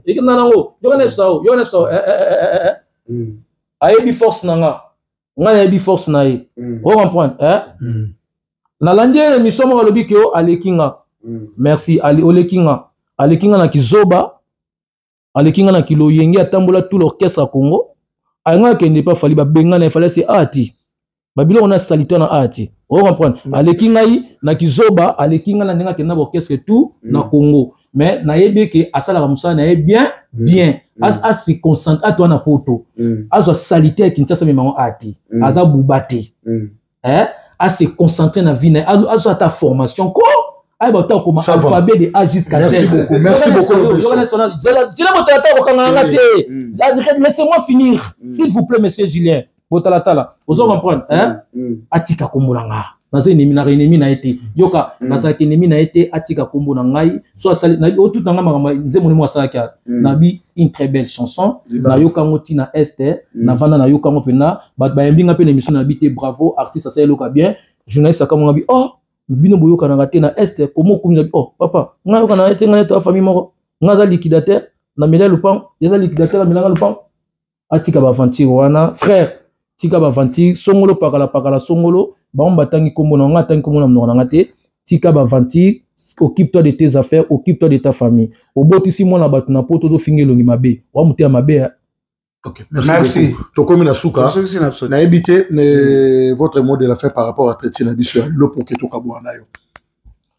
ekendaka nango. Yoka na biso, yoka na biso. Ayebi force na nga, ngai nayebi force na ye. O comprendre, nalandi ye émission moko, alobi ke o aleki nga. Merci. Oleki nga, aleki nga na kizoba, aleki nga na kiloyenge. Atambola tout l'orchestre ya Congo. Ayenga akende epa Fally, babenga na ye, Fally ase ati babiloko na salite na ati. O comprendre, aleki ngai na kizoba, aleki ngai na ndenge akende na baorchestre tout na Congo. Mais nayebi ke asalaka mosala na ye bien bien. Ase concentre, atoa na poto, azwa salite ya Kinshasa memango ati aza buba te. Ase concentre na vie na ye, azwa ata formation ko ayeba ota okoma alphabet de A jusqu'à Z. Merci beaucoup, merci beaucoup. Julien Botalatala, kokanga nga te. Laissez-moi finir, s'il vous plaît, monsieur Julien Botalatala. Ozo comprendre, hein? Atika kombo na nga. Naza ennemi na ennemi na ye te. Yoka, nazalaki ennemi na ye te. Atika kombo na ngai. So asali otuta nga makambo nzembo nimo asalaki nabi, une très belle chanson. Nayoka yango ntina este, navanda nayoka yango mpena. Bato bayembi nga mpe na émission na bi te. Bravo, artiste asali eloka bien. Journaliste akamwanga bi: oh, bino boyokanaka te na este, komo okumisa? Oh papa, ngai yokana ye te. Ngai neti famille moko. Ngai aza liquidateur na mela lupango, ye aza liquidateur na melanga lupango. Atika baventure wana, frère, tika baventure songolo pakala pakala songolo. Bango batangi nkombo na ngai, atangi nkombo na monoko na nga te. Tika baventure, occupe-toi de tes affaires, occupe-toi de ta famille. Obotisi mwana bato na poto, ozofinga elongi mabe wa motema mabe. Ok, merci, merci beaucoup. Tokomi na suka. Nayebi te votre mot de la fin par rapport à traité na biso ya lelo pour ke tokabwana na yo.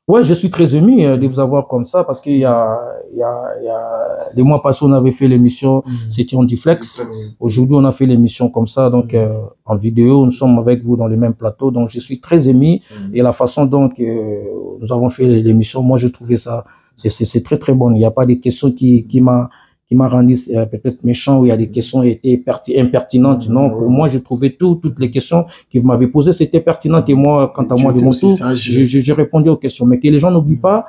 Ouais, je suis très ému de vous avoir comme ça parce qu'il y a, il y a, il y a les mois passés, on avait fait l'émission, c'était en duplex. Aujourd'hui, on a fait l'émission comme ça, donc en vidéo, nous sommes avec vous dans le même plateau. Donc, je suis très ému et la façon dont nous avons fait l'émission, moi, je trouvais ça C'est très très bon. Il n'y a pas de questions qui m'a qui m'a rendu peut-être méchant, où il y a des questions qui étaient impertinentes. Non, pour moi, j'ai trouvé toutes les questions que vous m'avez posées, c'était pertinente. Et moi, quant à moi, de mon tour, j'ai répondu aux questions. Mais que les gens n'oublient pas,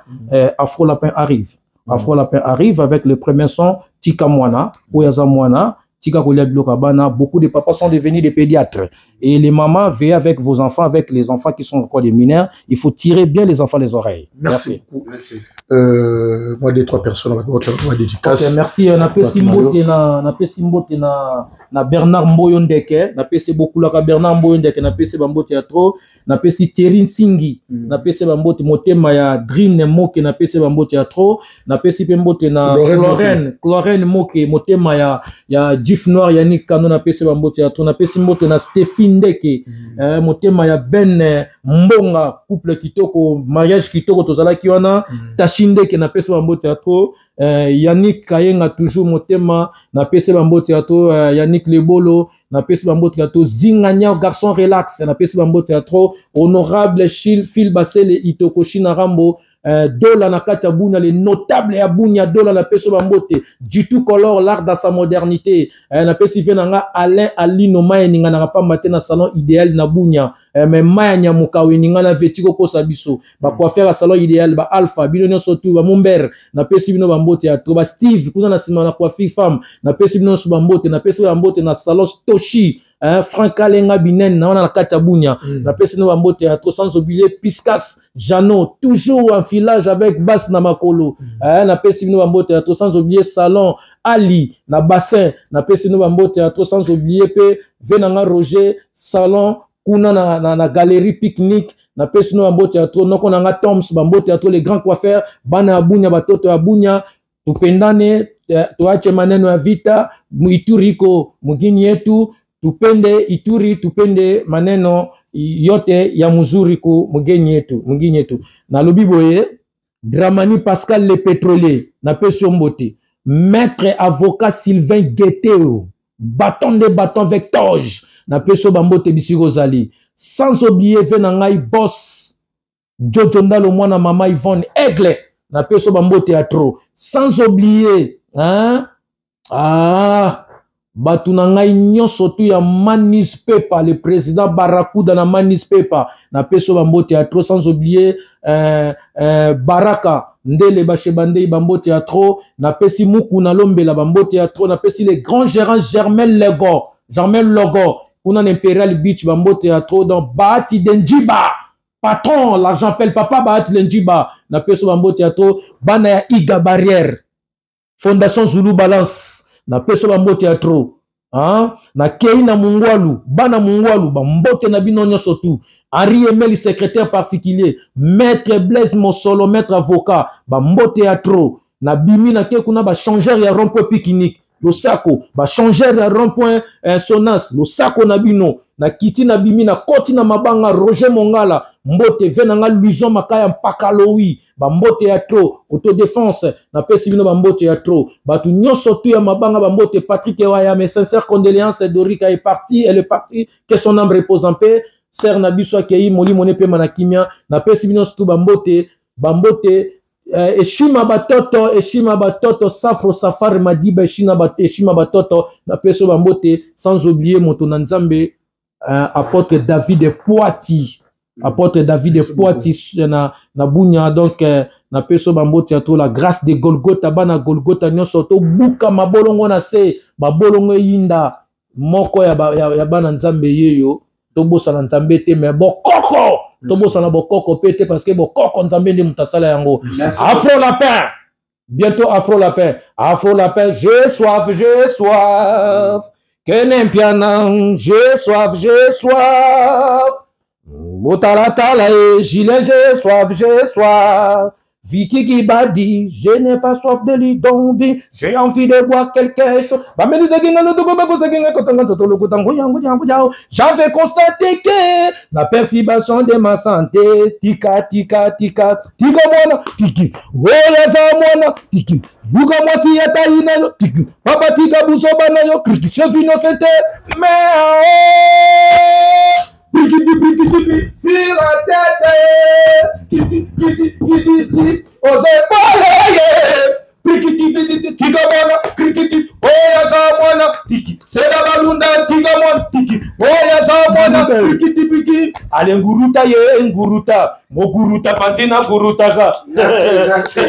Afro Lapin arrive. Afro Lapin arrive avec le premier son, Tika Mwana, Oyaza Mwana, Tika Kolia Biloko Bana. Beaucoup de papas sont devenus des pédiatres. Et les mamans, veillez avec vos enfants, avec les enfants qui sont encore des mineurs. Il faut tirer bien les enfants les oreilles. Merci. Merci. Merci. Moi, deux, trois personnes, on va avoir des dédicaces. Ok, merci. Napesi mbote na, napesi mbote na, na Bernard Mboyo Ndeke. Napesi beaucoup la Bernard Mboyo Ndeke. Napesi bambote ya trop. Napesi Thierry Nsingi. Napesi bambote motema ya Drine Moke. Napesi bambote ya trop. Napesi pe mbote na Lorraine Chlorène, Chlorène Moke, motema ya Gif Noir Yannick Kano. Napesi bambote ya trop. Napesi mbote na Stéphine Ndeke. Motema ya Ben Mbonga, couple kitoko, mariage kitoko tozalaki wana. Tashi Ndeke, napesi bambote ya trop. Yannick Kayenga toujours motema, napesi bambote ya trop. Yannick Lebolo, napesi bambote ya trop. Zinganya garçon relax, napesi bambote ya trop. Honorable Chil Phil Basele Itoko China Rambo, Dola na kati ya Bunia, les notables ya Bunia, Dola na peso bambote, Jitu Color, l'art dans sa modernité. Na pesi ve nanga Alain Alino Maya ninga na pamba te na salon idéal na Bunia. Mais Maya Nyamuka we ninga na vetiko kosa biso. Ba coiffeur ya salon idéal, ba Alpha, bino nyonso tu, ba Mumber, na pesi bino bambote ya trop. Ba Steve, kuna na sima na coiffure femme, na pesi bino nyonso bambote, na pesi bambote na salon Toshi. Hein, Franck Alenga Binen, na wana na kati ya Bunia. Na pesi no bambote ya trop, sans oublier Piscas Jano, toujours en filage avec Basse na makolo. Hein, na pesi no bambote ya trop, sans oublier Salon Ali na bassin. Na pesi no bambote ya trop, sans oublier pe Venanga Roger Salon kuna na galerie pique-nique. Na pesi no bambote ya trop, noko nanga Toms bambote ya trop, les grands coiffeurs bana ya Bunia, batoto ya Bunia, tupendane, tuache maneno ya vita, Ituri ko mugini yetu, tupende Ituri, tupende maneno yote ya muzuri ku mugeni yetu, mugini yetu. Nalobi boye, Dramani Pascal le pétrolier, na pesi yo mbote. Maître avocat Sylvain Gueteo, bâton de bâton avec toge, na pesi yo bambote bisiko zali. Sans oublier ve na ngai boss Jojo Ndalo mwana mama Yvonne Aigle, na pesi yo bambote ya trop. Sans oublier, hein? Ah, batu na ngai nyonso tu ya Manis Pepa, le président Barakuda na Manis Pepa, na peso bambote ya trop. Sans oublier, Baraka Ndele Bashebande bambote ya trop, na pesi Muku na Lombela bambote ya trop, na pesi le grand gérant Germain Lego, Germain Logo, kuna na Imperial Beach bambote ya trop, donc Bahati Denjiba, patron, l'argent appelle papa Bahati Denjiba, na peso bambote ya trop, bana ya Iga Barrière, Fondation Zulu Balance, na peso bambote ya trop. Hein? Na kei na Mungwalu, bana Mungwalu, bambote na bino nyonso tu. Henri Emeli, secrétaire particulier, maître Blaise Mosolo, maître avocat, bambote ya trop. Na bimi na ke kuna ba changeur ya rond-point pique-nique, losako, ba changeur ya rond-point Sonas, losako na bino. Na kiti na bimi na koti na mabanga Roger Mongala, mbote ve nanga Luison Makaya Mpakalowi, ba mbote ya trop, autodéfense, na pesi bino ba mbote ya trop. Batu nyonso tu ya mabanga ba mbote Patrick Ewaya, mes sincères condoléances, Dorika est parti, elle est partie, que son âme repose en paix. Ser na biso akei molimo ne pema na kimia, na pesi bino surtout ba mbote, ba mbote, eshima batoto, eshima batoto, Safro Safari Madiba, eshima eshima batoto, na peso ba mbote, sans oublier moto na Nzambe, apôtre David Poiti, apôtre David Merci Poiti beaucoup. na Bunia, donc na peso ba mbote ya to la grâce de Golgotha, bana Golgotha nyonso to buka mabolongo na se, mabolongo yinda moko ya ba, ya, ya bana Nzambe yeyo, to bosa na Nzambe te, mais bokoko, to Merci. bosa na bokoko pe te, parce que bokoko Nzambe nde moto asala yango. Merci. Afro Lapin, bientôt Afro Lapin, Afro Lapin, j'ai soif, j'ai soif. Kenempiana, j'ai soif, j'ai soif. Motalatala et Gilles, j'ai soif, j'ai soif. Vicky Kibadi, je n'ai pas soif de l'Idombi, j'ai envie de boire quelque chose. J'avais constaté que la perturbation de ma santé, tika, tika, tika, tika mwana, tiki, oya mwana, tiki, luka mwasi ya taina yo, tiki, papa tika buzoba na yo, kriki, chef innocente, mais, oh, Brikiti, brikiti, sur la tête. Kiti, kiti, kiti, kiti, oza epole ye. Brikiti, brikiti, tika mwana, brikiti, oyo aza mwana, tiki, sena balunda, tika mwana, tiki, oyo aza mwana, brikiti, brikiti, ale nguruta ye, nguruta, moguruta panzi na gurutaka. Merci, merci.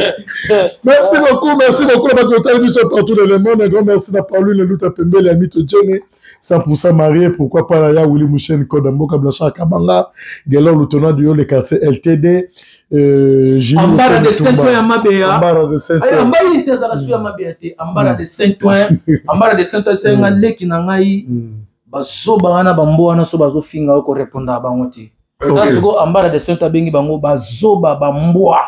Merci beaucoup, merci beaucoup. Na bato otali biso partout dans le monde. Un grand merci na Pauline Luta Pembele ya Mito Jenny, 100% marié. Pourquoi pas na ya Willy Mouchen, Code Mboka, Blanchard Kabanga, Gelor Lutona du le quartier LTD, Jimmy Ambara de Tumba. Saint-Ouen ya Mabeya. Ambara de Saint-Ouen. Ayi, ambali te azalaka su ya mabeya te. Ambara de Saint-Ouen, Ambara de Saint-Ouen esenga leki na ngai bazoba wana bambo wana so bazofinga yo korepondaka bango te. Ta sikoyo Ambara de Saint-Ouen abengi bango bazoba bambwa.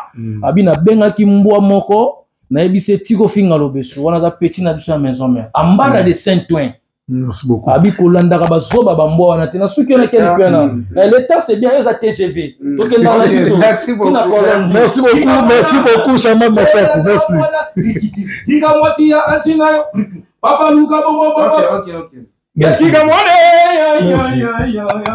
Abi nabengaki mbwa moko nayebisi ye tika ofinga lobeso wana aza petit na biso ya maison mère. Ambara de Saint-Ouen. Merci beaucoup. Abi kolandaka bazoba bambwa wana te na suki wana kende mpe wana. L'état c'est bien, eza TGV. Tokendaka na biso. Merci beaucoup. Tina colonne. Merci beaucoup, merci beaucoup, Chaman Massakou. Merci. Tika mwasi ya ashina yo. Papa luka bongo papa. Ok, ok, ok. Tika mwana. Merci. Ya, ya, ya.